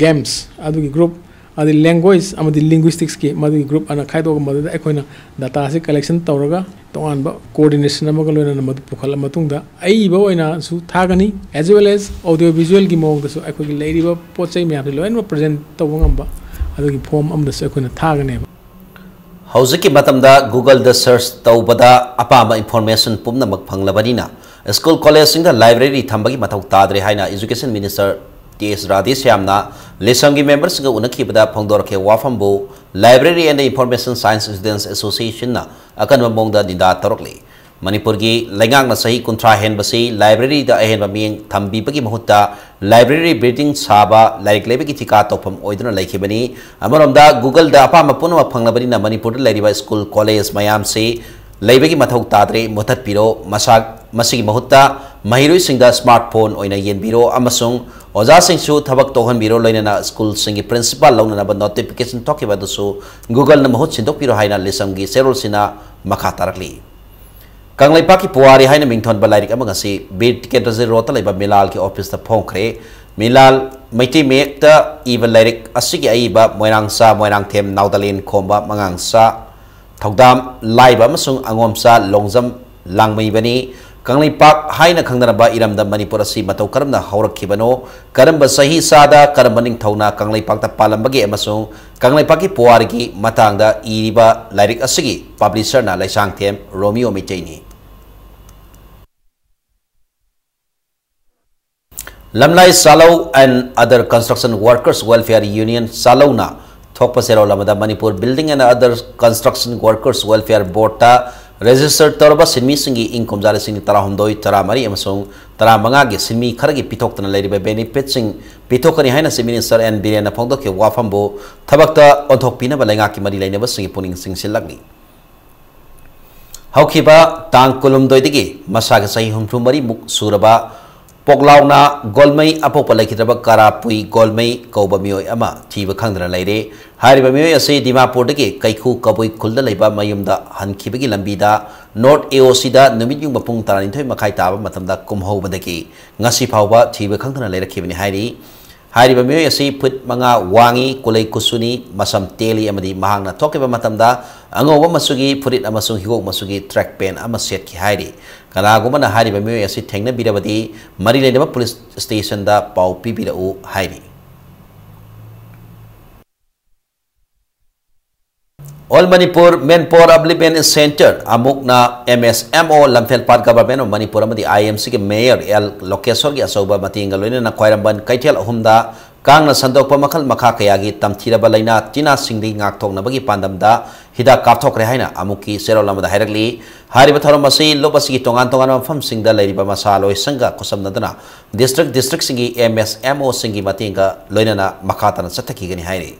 games ꯑꯗꯨꯒꯤ group, ꯑꯗꯩ language ꯑꯃꯗꯤ linguistics ꯀꯤ ꯃꯗꯨꯒꯤ group ꯑꯅ ꯈꯥꯏꯗꯣꯛꯑꯒ, ꯃꯗꯨꯗ ꯑꯩꯈꯣꯏꯅ data ꯁꯤ collection ꯇꯧꯔꯒ, ꯇꯣꯉꯥꯟꯕ coordination ꯑꯃꯒ ꯂꯣꯏꯅꯅ ꯃꯗꯨ ꯄꯨꯈꯠꯂ ꯃꯇꯨꯡꯗ, ꯑꯏꯕ ꯑꯣꯏꯅꯁꯨ ꯊꯥꯒꯅꯤ, as well as audio visual ꯒꯤ ꯃꯑꯣꯡꯗꯁꯨ ꯑꯩꯈꯣꯏꯒꯤ ꯂꯩꯔꯤꯕ ꯄꯣꯠ ꯆꯩ ꯃꯌꯥꯝꯁꯦ ꯂꯣꯏꯅꯃꯛ present ꯇꯧꯕ ꯉꯝꯕ ꯑꯗꯨꯒꯤ form ꯑꯃꯗꯁꯨ ꯑꯩꯈꯣꯏꯅ ꯊꯥꯒꯅꯦꯕ꯫ ꯍꯧꯖꯤꯛꯀꯤ ꯃꯇꯝꯗ Google ꯗ search ꯇꯧꯕꯗ ꯑꯄꯥꯝꯕ information ꯄꯨꯝꯅꯃꯛ ꯐꯪꯂꯕꯅꯤꯅ, school college ꯁꯤꯡꯗ library ꯊꯝꯕꯒꯤ ꯃꯊꯧ ꯇꯥꯗ꯭ꯔꯦ ꯍꯥꯏꯅ Education Minister T S ꯔꯥꯙꯦꯁ꯭ꯌꯥꯝꯅ ꯂꯤꯁꯪꯒꯤ member ꯁꯤꯡꯒ ꯎꯅꯈꯤꯕꯗ ꯐꯣꯡꯗꯣꯔꯛꯈꯤꯕ ꯋꯥꯐꯝꯕꯨ Library and Information Science Students Association ꯅ ꯑꯀꯟꯕ ꯃꯑꯣꯡꯗ ꯅꯤꯟꯗꯥ ꯇꯧꯔꯛꯂꯤ꯫ ꯃꯅꯤꯄꯨꯔꯒꯤ ꯂꯩꯉꯥꯛꯅ ꯆꯍꯤ ꯀꯨꯟꯊ꯭ꯔꯥ ꯍꯦꯟꯕꯁꯤ library ꯗ ꯑꯍꯦꯟꯕ ꯃꯤꯠꯌꯦꯡ ꯊꯝꯕꯤꯕꯒꯤ ꯃꯍꯨꯠꯇ library building ꯁꯥꯕ, ꯂꯥꯏꯔꯤꯛ ꯂꯩꯕꯒꯤ ꯊꯤꯀꯥ ꯇꯧꯐꯝ ꯑꯣꯏꯗꯨꯅ ꯂꯩꯈꯤꯕꯅꯤ꯫ ꯑꯃꯔꯣꯝꯗ Google ꯗ ꯑꯄꯥꯝꯕ ꯄꯨꯝꯅꯃꯛ ꯐꯪꯂꯕꯅꯤꯅ ꯃꯅꯤꯄꯨꯔꯗ ꯂꯩꯔꯤꯕ school college ꯃꯌꯥꯝꯁꯤ ꯂꯩꯕꯒꯤ ꯃꯊꯧ ꯇꯥꯗ꯭ꯔꯦ, ꯃꯨꯊꯠꯄꯤꯔꯣ꯫ ꯃꯁꯥ-, ꯃꯁꯤꯒꯤ ꯃꯍꯨꯠꯇ ꯃꯍꯩꯔꯣꯏꯁꯤꯡꯗ smart phone ꯑꯣꯏꯅ ꯌꯦꯟꯕꯤꯔꯣ ꯑꯃꯁꯨꯡ ꯑꯣꯖꯥꯁꯤꯡꯁꯨ ꯊꯕꯛ ꯇꯧꯍꯟꯕꯤꯔꯣ, ꯂꯣꯏꯅꯅ school ꯁꯤꯡꯒꯤ principal ꯂꯧꯅꯅꯕ notification ꯊꯣꯛꯈꯤꯕ ꯑꯗꯨꯁꯨ Google ꯅ ꯃꯍꯨꯠ ꯁꯤꯟꯗꯣꯛꯄꯤꯔꯣ ꯍꯥꯏꯅ ꯂꯤꯁꯪꯒꯤ ꯆꯦꯔꯣꯜꯁꯤꯅ ꯃꯈꯥ ꯇꯥꯔꯛꯂꯤ꯫ ꯀꯪꯂꯩꯄꯥꯛꯀꯤ ꯄꯨꯋꯥꯔꯤ ꯍꯥꯏꯅ ꯃꯤꯡꯊꯣꯟꯕ ꯂꯥꯏꯔꯤꯛ ꯑꯃ ꯉꯁꯤ ꯕꯤꯔ ꯇꯤꯀꯦꯟꯗ꯭ꯔꯖꯤꯠ ꯔꯣꯗꯇ ꯂꯩꯕ ꯃꯤꯂꯥꯜꯒꯤ ꯑꯣꯐꯤꯁꯇ ꯐꯣꯡꯈ꯭ꯔꯦ꯫ ꯃꯤꯂꯥꯜ ꯃꯩꯇꯩ ꯃꯌꯦꯛꯇ ꯏꯕ ꯂꯥꯏꯔꯤꯛ ꯑꯁꯤꯒꯤ ꯑꯏꯕ ꯃꯣꯏꯔꯥꯡꯆꯥ, ꯃꯣꯏꯔꯥꯡꯊꯦꯝ, ꯅꯥꯎꯗꯂꯦꯟ ꯈꯣꯝꯕ, ꯃꯉꯥꯡꯆꯥ, ꯊꯧꯗꯥꯝ ꯂꯥꯏꯕ ꯑꯃꯁꯨꯡ ꯑꯉꯣꯝꯆꯥ ꯂꯣꯡꯖꯝ ꯂꯥꯡꯃꯩꯕꯅꯤ꯫ ꯀꯪꯂꯩꯄꯥꯛ ꯍꯥꯏꯅ ꯈꯪꯅꯔꯕ ꯏꯔꯝꯗꯝ ꯃꯅꯤꯄꯨꯔ ꯑꯁꯤ ꯃꯇꯧ ꯀꯔꯝꯅ ꯍꯧꯔꯛꯈꯤꯕꯅꯣ, ꯀꯔꯝꯕ ꯆꯍꯤ ꯆꯥꯗ ꯀꯔꯝꯕ ꯅꯤꯡꯊꯧꯅ ꯀꯪꯂꯩꯄꯥꯛꯇ ꯄꯥꯜꯂꯝꯕꯒꯦ ꯑꯃꯁꯨꯡ ꯀꯪꯂꯩꯄꯥꯛꯀꯤ ꯄꯨꯋꯥꯔꯤꯒꯤ ꯃꯇꯥꯡꯗ ꯏꯔꯤꯕ ꯂꯥꯏꯔꯤꯛ ꯑꯁꯤꯒꯤ ꯄꯕ꯭ꯂꯤꯁꯔꯅ ꯂꯩꯁꯥꯡꯊꯦꯝ ꯔꯣꯃꯤꯌꯣ ꯃꯩꯇꯩꯅꯤ꯫ ꯂꯝꯂꯥꯏ ꯆꯥꯂꯧ and Other Construction Workers Welfare Union ꯆꯥꯂꯧꯅ ꯊꯣꯛꯄ ꯆꯦꯔꯣꯜ ꯑꯃꯗ Manipur Building and Other Construction Workers Welfare Boardꯇ register ꯇꯧꯔꯕ ꯁꯤꯟꯃꯤꯁꯤꯡꯒꯤ ꯏꯪ ꯀꯨꯝꯖꯥ ꯂꯤꯁꯤꯡ ꯇꯔꯥꯍꯨꯝꯗꯣꯏ, ꯇꯔꯥꯃꯔꯤ ꯑꯃꯁꯨꯡ ꯇꯔꯥꯃꯉꯥꯒꯤ ꯁꯤꯟꯃꯤ ꯈꯔꯒꯤ ꯄꯤꯊꯣꯛꯇꯅ ꯂꯩꯔꯤꯕ benefitꯁꯤꯡ ꯄꯤꯊꯣꯛꯀꯅꯤ ꯍꯥꯏꯅ Chief Minister ꯑꯦꯟ ꯕꯤꯔꯦꯟꯅ ꯐꯣꯡꯗꯣꯛꯈꯤꯕ ꯋꯥꯐꯝꯕꯨ ꯊꯕꯛꯇ ꯑꯣꯟꯊꯣꯛꯄꯤꯅꯕ ꯂꯩꯉꯥꯛꯀꯤ ꯃꯔꯤ ꯂꯩꯅꯕꯁꯤꯡꯒꯤ ꯄꯨꯛꯅꯤꯡ ꯆꯤꯡꯁꯤꯜꯂꯛꯂꯤ꯫ ꯍꯧꯈꯤꯕ ꯇꯥꯡ ꯀꯨꯟꯍꯨꯝꯗꯣꯏꯗꯒꯤ ꯃꯁꯥꯒꯤ ꯆꯍꯤ ꯍꯨꯝꯐꯨ ꯃꯔꯤꯃꯨꯛ ꯁꯨꯔꯕ ꯄꯣꯛꯂꯥꯎꯅ ꯒꯣꯜꯃꯩ ꯑꯄꯣꯛꯄ ꯂꯩꯈꯤꯗ꯭ꯔꯕ ꯀꯔꯥꯄꯨꯏ ꯒꯣꯜꯃꯩ ꯀꯧꯕ ꯃꯤꯑꯣꯏ ꯑꯃ ꯊꯤꯕ ꯈꯪꯗꯅ ꯂꯩꯔꯦ꯫ ꯍꯥꯏꯔꯤꯕ ꯃꯤꯑꯣꯏ ꯑꯁꯤ ꯗꯤꯃꯥꯄꯨꯔꯗꯒꯤ ꯀꯩꯈꯨ ꯀꯕꯨꯏ ꯈꯨꯜꯗ ꯂꯩꯕ ꯃꯌꯨꯝꯗ ꯍꯟꯈꯤꯕꯒꯤ ꯂꯝꯕꯤꯗ North AOCꯗ ꯅꯨꯃꯤꯠ ꯌꯨꯡꯕ ꯄꯨꯡ ꯇꯔꯥꯅꯤꯊꯣꯏ ꯃꯈꯥꯏ ꯇꯥꯕ ꯃꯇꯝꯗ ꯀꯨꯝꯍꯧꯕꯗꯒꯤ ꯉꯁꯤ ꯐꯥꯎꯕ ꯊꯤꯕ ꯈꯪꯗꯅ ꯂꯩꯔꯛꯈꯤꯕꯅꯤ ꯍꯥꯏꯔꯤ꯫ ꯍꯥꯏꯔꯤꯕ ꯃꯤꯑꯣꯏ ꯑꯁꯤ ꯐꯨꯠ ꯃꯉꯥ ꯋꯥꯡꯏ, ꯀꯨꯂꯩ ꯀꯨꯆꯨꯅꯤ, ꯃꯁꯝ ꯇꯦꯜꯂꯤ ꯑꯃꯗꯤ ꯃꯍꯥꯛꯅ ꯊꯣꯛꯈꯤꯕ ꯃꯇꯝꯗ ꯑꯉꯧꯕ ꯃꯆꯨꯒꯤ ꯐꯨꯔꯤꯠ ꯑꯃꯁꯨꯡ ꯍꯤꯒꯣꯛ ꯃꯆꯨꯒꯤ track pant ꯑꯃ ꯁꯦꯠꯈꯤ ꯍꯥꯏꯔꯤ꯫ ꯀꯅꯥꯒꯨꯝꯕꯅ ꯍꯥꯏꯔꯤꯕ ꯃꯤꯑꯣꯏ ꯑꯁꯤ ꯊꯦꯡꯅꯕꯤꯔꯕꯗꯤ ꯃꯔꯤ ꯂꯩꯅꯕ ꯄꯨꯂꯤꯁ ꯁ꯭ꯇꯦꯁꯟꯗ ꯄꯥꯎ ꯄꯤꯕꯤꯔꯛꯎ ꯍꯥꯏꯔꯤ꯫ All Manipur Manpower Upliftment Centre, ꯑꯃꯨꯛꯅ M S M O, ꯂꯝꯐꯦꯜꯄꯥꯠ Government of Manipur ꯑꯃꯗꯤ I M Cꯒꯤ Mayor ꯑꯦꯜ ꯂꯣꯀꯦꯁꯣꯔꯒꯤ ꯑꯆꯧꯕ ꯃꯇꯦꯡꯒ ꯂꯣꯏꯅꯅ ꯈ꯭ꯋꯥꯏꯔꯝꯕꯟ ꯀꯩꯊꯦꯜ ꯑꯍꯨꯝꯗ ꯀꯥꯡꯅ ꯁꯟꯗꯣꯛꯄ ꯃꯈꯜ ꯃꯈꯥ ꯀꯌꯥꯒꯤ ꯇꯝꯊꯤꯔꯕ ꯂꯥꯏꯅꯥ ꯇꯤꯟꯅꯥꯁꯤꯡꯗꯒꯤ ꯉꯥꯛꯊꯣꯛꯅꯕꯒꯤ ꯄꯥꯟꯗꯝꯗ ꯍꯤꯗꯥꯛ ꯀꯥꯞꯊꯣꯛꯈ꯭ꯔꯦ ꯍꯥꯏꯅ ꯑꯃꯨꯛꯀꯤ ꯆꯦꯔꯣꯜ ꯑꯃꯗ ꯍꯥꯏꯔꯛꯂꯤ꯫ ꯍꯥꯏꯔꯤꯕ ꯊꯧꯔꯝ ꯑꯁꯤ ꯂꯨꯞ ꯑꯁꯤꯒꯤ ꯇꯣꯉꯥꯟ ꯇꯣꯉꯥꯟꯕ ꯃꯐꯝꯁꯤꯡꯗ ꯂꯩꯔꯤꯕ ꯃꯁꯥ ꯂꯣꯏꯁꯪꯒ ꯈꯨꯠꯁꯝꯅꯗꯨꯅ district districtꯁꯤꯡꯒꯤ M S M Oꯁꯤꯡꯒꯤ ꯃꯇꯦꯡꯒ ꯂꯣꯏꯅꯅ ꯃꯈꯥ ꯇꯥꯅ ꯆꯠꯊꯈꯤꯒꯅꯤ ꯍꯥꯏꯔꯤ꯫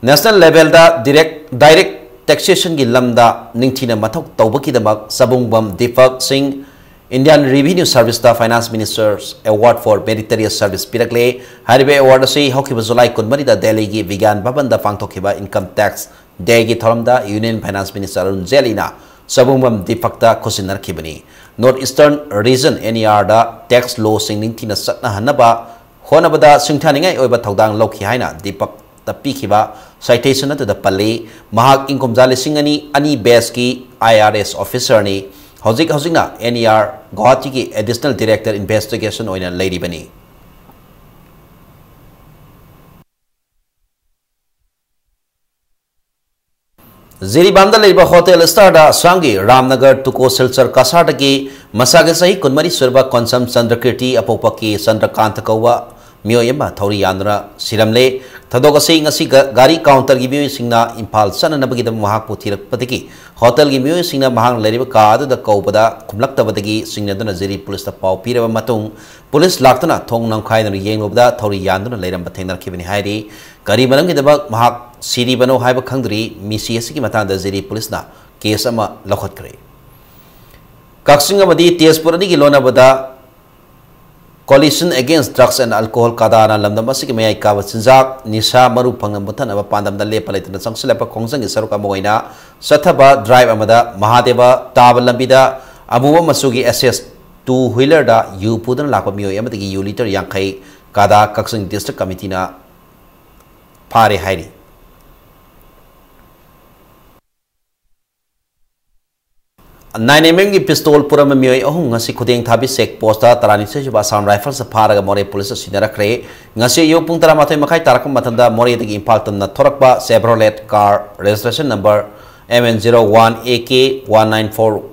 National levelꯗ direct, direct taxationꯒꯤ ꯂꯝꯗ ꯅꯤꯡꯊꯤꯅ ꯃꯊꯧ ꯇꯧꯕꯒꯤꯗꯃꯛ ꯆꯕꯨꯡꯕꯝ ꯗꯤꯄꯛ ꯁꯤꯡ Indian Revenue Serviceꯇ Finance Minister's Award for Meritorious Service ꯄꯤꯔꯛꯂꯦ꯫ ꯍꯥꯏꯔꯤꯕ award ꯑꯁꯤ ꯍꯧꯈꯤꯕ ꯖꯨꯂꯥꯏ ꯀꯨꯟꯃꯔꯤꯗ ꯗꯦꯜꯂꯤꯒꯤ ꯕꯤꯒ꯭ꯌꯥꯟ ꯚꯕꯟꯗ ꯄꯥꯡꯊꯣꯛꯈꯤꯕ Income Tax Dayꯒꯤ ꯊꯧꯔꯝꯗ Union Finance Minister Arun ꯖꯦꯠꯂꯤꯅ ꯆꯕꯨꯡꯕꯝ ꯗꯤꯄꯛꯇ ꯈꯨꯠꯁꯤꯟꯅꯔꯛꯈꯤꯕꯅꯤ꯫ North Eastern Region, N E R ꯗ tax lawꯁꯤꯡ ꯅꯤꯡꯊꯤꯅ ꯆꯠꯅꯍꯟꯅꯕ ꯍꯣꯠꯅꯕꯗ ꯁꯤꯡꯊꯥꯅꯤꯡꯉꯥꯏ ꯑꯣꯏꯕ ꯊꯧꯗꯥꯡ ꯂꯧꯈꯤ ꯍꯥꯏꯅ ꯗꯤꯄꯛꯇ ꯄꯤꯈꯤꯕ citation ꯑꯗꯨꯗ ꯄꯜꯂꯤ꯫ ꯃꯍꯥꯛ ꯏꯪ ꯀꯨꯝꯖꯥ ꯂꯤꯁꯤꯡ ꯑꯅꯤ, ꯑꯅꯤ batchꯀꯤ I R S officerꯅꯤ꯫ ꯍꯧꯖꯤꯛ ꯍꯧꯖꯤꯛꯅ N E R ꯒꯨꯋꯥꯍꯥꯇꯤꯒꯤ Additional Director Investigation ꯑꯣꯏꯅ ꯂꯩꯔꯤꯕꯅꯤ꯫ ꯖꯤꯔꯤꯕꯥꯝꯗ ꯂꯩꯔꯤꯕ Hotel Starꯗ ꯑꯁꯥꯝꯒꯤ ꯔꯥꯝꯅꯒꯔ ꯇꯨꯀꯣ ꯁꯤꯜꯆꯔ ꯀꯁꯥꯔꯗꯒꯤ ꯃꯁꯥꯒꯤ ꯆꯍꯤ ꯀꯨꯟꯃꯔꯤ ꯁꯨꯔꯕ ꯀꯣꯟꯁꯝ ꯆꯟꯗ꯭ꯔꯀꯤꯔꯇꯤ ꯑꯄꯣꯛꯄꯀꯤ ꯆꯟꯗ꯭ꯔꯀꯥꯟꯇ ꯀꯧꯕ ꯃꯤꯑꯣꯏ ꯑꯃ ꯊꯧꯔꯤ ꯌꯥꯟꯗꯨꯅ ꯁꯤꯔꯝꯂꯦ꯫ ꯊꯧꯗꯣꯛ ꯑꯁꯤ ꯉꯁꯤ ꯒ-, ꯒꯥꯔꯤ counterꯒꯤ ꯃꯤꯑꯣꯏꯁꯤꯡꯅ ꯏꯝꯐꯥꯜ ꯆꯠꯅꯅꯕꯒꯤꯗꯃꯛ ꯃꯍꯥꯛꯄꯨ ꯊꯤꯔꯛꯄꯗꯒꯤ hotelꯒꯤ ꯃꯤꯑꯣꯏꯁꯤꯡꯅ ꯃꯍꯥꯛ ꯂꯩꯔꯤꯕ ꯀꯥ ꯑꯗꯨꯗ ꯀꯧꯕꯗ ꯈꯨꯝꯂꯛꯇꯕꯗꯒꯤ ꯆꯤꯡꯅꯗꯨꯅ ꯖꯤꯔꯤ ꯄꯨꯂꯤꯁꯇ ꯄꯥꯎ ꯄꯤꯔꯕ ꯃꯇꯨꯡ ꯄꯨꯂꯤꯁ ꯂꯥꯛꯇꯨꯅ ꯊꯣꯡ ꯅꯝꯈꯥꯏꯗꯨꯅ ꯌꯦꯡꯂꯨꯕꯗ ꯊꯧꯔꯤ ꯌꯥꯟꯗꯨꯅ ꯂꯩꯔꯝꯕ ꯊꯦꯡꯅꯔꯛꯈꯤꯕꯅꯤ ꯍꯥꯏꯔꯤ꯫ ꯀꯔꯤ ꯃꯔꯝꯒꯤꯗꯃꯛ ꯃꯍꯥꯛ ꯁꯤꯔꯤꯕꯅꯣ ꯍꯥꯏꯕ ꯈꯪꯗ꯭ꯔꯤ꯫ ꯃꯤꯁꯤ ꯑꯁꯤꯒꯤ ꯃꯇꯥꯡꯗ ꯖꯤꯔꯤ ꯄꯨꯂꯤꯁꯅ case ꯑꯃ ꯂꯧꯈꯠꯈ꯭ꯔꯦ꯫ ꯀꯛꯆꯤꯡ ꯑꯃꯗꯤ ꯇꯦꯖꯄꯨꯔ ꯑꯅꯤꯒꯤ ꯂꯣꯟꯅꯕꯗ Coalition Against Drugs and Alcohol, ꯀꯗꯥꯅ ꯂꯝꯗꯝ ꯑꯁꯤꯒꯤ ꯃꯌꯥꯏ ꯀꯥꯕ ꯆꯤꯟꯖꯥꯛ, ꯅꯤꯁꯥ ꯃꯔꯨ ꯐꯪꯅ ꯃꯨꯠꯊꯠꯅꯕ ꯄꯥꯟꯗꯝꯗ ꯂꯦꯞꯄ ꯂꯩꯇꯅ ꯆꯪꯁꯤꯜꯂꯛꯄ ꯈꯣꯡꯖꯪꯒꯤ ꯁꯔꯨꯛ ꯑꯃ ꯑꯣꯏꯅ ꯆꯠꯊꯕ drive ꯑꯃꯗ ꯃꯍꯥꯗꯦꯕ ꯇꯥꯕ ꯂꯝꯕꯤꯗ ꯑꯃꯨꯕ ꯃꯆꯨꯒꯤ S S two wheelerꯗ ꯌꯨ ꯄꯨꯗꯨꯅ ꯂꯥꯛꯄ ꯃꯤꯑꯣꯏ ꯑꯃꯗꯒꯤ ꯌꯨ litre ꯌꯥꯡꯈꯩ ꯀꯥꯗꯥ ꯀꯛꯆꯤꯡ district committeeꯅ ꯐꯥꯔꯦ ꯍꯥꯏꯔꯤ꯫ Nine M Mꯒꯤ pistol ꯄꯨꯔꯝꯕ ꯃꯤꯑꯣꯏ ꯑꯍꯨꯝ ꯉꯁꯤ ꯈꯨꯗꯦꯡ ꯊꯥꯕꯤ check postꯇ ꯇꯔꯥꯅꯤꯊꯣꯏ ꯁꯨꯕ Assam Riflesꯅ ꯐꯥꯔꯒ ꯃꯣꯔꯦ ꯄꯨꯂꯤꯁꯇ ꯁꯤꯟꯅꯔꯛꯈ꯭ꯔꯦ꯫ ꯉꯁꯤ ꯑꯌꯨꯛ ꯄꯨꯡ ꯇꯔꯥꯃꯥꯊꯣꯏ ꯃꯈꯥꯏ ꯇꯥꯔꯛꯄ ꯃꯇꯝꯗ ꯃꯣꯔꯦꯗꯒꯤ ꯏꯝꯐꯥꯜ ꯇꯝꯅ ꯊꯣꯔꯛꯄ Chevrolet car registration number M N zero one A K one nine four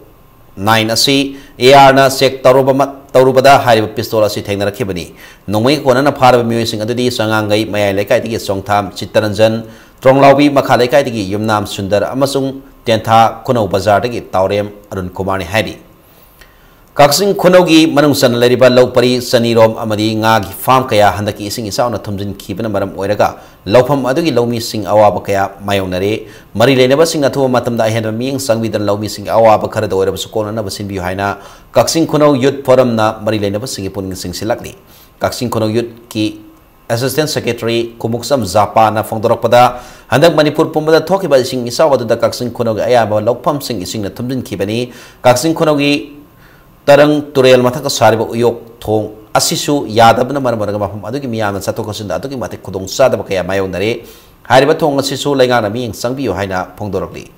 nine ꯑꯁꯤ A Rꯅ check ꯇꯧꯔꯨꯕ ꯃ-, ꯇꯧꯔꯨꯕꯗ ꯍꯥꯏꯔꯤꯕ pistol ꯑꯁꯤ ꯊꯦꯡꯅꯔꯛꯈꯤꯕꯅꯤ꯫ ꯅꯣꯡꯃꯩꯒ ꯀꯣꯟꯅꯅ ꯐꯥꯔꯕ ꯃꯤꯑꯣꯏꯁꯤꯡ ꯑꯗꯨꯗꯤ ꯆꯉꯥꯡꯒꯩ ꯃꯌꯥꯏ ꯂꯩꯀꯥꯏꯗꯒꯤ ꯆꯣꯡꯊꯥꯝ ꯆꯤꯠꯇꯔꯟꯖꯟ, ꯇ꯭ꯔꯣꯡꯂꯥꯎꯕꯤ ꯃꯈꯥ ꯂꯩꯀꯥꯏꯗꯒꯤ ꯌꯨꯝꯅꯥꯝ ꯁꯨꯟꯗꯔ ꯑꯃꯁꯨꯡ ꯇꯦꯟꯊꯥ ꯈꯨꯅꯧ ꯕꯖꯥꯔꯗꯒꯤ ꯇꯥꯎꯔꯦꯝ ꯑꯔꯨꯟ ꯀꯨꯃꯥꯔꯅꯤ ꯍꯥꯏꯔꯤ꯫ ꯀꯛꯆꯤꯡ ꯈꯨꯅꯧꯒꯤ ꯃꯅꯨꯡ ꯆꯟꯅ ꯂꯩꯔꯤꯕ ꯂꯧ ꯄꯔꯤ, ꯆꯅꯤꯔꯣꯝ ꯑꯃꯗꯤ ꯉꯥꯒꯤ farm ꯀꯌꯥ ꯍꯟꯗꯛꯀꯤ ꯏꯁꯤꯡ ꯏꯆꯥꯎꯅ ꯊꯨꯝꯖꯤꯟꯈꯤꯕꯅ ꯃꯔꯝ ꯑꯣꯏꯔꯒ ꯂꯧꯐꯝ ꯑꯗꯨꯒꯤ ꯂꯧꯃꯤꯁꯤꯡ ꯑꯋꯥꯕ ꯀꯌꯥ ꯃꯥꯌꯣꯛꯅꯔꯦ꯫ ꯃꯔꯤ ꯂꯩꯅꯕꯁꯤꯡꯅ ꯑꯊꯨꯕ ꯃꯇꯝꯗ ꯑꯍꯦꯟꯕ ꯃꯤꯠꯌꯦꯡ ꯆꯪꯕꯤꯗꯨꯅ ꯂꯧꯃꯤꯁꯤꯡꯒꯤ ꯑꯋꯥꯕ ꯈꯔꯗ ꯑꯣꯏꯔꯕꯁꯨ ꯀꯣꯛꯅꯅꯕ ꯁꯤꯟꯕꯤꯌꯨ ꯍꯥꯏꯅ ꯀꯛꯆꯤꯡ ꯈꯨꯅꯧ Youth Forumꯅ ꯃꯔꯤ ꯂꯩꯅꯕꯁꯤꯡꯒꯤ ꯄꯨꯛꯅꯤꯡ ꯆꯤꯡꯁꯤꯜꯂꯛꯂꯤ꯫ ꯀꯛꯆꯤꯡ ꯈꯨꯅꯧ Youthꯀꯤ Assistant Secretary ꯀꯨꯃꯨꯛꯁꯝ ꯖꯥꯄꯥꯅ ꯐꯣꯡꯗꯣꯔꯛꯄꯗ, ꯍꯟꯗꯛ ꯃꯅꯤꯄꯨꯔ ꯄꯨꯝꯕꯗ ꯊꯣꯛꯈꯤꯕ ꯏꯁꯤꯡ ꯏꯆꯥꯎ ꯑꯗꯨꯗ ꯀꯛꯆꯤꯡ ꯈꯨꯅꯧꯒꯤ ꯑꯌꯥꯝꯕ ꯂꯧꯐꯝꯁꯤꯡ ꯏꯁꯤꯡꯅ ꯊꯨꯝꯖꯤꯟꯈꯤꯕꯅꯤ꯫ ꯀꯛꯆꯤꯡ ꯈꯨꯅꯧꯒꯤ ꯇꯔꯪ ꯇꯨꯔꯦꯜ ꯃꯊꯛꯇ ꯁꯥꯔꯤꯕ ꯎꯌꯣꯛ ꯊꯣꯡ ꯑꯁꯤꯁꯨ ꯌꯥꯗꯕꯅ ꯃꯔꯝ ꯑꯣꯏꯔꯒ ꯃꯐꯝ ꯑꯗꯨꯒꯤ ꯃꯤꯌꯥꯝꯅ ꯆꯠꯊꯣꯛ ꯆꯠꯁꯤꯟꯗ ꯑꯗꯨꯛꯀꯤ ꯃꯇꯤꯛ ꯈꯨꯗꯣꯡꯆꯥꯗꯕ ꯀꯌꯥ ꯃꯥꯌꯣꯛꯅꯔꯦ꯫ ꯍꯥꯏꯔꯤꯕ ꯊꯣꯡ ꯑꯁꯤꯁꯨ ꯂꯩꯉꯥꯛꯅ ꯃꯤꯠꯌꯦꯡ ꯆꯪꯕꯤꯌꯨ ꯍꯥꯏꯅ ꯐꯣꯡꯗꯣꯔꯛꯂꯤ꯫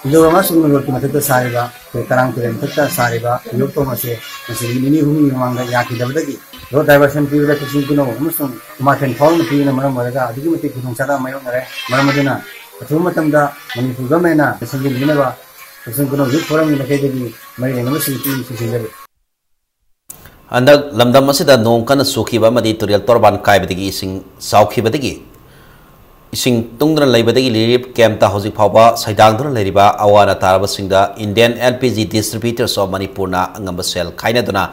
ꯏꯂꯣꯔ ꯑꯃꯁꯨꯡ ꯅꯣꯡꯂꯣꯛꯀꯤ ꯃꯊꯛꯇ ꯁꯥꯔꯤꯕ, ꯑꯩꯈꯣꯏ ꯀꯔꯥꯡ ꯇꯨꯔꯦꯜ ꯃꯊꯛꯇ ꯁꯥꯔꯤꯕ ꯎꯌꯣꯛ ꯊꯣꯡ ꯑꯁꯦ ꯉꯁꯤ ꯅꯨꯃꯤꯠ ꯅꯤꯅꯤ ꯍꯨꯝꯅꯤ ꯃꯃꯥꯡꯗ ꯌꯥꯈꯤꯗꯕꯗꯒꯤ, ꯔꯣꯗ ꯗꯥꯏꯚꯔꯁꯟ ꯄꯤꯕꯗ ꯀꯛꯆꯤꯡ ꯈꯨꯅꯧ ꯑꯃꯁꯨꯡ ꯈꯨꯃꯥꯊꯦꯜ ꯐꯥꯎꯅ ꯄꯤꯕꯅ ꯃꯔꯝ ꯑꯣꯏꯔꯒ ꯑꯗꯨꯛꯀꯤ ꯃꯇꯤꯛ ꯈꯨꯗꯣꯡꯆꯥꯗꯕ ꯃꯥꯌꯣꯛꯅꯔꯦ꯫ ꯃꯔꯝ ꯑꯗꯨꯅ ꯑꯊꯨꯕ ꯃꯇꯝꯗ ꯃꯅꯤꯄꯨꯔ ꯒꯚꯔꯟꯃꯦꯟꯅ ꯁꯦꯝꯖꯤꯟꯕꯤꯅꯕ ꯀꯛꯆꯤꯡ ꯈꯨꯅꯧ ꯌꯨꯠ ꯐꯣꯔꯝꯒꯤ ꯃꯥꯏꯀꯩꯗꯒꯤ ꯃꯔꯤ ꯂꯩꯅꯕꯁꯤꯡ ꯄꯤꯅꯕꯁꯨ ꯁꯤꯟꯖꯔꯤ꯫ ꯍꯟꯗꯛ ꯂꯝꯗꯝ ꯑꯁꯤꯗ ꯅꯣꯡ ꯀꯟꯅ ꯆꯨꯈꯤꯕ ꯑꯃꯗꯤ ꯇꯨꯔꯦꯜ ꯇꯣꯔꯕꯥꯟ ꯀꯥꯏꯕꯗꯒꯤ ꯏꯁꯤꯡ ꯆꯥꯎꯈꯤꯕꯗꯒꯤ, ꯏꯁꯤꯡ ꯇꯨꯡꯗꯨꯅ ꯂꯩꯕꯗꯒꯤ ꯔꯤꯂꯤꯐ ꯀꯦꯝꯞꯇ ꯍꯧꯖꯤꯛ ꯐꯥꯎꯕ ꯁꯩꯗꯥꯡꯗꯨꯅ ꯂꯩꯔꯤꯕ ꯑꯋꯥ ꯑꯅꯥ ꯇꯥꯔꯕꯁꯤꯡꯗ Indian L P G Distributors of ꯃꯅꯤꯄꯨꯔꯅ ꯑꯉꯝꯕ ꯁꯦꯜ ꯈꯥꯏꯅꯗꯨꯅ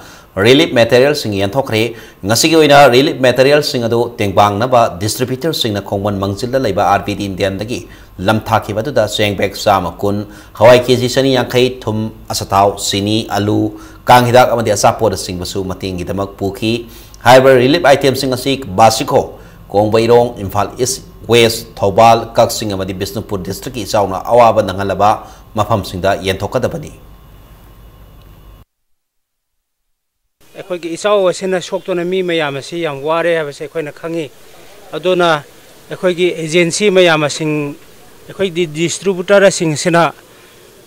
ꯔꯤꯂꯤꯐ ꯃꯦꯇꯔꯤꯌꯦꯜꯁꯤꯡ ꯌꯦꯟꯊꯣꯛꯈ꯭ꯔꯦ꯫ ꯉꯁꯤꯒꯤ ꯑꯣꯏꯅ ꯔꯤꯂꯤꯐ ꯃꯦꯇꯔꯤꯌꯦꯜꯁꯤꯡ ꯑꯗꯨ ꯇꯦꯡꯕꯥꯡꯅꯕ ꯗꯤꯁꯇ꯭ꯔꯤꯕ꯭ꯌꯨꯇꯔꯁꯤꯡꯅ ꯈꯣꯡꯕꯟ ꯃꯥꯡꯖꯤꯜꯗ ꯂꯩꯕ R P D Indianꯗꯒꯤ ꯂꯝꯊꯥꯈꯤꯕ ꯑꯗꯨꯗ ꯆꯦꯡ ꯕꯦꯒ ꯆꯥꯝꯃ ꯀꯨꯟ, ꯍꯋꯥꯏ ꯀꯦ ꯖꯤ ꯆꯅꯤ ꯌꯥꯡꯈꯩ, ꯊꯨꯝ, ꯑꯆꯥꯊꯥꯎ, ꯆꯤꯅꯤ, ꯑꯂꯨ, ꯀꯥꯡ ꯍꯤꯗꯥꯛ ꯑꯃꯗꯤ ꯑꯆꯥꯄꯣꯠꯅꯆꯤꯡꯕꯁꯨ ꯃꯇꯦꯡꯒꯤꯗꯃꯛ ꯄꯨꯈꯤ꯫ ꯍꯥꯏꯔꯤꯕ ꯔꯤꯂꯤꯐ ꯑꯥꯏꯇꯦꯝꯁꯤꯡ ꯑꯁꯤ ꯕꯥꯁꯤꯈꯣꯡ, ꯀꯣꯡꯕꯩꯔꯣꯡ, ꯏꯝꯐꯥꯜ ꯏꯁ ꯋꯦꯁ, ꯊꯧꯕꯥꯜ, ꯀꯛꯆꯤꯡ ꯑꯃꯗꯤ ꯕꯤꯁꯅꯨꯄꯨꯔ ꯗꯤꯁꯇ꯭ꯔꯤꯛꯀꯤ ꯏꯆꯥꯎꯅ ꯑꯋꯥꯕ ꯅꯪꯍꯜꯂꯕ ꯃꯐꯝꯁꯤꯡꯗ ꯌꯦꯟꯊꯣꯛꯀꯗꯕꯅꯤ꯫ ꯑꯩꯈꯣꯏꯒꯤ ꯏꯆꯥꯎ ꯑꯁꯤꯅ ꯁꯣꯛꯇꯨꯅ ꯃꯤ ꯃꯌꯥꯝ ꯑꯁꯤ ꯌꯥꯝ ꯋꯥꯔꯦ ꯍꯥꯏꯕꯁꯤ ꯑꯩꯈꯣꯏꯅ ꯈꯪꯉꯤ꯫ ꯑꯗꯨꯅ ꯑꯩꯈꯣꯏꯒꯤ ꯑꯦꯖꯦꯟꯁꯤ ꯃꯌꯥꯝ ꯑꯁꯤꯡ, ꯑꯩꯈꯣꯏꯒꯤ ꯗꯤꯁꯇ꯭ꯔꯤꯕ꯭ꯌꯨꯇꯔꯁꯤꯡ ꯑꯁꯤꯅ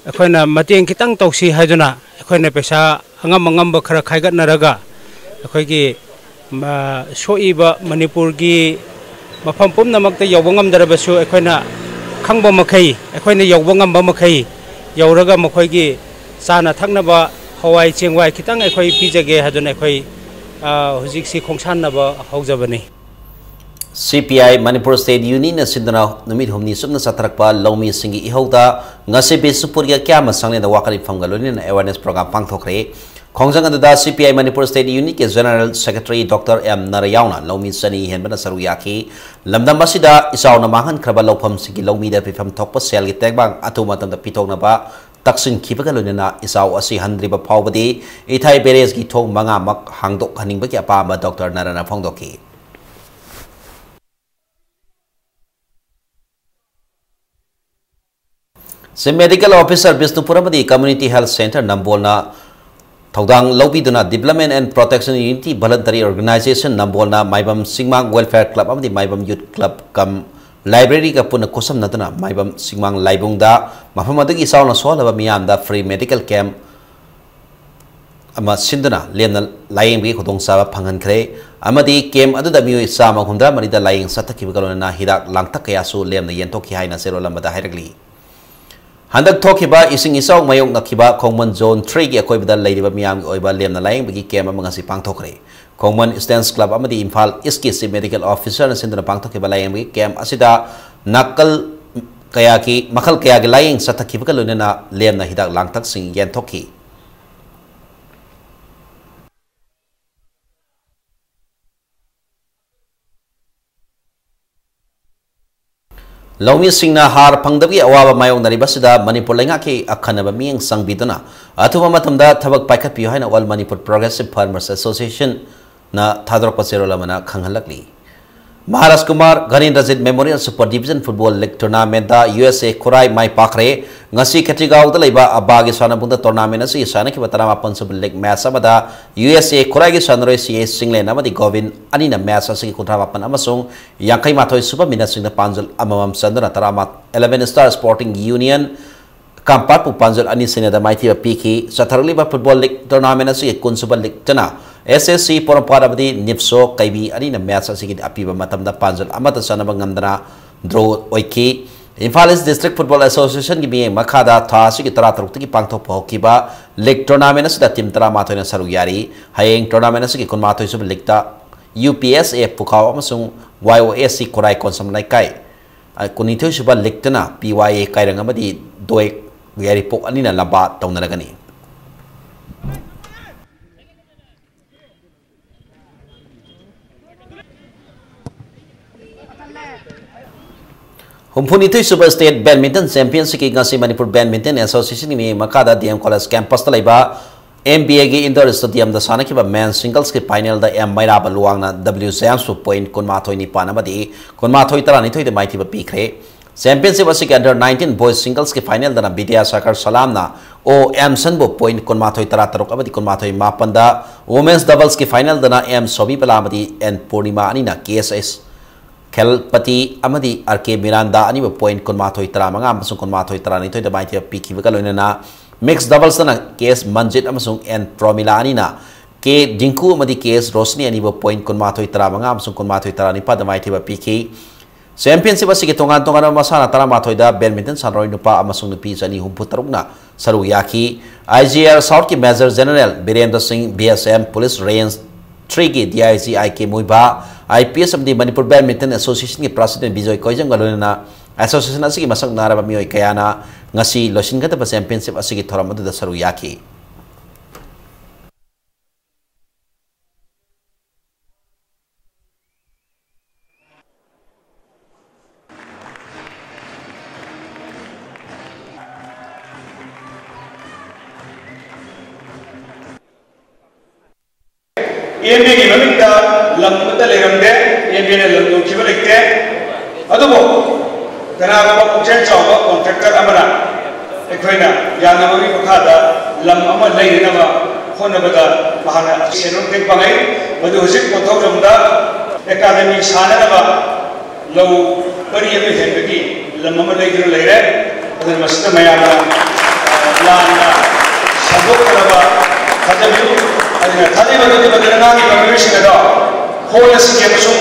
ꯑꯩꯈꯣꯏꯅ ꯃꯇꯦꯡ ꯈꯤꯇꯪ ꯇꯧꯁꯤ ꯍꯥꯏꯗꯨꯅ ꯑꯩꯈꯣꯏꯅ ꯄꯩꯁꯥ ꯑꯉꯝ ꯑꯉꯝꯕ ꯈꯔ ꯈꯥꯏꯒꯠꯅꯔꯒ ꯑꯩꯈꯣꯏꯒꯤ ꯁꯣꯛꯏꯕ ꯃꯅꯤꯄꯨꯔꯒꯤ ꯃꯐꯝ ꯄꯨꯝꯅꯃꯛꯇ ꯌꯧꯕ ꯉꯝꯗ꯭ꯔꯕꯁꯨ ꯑꯩꯈꯣꯏꯅ ꯈꯪꯕ ꯃꯈꯩ, ꯑꯩꯈꯣꯏꯅ ꯌꯧꯕ ꯉꯝꯕ ꯃꯈꯩ ꯌꯧꯔꯒ ꯃꯈꯣꯏꯒꯤ ꯆꯥꯅ ꯊꯛꯅꯕ ꯍꯋꯥꯏ ꯆꯦꯡꯋꯥꯏ ꯈꯤꯇꯪ ꯑꯩꯈꯣꯏ ꯄꯤꯖꯒꯦ ꯍꯥꯏꯗꯨꯅ ꯑꯩꯈꯣꯏ ꯍꯧꯖꯤꯛꯁꯤ ꯈꯣꯡꯁꯥꯟꯅꯕ ꯍꯧꯖꯕꯅꯤ꯫ C P I Manipur State Unionꯅ ꯁꯤꯟꯗꯨꯅ ꯅꯨꯃꯤꯠ ꯍꯨꯝꯅꯤ ꯆꯨꯞꯅ ꯆꯠꯊꯔꯛꯄ ꯂꯧꯃꯤꯁꯤꯡꯒꯤ ꯏꯍꯧꯗ ꯉꯁꯤ ꯕꯤꯁꯅꯨꯄꯨꯔꯒꯤ ꯑꯀꯌꯥꯝꯕ ꯁꯪꯂꯦꯟꯗ ꯋꯥꯀꯠ ꯃꯤꯐꯝꯒ ꯂꯣꯏꯅꯅ awareness program ꯄꯥꯡꯊꯣꯛꯈ꯭ꯔꯦ꯫ ꯈꯣꯡꯖꯪ ꯑꯗꯨꯗ C P I Manipur State Unitꯀꯤ General Secretary Doctor M ꯅꯔꯥ ꯌꯥꯎꯅ ꯂꯧꯃꯤ ꯆꯅꯤ ꯍꯦꯟꯕꯅ ꯁꯔꯨꯛ ꯌꯥꯈꯤ꯫ ꯂꯝꯗꯝ ꯑꯁꯤꯗ ꯏꯆꯥꯎꯅ ꯃꯥꯡꯍꯟꯈ꯭ꯔꯕ ꯂꯧꯐꯝꯁꯤꯡꯒꯤ ꯂꯧꯃꯤꯗ ꯄꯤꯐꯝ ꯊꯣꯛꯄ ꯁꯦꯜꯒꯤ ꯇꯦꯡꯕꯥꯡ ꯑꯊꯨꯕ ꯃꯇꯝꯗ ꯄꯤꯊꯣꯛꯅꯕ ꯇꯛꯁꯤꯟꯈꯤꯕꯒ ꯂꯣꯏꯅꯅ ꯏꯆꯥꯎ ꯑꯁꯤ ꯍꯟꯗ꯭ꯔꯤꯕ ꯐꯥꯎꯕꯗꯤ ꯏꯊꯥꯏ ꯕꯦꯔꯦꯖꯀꯤ ꯊꯣꯡ ꯃꯉꯥꯃꯛ ꯍꯥꯡꯗꯣꯛꯍꯟꯅꯤꯡꯕꯒꯤ ꯑꯄꯥꯝꯕ ꯗꯣꯛꯇꯔ ꯅꯔꯅ ꯐꯣꯡꯗꯣꯛꯈꯤ꯫ Chief Medical Officer ꯕꯤꯁꯅꯨꯄꯨꯔ ꯑꯃꯗꯤ Community Health Centre ꯅꯝꯕꯣꯜꯅ ꯊꯧꯗꯥꯡ ꯂꯧꯕꯤꯗꯨꯅ Development and Protection Unity Voluntary Organisation ꯅꯝꯕꯣꯜꯅ Maibam ꯆꯤꯡꯃꯥꯡ Welfare Club ꯑꯃꯗꯤ ꯃꯥꯏꯕꯝ Youth Club cum Library ꯒ ꯄꯨꯟꯅ ꯈꯨꯠꯁꯝꯅꯗꯨꯅ ꯃꯥꯏꯕꯝ ꯆꯤꯡꯃꯥꯡ ꯂꯥꯏꯕꯨꯡꯗ ꯃꯐꯝ ꯑꯗꯨꯒꯤ ꯆꯥꯎꯅ ꯁꯣꯛꯍꯜꯂꯕ ꯃꯤꯌꯥꯝꯗ free medical camp ꯑꯃ ꯁꯤꯟꯗꯨꯅ ꯂꯦꯝꯅ ꯂꯥꯌꯦꯡꯕꯒꯤ ꯈꯨꯗꯣꯡꯆꯥꯕ ꯐꯪꯍꯟꯈ꯭ꯔꯦ ꯑꯃꯗꯤ camp ꯑꯗꯨꯗ ꯃꯤꯑꯣꯏ ꯆꯥꯝꯃ ꯍꯨꯝꯗ꯭ꯔꯥ ꯃꯔꯤꯗ ꯂꯥꯌꯦꯡ ꯆꯠꯊꯈꯤꯕꯒ ꯂꯣꯏꯅꯅ ꯍꯤꯗꯥꯛ ꯂꯥꯡꯊꯛ ꯀꯌꯥꯁꯨ ꯂꯦꯝꯅ ꯌꯦꯟꯊꯣꯛꯈꯤ ꯍꯥꯏꯅ ꯆꯦꯔꯣꯜ ꯑꯃꯗ ꯍꯥꯏꯔꯛꯂꯤ꯫ ꯍꯟꯗꯛ ꯊꯣꯛꯈꯤꯕ ꯏꯁꯤꯡ ꯏꯆꯥꯎ ꯃꯥꯌꯣꯛꯅꯈꯤꯕ ꯈꯣꯡꯕꯟ Zone three ꯒꯤ ꯑꯀꯣꯏꯕꯗ ꯂꯩꯔꯤꯕ ꯃꯤꯌꯥꯝꯒꯤ ꯑꯣꯏꯕ ꯂꯦꯝꯅ ꯂꯥꯌꯦꯡꯕꯒꯤ camp ꯑꯃ ꯉꯁꯤ ꯄꯥꯡꯊꯣꯛꯈ꯭ꯔꯦ꯫ ꯈꯣꯡꯕꯟ Students Club ꯑꯃꯗꯤ ꯏꯝꯐꯥꯜ East ꯀꯤ Chief Medical Officer ꯅ ꯁꯤꯟꯗꯨꯅ ꯄꯥꯡꯊꯣꯛꯈꯤꯕ ꯂꯥꯌꯦꯡꯕꯒꯤ camp ꯑꯁꯤꯗ ꯅꯥꯀꯜ ꯀꯌꯥꯒꯤ, ꯃꯈꯜ ꯀꯌꯥꯒꯤ ꯂꯥꯌꯦꯡ ꯆꯠꯊꯈꯤꯕꯒ ꯂꯣꯏꯅꯅ ꯂꯦꯝꯅ ꯍꯤꯗꯥꯛ ꯂꯥꯡꯊꯛꯁꯤꯡ ꯌꯦꯟꯊꯣꯛꯈꯤ꯫ ꯂꯧꯃꯤꯁꯤꯡꯅ ꯍꯥꯔ ꯐꯪꯗꯕꯒꯤ ꯑꯋꯥꯕ ꯃꯥꯌꯣꯛꯅꯔꯤꯕꯁꯤꯗ ꯃꯅꯤꯄꯨꯔ ꯂꯩꯉꯥꯛꯀꯤ ꯑꯈꯟꯅꯕ ꯃꯤꯠꯌꯦꯡ ꯆꯪꯕꯤꯗꯨꯅ ꯑꯊꯨꯕ ꯃꯇꯝꯗ ꯊꯕꯛ ꯄꯥꯏꯈꯠꯄꯤꯌꯨ ꯍꯥꯏꯅ All Manipur Progressive Farmers Association ꯅ ꯊꯥꯗꯣꯔꯛꯄ ꯆꯦꯔꯣꯜ ꯑꯃꯅ ꯈꯪꯍꯜꯂꯛꯂꯤ꯫ Maharaj Kumar Ghanendrajit Memorial Super Division Football League Tournament ꯗ ꯌꯨ ꯑꯦꯁ ꯑꯦ ꯈꯨꯔꯥꯏ ꯃꯥꯏ ꯄꯥꯛꯈ꯭ꯔꯦ꯫ ꯉꯁꯤ ꯈꯦꯇ꯭ꯔꯤꯒꯥꯎꯗ ꯂꯩꯕ ꯑꯕꯥꯒꯤ ꯁꯥꯟꯅꯕꯨꯡꯗ tournament ꯑꯁꯤꯒꯤ ꯁꯥꯟꯅꯈꯤꯕ ꯇꯔꯥꯃꯥꯄꯟ ꯁꯨꯕ league match ꯑꯃꯗ ꯌꯨ ꯑꯦꯁ ꯑꯦ ꯈꯨꯔꯥꯏꯒꯤ ꯁꯥꯟꯅꯔꯣꯏ ꯁꯤ ꯑꯦ ꯆꯤꯡꯂꯦꯟ ꯑꯃꯗꯤ ꯒꯣꯕꯤꯟ ꯑꯅꯤꯅ match ꯑꯁꯤꯒꯤ ꯀꯨꯟꯊ꯭ꯔꯥ ꯃꯥꯄꯟ ꯑꯃꯁꯨꯡ ꯌꯥꯡꯈꯩ ꯃꯥꯊꯣꯏ ꯁꯨꯕ minute ꯁꯤꯡꯗ ꯄꯥꯟꯖꯜ ꯑꯃꯃꯝ ꯆꯟꯗꯨꯅ ꯇꯔꯥꯃꯥꯄꯟ Eleven Star Sporting Union ꯀꯥꯝꯄꯥꯠꯄꯨ ꯄꯥꯟꯖꯜ ꯑꯅꯤ ꯁꯤꯅꯣꯗ ꯃꯥꯏꯊꯤꯕ ꯄꯤꯈꯤ꯫ ꯆꯠꯊꯔꯛꯂꯤꯕ football league tournament ꯑꯁꯤꯒꯤ ꯀꯨꯟ ꯁꯨꯕ league ꯇꯅ ꯑꯦꯁ ꯑꯦꯁ ꯁꯤ ꯄꯣꯔꯣꯝꯄꯥꯠ ꯑꯃꯗꯤ ꯅꯤꯞꯁꯣ ꯀꯩꯕꯤ ꯑꯅꯤꯅ match ꯑꯁꯤꯒꯤꯗꯤ ꯑꯄꯤꯕ ꯃꯇꯝꯗ ꯄꯥꯟꯖꯜ ꯑꯃꯠꯇ ꯆꯟꯅꯕ ꯉꯝꯗꯅ draw ꯑꯣꯏꯈꯤ꯫ Imphal East District Football Association ꯒꯤ ꯃꯤꯠꯌꯦꯡ ꯃꯈꯥꯗ ꯊꯥ ꯑꯁꯤꯒꯤ ꯇꯔꯥꯇꯔꯨꯛꯇꯒꯤ ꯄꯥꯡꯊꯣꯛꯄ ꯍꯧꯈꯤꯕ league tournament ꯑꯁꯤꯗ team ꯇꯔꯥꯃꯥꯊꯣꯏꯅ ꯁꯔꯨꯛ ꯌꯥꯔꯤ꯫ ꯍꯌꯦꯡ tournament ꯑꯁꯤꯒꯤ ꯀꯨꯟꯃꯥꯊꯣꯏ ꯁꯨꯕ league ꯇ ꯌꯨ ꯄꯤ ꯑꯦꯁ ꯑꯦ ꯄꯨꯈꯥꯎ ꯑꯃꯁꯨꯡ ꯋꯥꯏ ꯑꯣ ꯑꯦꯁ ꯁꯤ ꯈꯨꯔꯥꯏ ꯀꯣꯟꯁꯝ ꯂꯩꯀꯥꯏ ꯀꯨꯟꯅꯤꯊꯣꯏ ꯁꯨꯕ league ꯇꯅ ꯄꯤ ꯋꯥꯏ ꯑꯦ ꯀꯥꯏꯔꯪ ꯑꯃꯗꯤ ꯗꯣꯏ ꯌꯥꯏꯔꯤꯄꯣꯛ ꯑꯅꯤꯅ ꯂꯝꯕꯥ ꯇꯧꯅꯔꯒꯅꯤ꯫ ꯍꯨꯝꯐꯨꯅꯤꯊꯣꯏ ꯁꯨꯕ State Badminton Championshipꯀꯤ ꯉꯁꯤ ꯃꯅꯤꯄꯨꯔ Badminton Associationꯒꯤ ꯃꯈꯥꯗ D M College campusꯇ ꯂꯩꯕ M B Aꯒꯤ indoor stadiumꯗ ꯁꯥꯟꯅꯈꯤꯕ men's singlesꯀꯤ finalꯗ M ꯃꯩꯔꯥꯕ ꯂꯨꯋꯥꯡꯅ W ꯖꯦꯝꯁꯄꯨ point ꯀꯨꯟꯃꯥꯊꯣꯏ ꯅꯤꯄꯥꯟ ꯑꯃꯗꯤ ꯀꯨꯟꯃꯥꯊꯣꯏ ꯇꯔꯥꯅꯤꯊꯣꯏꯗ ꯃꯥꯏꯊꯤꯕ ꯄꯤꯈ꯭ꯔꯦ꯫ Championship ꯑꯁꯤꯒꯤ under nineteen boys singlesꯀꯤ finalꯗꯅ Vidyasagar ꯁꯂꯥꯝꯅ O ꯑꯦꯝꯁꯟꯕꯨ point ꯀꯨꯟꯃꯥꯊꯣꯏ ꯇꯔꯥꯇꯔꯨꯛ ꯑꯃꯗꯤ ꯀꯨꯟꯃꯥꯊꯣꯏ ꯃꯥꯄꯟꯗ, women's doublesꯀꯤ finalꯗꯅ M ꯁꯣꯕꯤꯕꯂꯥ ꯑꯃꯗꯤ N ꯄꯨꯔꯅꯤꯃꯥ ꯑꯅꯤꯅ K S S ꯈꯦꯜꯄꯇꯤ ꯑꯃꯗꯤ R K ꯃꯤꯔꯥꯟꯗꯥ ꯑꯅꯤꯕꯨ point ꯀꯨꯟꯃꯥꯊꯣꯏ ꯇꯔꯥꯃꯉꯥ ꯑꯃꯁꯨꯡ ꯀꯨꯟꯃꯥꯊꯣꯏ ꯇꯔꯥꯅꯤꯊꯣꯏꯗ ꯃꯥꯏꯊꯤꯕ ꯄꯤꯈꯤꯕꯒ ꯂꯣꯏꯅꯅ, mixed doublesꯇꯅ K S ꯃꯟꯖꯤꯠ ꯑꯃꯁꯨꯡ N ꯄ꯭ꯔꯣꯃꯤꯂꯥ ꯑꯅꯤꯅ K ꯗꯤꯡꯀꯨ ꯑꯃꯗꯤ K S ꯔꯣꯁꯅꯤ ꯑꯅꯤꯕꯨ point ꯀꯨꯟꯃꯥꯊꯣꯏ ꯇꯔꯥꯃꯉꯥ ꯑꯃꯁꯨꯡ ꯀꯨꯟꯃꯥꯊꯣꯏ ꯇꯔꯥꯅꯤꯄꯥꯟꯗ ꯃꯥꯏꯊꯤꯕ ꯄꯤꯈꯤ꯫ Championship ꯑꯁꯤꯒꯤ ꯇꯣꯉꯥꯟ ꯇꯣꯉꯥꯟꯕ ꯃꯁꯥꯟꯅ ꯇꯔꯥꯃꯥꯊꯣꯏꯗ badminton ꯁꯥꯟꯅꯔꯣꯏ ꯅꯨꯄꯥ ꯑꯃꯁꯨꯡ ꯅꯨꯄꯤ ꯆꯅꯤ ꯍꯨꯝꯐꯨ ꯇꯔꯨꯛꯅ ꯁꯔꯨꯛ ꯌꯥꯈꯤ꯫ I G R Southꯀꯤ Major General Birendra ꯁꯤꯡ, B S M Police Range threeꯒꯤ D I G I K ꯃꯨꯏꯕꯥ, I P S ꯑꯃꯗꯤ ꯃꯅꯤꯄꯨꯔ Badminton Associationꯒꯤ President ꯕꯤꯖꯣꯏ ꯀꯣꯏꯖꯝꯒ ꯂꯣꯏꯅꯅ association ꯑꯁꯤꯒꯤ ꯃꯁꯛ ꯅꯥꯏꯔꯕ ꯃꯤꯑꯣꯏ ꯀꯌꯥꯅ ꯉꯁꯤ ꯂꯣꯏꯁꯤꯟꯒꯗꯕ championship ꯑꯁꯤꯒꯤ ꯊꯧꯔꯝ ꯑꯗꯨꯗ ꯁꯔꯨꯛ ꯌꯥꯈꯤ꯫ M B Aꯒꯤ ꯃꯃꯤꯡꯗ ꯂꯝ ꯑꯃꯠꯇ ꯂꯩꯔꯝꯗꯦ, M B Aꯅ ꯂꯝ ꯌꯧꯈꯤꯕ ꯂꯩꯇꯦ꯫ ꯑꯗꯨꯕꯨ ꯀꯅꯥꯒꯨꯝꯕ ꯄꯨꯛꯆꯦꯜ ꯆꯥꯎꯕ contractor ꯑꯃꯅ ꯑꯩꯈꯣꯏꯅ ꯌꯥꯅꯕꯒꯤ ꯃꯈꯥꯗ ꯂꯝ ꯑꯃ ꯂꯩꯅꯅꯕ ꯍꯣꯠꯅꯕꯗ ꯃꯍꯥꯛꯅ ꯁꯦꯟꯐꯝ ꯇꯦꯡ ꯄꯥꯡꯂꯛꯏ꯫ ꯃꯗꯨ ꯍꯧꯖꯤꯛ ꯀꯣꯟꯊꯧꯖꯝꯗ academy ꯁꯥꯅꯅꯕ ꯂꯧ ꯄꯔꯤ ꯑꯃ ꯍꯦꯟꯕꯒꯤ ꯂꯝ ꯑꯃ ꯂꯩꯗꯨꯅ ꯂꯩꯔꯦ꯫ ꯑꯗꯨꯅ ꯃꯁꯤꯗ ꯃꯌꯥꯝꯅ, ꯑ, ꯂꯥꯟꯅ ꯁꯟꯗꯣꯛꯇꯅꯕ ꯊꯥꯖꯕꯤꯌꯨ꯫ ꯑꯗꯨꯅ ꯊꯥꯖꯕ ꯑꯗꯨꯒꯤ ꯃꯇꯨꯡ ꯏꯟꯅ ꯉꯥꯡꯉꯤꯕ ꯃꯤꯑꯣꯏꯁꯤꯡ ꯑꯗꯣ ꯍꯣꯜ ꯑꯁꯤꯒꯤ ꯑꯃꯁꯨꯡ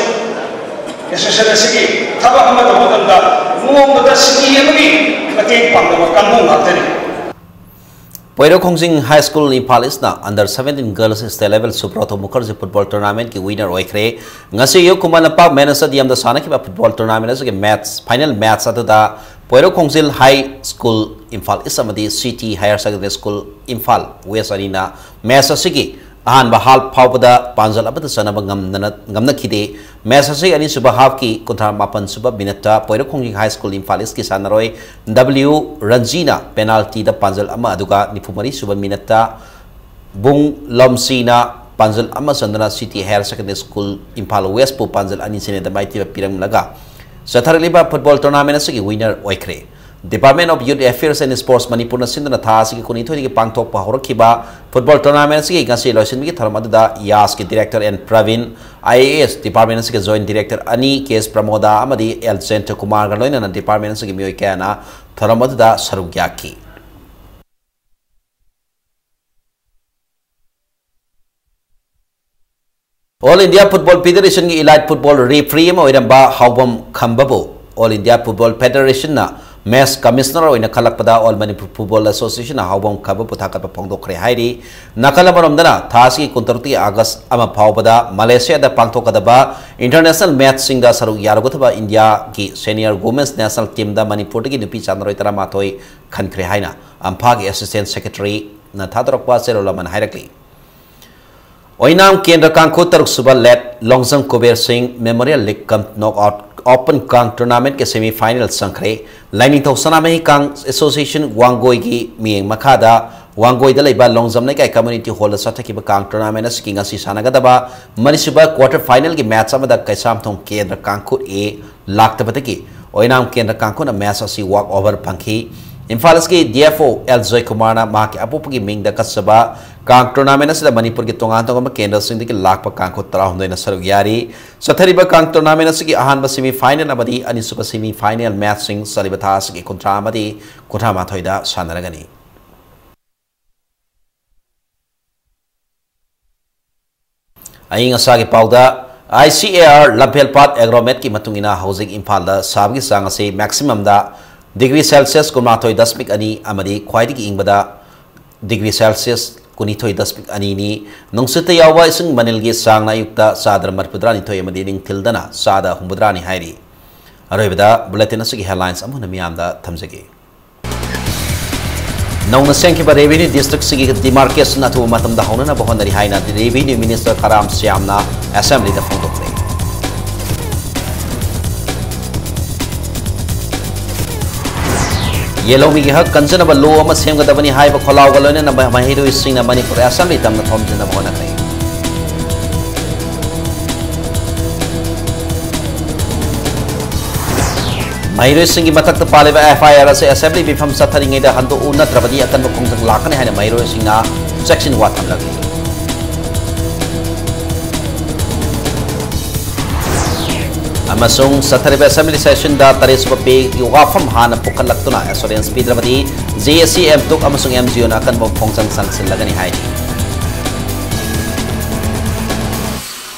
association ꯑꯁꯤꯒꯤ ꯊꯕꯛ ꯑꯃ ꯇꯧꯕ ꯃꯇꯝꯗ ꯃꯑꯣꯡꯗ ꯁꯤꯀꯤ ꯑꯃꯒꯤ ꯃꯇꯦꯡ ꯄꯥꯡꯗꯕ ꯀꯥꯡꯕꯨ ꯉꯥꯛꯇꯅꯤ꯫ ꯄꯣꯏꯔꯧ ꯈꯣꯡꯖꯤꯡ High School Imphal Eastꯅ under seventeen girls state level Subroto Mukherjee football tournamentꯀꯤ winner ꯑꯣꯏꯈ꯭ꯔꯦ꯫ ꯉꯁꯤ ꯑꯌꯨꯛ ꯈꯨꯃꯟ ꯂꯝꯄꯥꯛ Men Stadiumꯗ ꯁꯥꯟꯅꯈꯤꯕ football tournamentꯁꯤꯒꯤ match, final match ꯑꯗꯨꯗ ꯄꯣꯏꯔꯧ ꯈꯣꯡꯖꯤꯜ High School Imphal East ꯑꯃꯗꯤ C T Higher Secondary School Imphal West ꯑꯅꯤꯅ match ꯑꯁꯤꯒꯤ ꯑꯍꯥꯟꯕ half ꯐꯥꯎꯕꯗ ꯄꯥꯟꯖꯜ ꯑꯃꯠꯇ ꯆꯟꯅꯕ ꯉꯝꯗꯅ, ꯉꯝꯅꯈꯤꯗꯦ꯫ Match ꯑꯁꯤ ꯑꯅꯤꯁꯨꯕ halfꯀꯤ ꯀꯨꯟꯊ꯭ꯔꯥ ꯃꯥꯄꯟ ꯁꯨꯕ minuteꯇ ꯄꯣꯏꯔꯧꯈꯣꯡꯖꯤꯡ High School Imphal Eastꯀꯤ ꯁꯥꯟꯅꯔꯣꯏ W ꯔꯟꯖꯤꯅ penaltyꯗ ꯄꯥꯟꯖꯜ ꯑꯃ, ꯑꯗꯨꯒ ꯅꯤꯐꯨ ꯃꯔꯤ ꯁꯨꯕ minuteꯇ ꯕꯨꯡ ꯂꯝꯁꯤꯅ ꯄꯥꯟꯖꯜ ꯑꯃ ꯆꯟꯗꯨꯅ City Higher Secondary School Imphal Westꯄꯨ ꯄꯥꯟꯖꯜ ꯑꯅꯤ ꯁꯤꯅꯗ ꯃꯥꯏꯊꯤꯕ ꯄꯤꯔꯝꯂꯒ ꯆꯠꯊꯔꯛꯂꯤꯕ football tournament ꯑꯁꯤꯒꯤ winner ꯑꯣꯏꯈ꯭ꯔꯦ꯫ Department of Youth Affairs and Sports ꯃꯅꯤꯄꯨꯔꯅ ꯁꯤꯟꯗꯨꯅ ꯊꯥ ꯑꯁꯤꯒꯤ ꯀꯨꯟꯅꯤꯊꯣꯏꯗꯒꯤ ꯄꯥꯡꯊꯣꯛꯄ ꯍꯧꯔꯛꯈꯤꯕ football tournament ꯑꯁꯤꯒꯤ ꯉꯁꯤ ꯂꯣꯏꯁꯤꯟꯕꯒꯤ ꯊꯧꯔꯝ ꯑꯗꯨꯗ ꯌꯥꯁꯀꯤ Director N Praveen, I A S department ꯑꯁꯤꯒꯤ Joint Director ꯑꯅꯤ K S ꯄ꯭ꯔꯃꯣꯗꯥ ꯑꯃꯗꯤ L ꯖꯌꯟꯇ ꯀꯨꯃꯥꯔꯒ ꯂꯣꯏꯅꯅ department ꯑꯁꯤꯒꯤ ꯃꯤꯑꯣꯏ ꯀꯌꯥꯅ ꯊꯧꯔꯝ ꯑꯗꯨꯗ ꯁꯔꯨꯛ ꯌꯥꯈꯤ꯫ All India Football Federationꯒꯤ elite football referee ꯑꯃ ꯑꯣꯏꯔꯝꯕ ꯍꯥꯎꯕꯝ ꯈꯝꯕꯕꯨ All India Football Federationꯅ match commissioner ꯑꯣꯏꯅ ꯈꯜꯂꯛꯄꯗ All Manipur Football Associationꯅ ꯍꯥꯎꯕꯝ ꯈꯝꯕꯕꯨ ꯊꯥꯒꯠꯄ ꯐꯣꯡꯗꯣꯛꯈ꯭ꯔꯦ ꯍꯥꯏꯔꯤ꯫ ꯅꯥꯀꯜ ꯑꯃꯔꯣꯝꯗꯅ ꯊꯥ ꯑꯁꯤꯒꯤ ꯀꯨꯟꯇꯔꯨꯛꯇꯒꯤ August ꯑꯃ ꯐꯥꯎꯕꯗ Malaysiaꯗ ꯄꯥꯡꯊꯣꯛꯀꯗꯕ international matchꯁꯤꯡꯗ ꯁꯔꯨꯛ ꯌꯥꯔꯨꯒꯗꯕ Indiaꯒꯤ senior women's national teamꯗ ꯃꯅꯤꯄꯨꯔꯗꯒꯤ ꯅꯨꯄꯤ ꯁꯥꯟꯅꯔꯣꯏ ꯇꯔꯥꯃꯥꯊꯣꯏ ꯈꯟꯈ꯭ꯔꯦ ꯍꯥꯏꯅ ꯑꯝꯐꯥꯒꯤ Assistant Secretaryꯅ ꯊꯥꯗꯣꯔꯛꯄ ꯆꯦꯔꯣꯜ ꯑꯃꯅ ꯍꯥꯏꯔꯛꯂꯤ꯫ ꯑꯣꯏꯅꯥꯝ ꯀꯦꯟꯗ꯭ꯔ ꯀꯥꯡꯈꯨ ꯇꯔꯨꯛ ꯁꯨꯕ Late ꯂꯣꯡꯖꯝ ꯀꯨꯕꯦꯔ ꯁꯤꯡ Memorial League cum Knockout Open ꯀꯥꯡ tournamentꯀꯤ semi final ꯆꯪꯈ꯭ꯔꯦ꯫ ꯂꯥꯏꯅꯤꯡꯊꯧ ꯁꯅꯥꯃꯍꯤ ꯀꯥꯡ Association ꯋꯥꯡꯒꯣꯏꯒꯤ ꯃꯤꯠꯌꯦꯡ ꯃꯈꯥꯗ ꯋꯥꯡꯒꯣꯏꯗ ꯂꯩꯕ ꯂꯣꯡꯖꯝ ꯂꯩꯀꯥꯏ community hallꯗ ꯆꯠꯊꯈꯤꯕ ꯀꯥꯡ tournament ꯑꯁꯤꯒꯤ ꯉꯁꯤ ꯁꯥꯟꯅꯒꯗꯕ ꯃꯔꯤꯁꯨꯕ quarter finalꯒꯤ match ꯑꯃꯗ ꯀꯩꯁꯥꯝꯊꯣꯡ ꯀꯦꯟꯗ꯭ꯔ ꯀꯥꯡꯈꯨ A ꯂꯥꯛꯇꯕꯗꯒꯤ ꯑꯣꯏꯅꯥꯝ ꯀꯦꯟꯗ꯭ꯔ ꯀꯥꯡꯈꯨꯅ match ꯑꯁꯤ walk over ꯐꯪꯈꯤ꯫ ꯏꯝꯐꯥꯜ ꯏꯁꯀꯤ D F O L ꯖꯣꯏꯀꯨꯃꯥꯔꯅ ꯃꯍꯥꯛꯀꯤ ꯑꯄꯣꯛꯄꯒꯤ ꯃꯤꯡꯗ ꯀꯠꯆꯕ ꯀꯥꯡ tournament ꯑꯁꯤꯗ ꯃꯅꯤꯄꯨꯔꯒꯤ ꯇꯣꯉꯥꯟ ꯇꯣꯉꯥꯟꯕ ꯀꯦꯟꯗ꯭ꯔꯁꯤꯡꯗꯒꯤ ꯂꯥꯛꯄ ꯀꯥꯡꯈꯨ ꯇꯔꯥꯍꯨꯝꯗꯣꯏꯅ ꯁꯔꯨꯛ ꯌꯥꯔꯤ꯫ ꯆꯠꯊꯔꯤꯕ ꯀꯥꯡ tournament ꯑꯁꯤꯒꯤ ꯑꯍꯥꯟꯕ semi final ꯑꯃꯗꯤ ꯑꯅꯤꯁꯨꯕ semi final matchꯁꯤꯡ ꯆꯠꯂꯤꯕ ꯊꯥ ꯑꯁꯤꯒꯤ ꯀꯨꯟꯊ꯭ꯔꯥ ꯑꯃꯗꯤ ꯀꯨꯟꯊ꯭ꯔꯥ ꯃꯥꯊꯣꯏꯗ ꯁꯥꯟꯅꯔꯒꯅꯤ꯫ ꯑꯏꯪ ꯑꯁꯥꯒꯤ ꯄꯥꯎꯗ, I C A R ꯂꯝꯐꯦꯜꯄꯥꯠ Agrometꯀꯤ ꯃꯇꯨꯡ ꯏꯟꯅ ꯍꯧꯖꯤꯛ ꯏꯝꯐꯥꯜꯗ ꯁꯥꯕꯒꯤ ꯆꯥꯡ ꯑꯁꯤ maximumꯗ degree Celsius ꯀꯨꯟꯃꯥꯊꯣꯏ ꯗꯁꯃꯤꯛ ꯑꯅꯤ ꯑꯃꯗꯤ ꯈ꯭ꯋꯥꯏꯗꯒꯤ ꯏꯪꯕꯗ degree Celsius ꯀꯨꯟꯅꯤꯊꯣꯏ ꯗꯁꯃꯤꯛ ꯑꯅꯤꯅꯤ꯫ ꯅꯨꯡꯁꯤꯠꯇ ꯌꯥꯎꯕ ꯏꯁꯤꯡ ꯃꯅꯤꯜꯒꯤ ꯆꯥꯡꯅ ꯑꯌꯨꯛꯇ ꯆꯥꯗ ꯃꯔꯤꯐꯨꯇꯔꯥꯅꯤꯊꯣꯏ ꯑꯃꯗꯤ ꯅꯤꯡꯊꯤꯜꯗꯅ ꯆꯥꯗ ꯍꯨꯝꯐꯨꯇꯔꯥꯅꯤ ꯍꯥꯏꯔꯤ꯫ ꯑꯔꯣꯏꯕꯗ bulletin ꯑꯁꯤꯒꯤ headlines ꯑꯃꯨꯛ ꯍꯟꯅ ꯃꯤꯌꯥꯝꯗ ꯊꯝꯖꯒꯦ꯫ ꯅꯧꯅ ꯁꯦꯝꯈꯤꯕ revenue districtꯁꯤꯡꯒꯤ demarcation ꯑꯊꯨꯕ ꯃꯇꯝꯗ ꯍꯧꯅꯅꯕ ꯍꯣꯠꯅꯔꯤ ꯍꯥꯏꯅ revenue minister ꯀꯔꯥꯝ ꯁ꯭ꯌꯥꯝꯅ assemblyꯗ ꯐꯣꯡꯗꯣꯛꯈ꯭ꯔꯦ꯫ ꯌꯦꯜꯍꯧꯃꯤꯒꯤ ꯍꯛ ꯀꯟꯖꯅꯕ law ꯑꯃ ꯁꯦꯝꯒꯗꯕꯅꯤ ꯍꯥꯏꯕ ꯈꯣꯜꯂꯥꯎꯒ ꯂꯣꯏꯅꯅ ꯃꯍꯩꯔꯣꯏꯁꯤꯡꯅ ꯃꯅꯤꯄꯨꯔ assembly ꯇꯝꯅ ꯊꯣꯝꯖꯤꯟꯅꯕ ꯍꯣꯠꯅꯈ꯭ꯔꯦ꯫ ꯃꯍꯩꯔꯣꯏꯁꯤꯡꯒꯤ ꯃꯊꯛꯇ ꯄꯥꯜꯂꯤꯕ FIR ꯑꯁꯤ assembly ꯃꯤꯐꯝ ꯆꯠꯊꯔꯤꯉꯩꯗ ꯍꯟꯗꯣꯛꯎ, ꯅꯠꯇ꯭ꯔꯕꯗꯤ ꯑꯀꯟꯕ ꯈꯣꯡꯖꯪ ꯂꯥꯛꯀꯅꯤ ꯍꯥꯏꯅ ꯃꯍꯩꯔꯣꯏꯁꯤꯡꯅ ꯆꯦꯛꯁꯤꯟ ꯋꯥ ꯊꯝꯂꯛꯂꯤ꯫ ꯑꯃꯁꯨꯡ ꯆꯠꯊꯔꯤꯕ assembly sessionꯗ ꯇꯔꯦꯠꯁꯨꯕ payꯒꯤ ꯋꯥꯐꯝ ꯍꯥꯟꯅ ꯄꯨꯈꯠꯂꯛꯇꯨꯅ assurance ꯄꯤꯗ꯭ꯔꯕꯗꯤ JAC, MTUC ꯑꯃꯁꯨꯡ MGUꯅ ꯑꯀꯟꯕ ꯈꯣꯡꯖꯪ ꯆꯪꯁꯤꯜꯂꯒꯅꯤ ꯍꯥꯏꯔꯤ꯫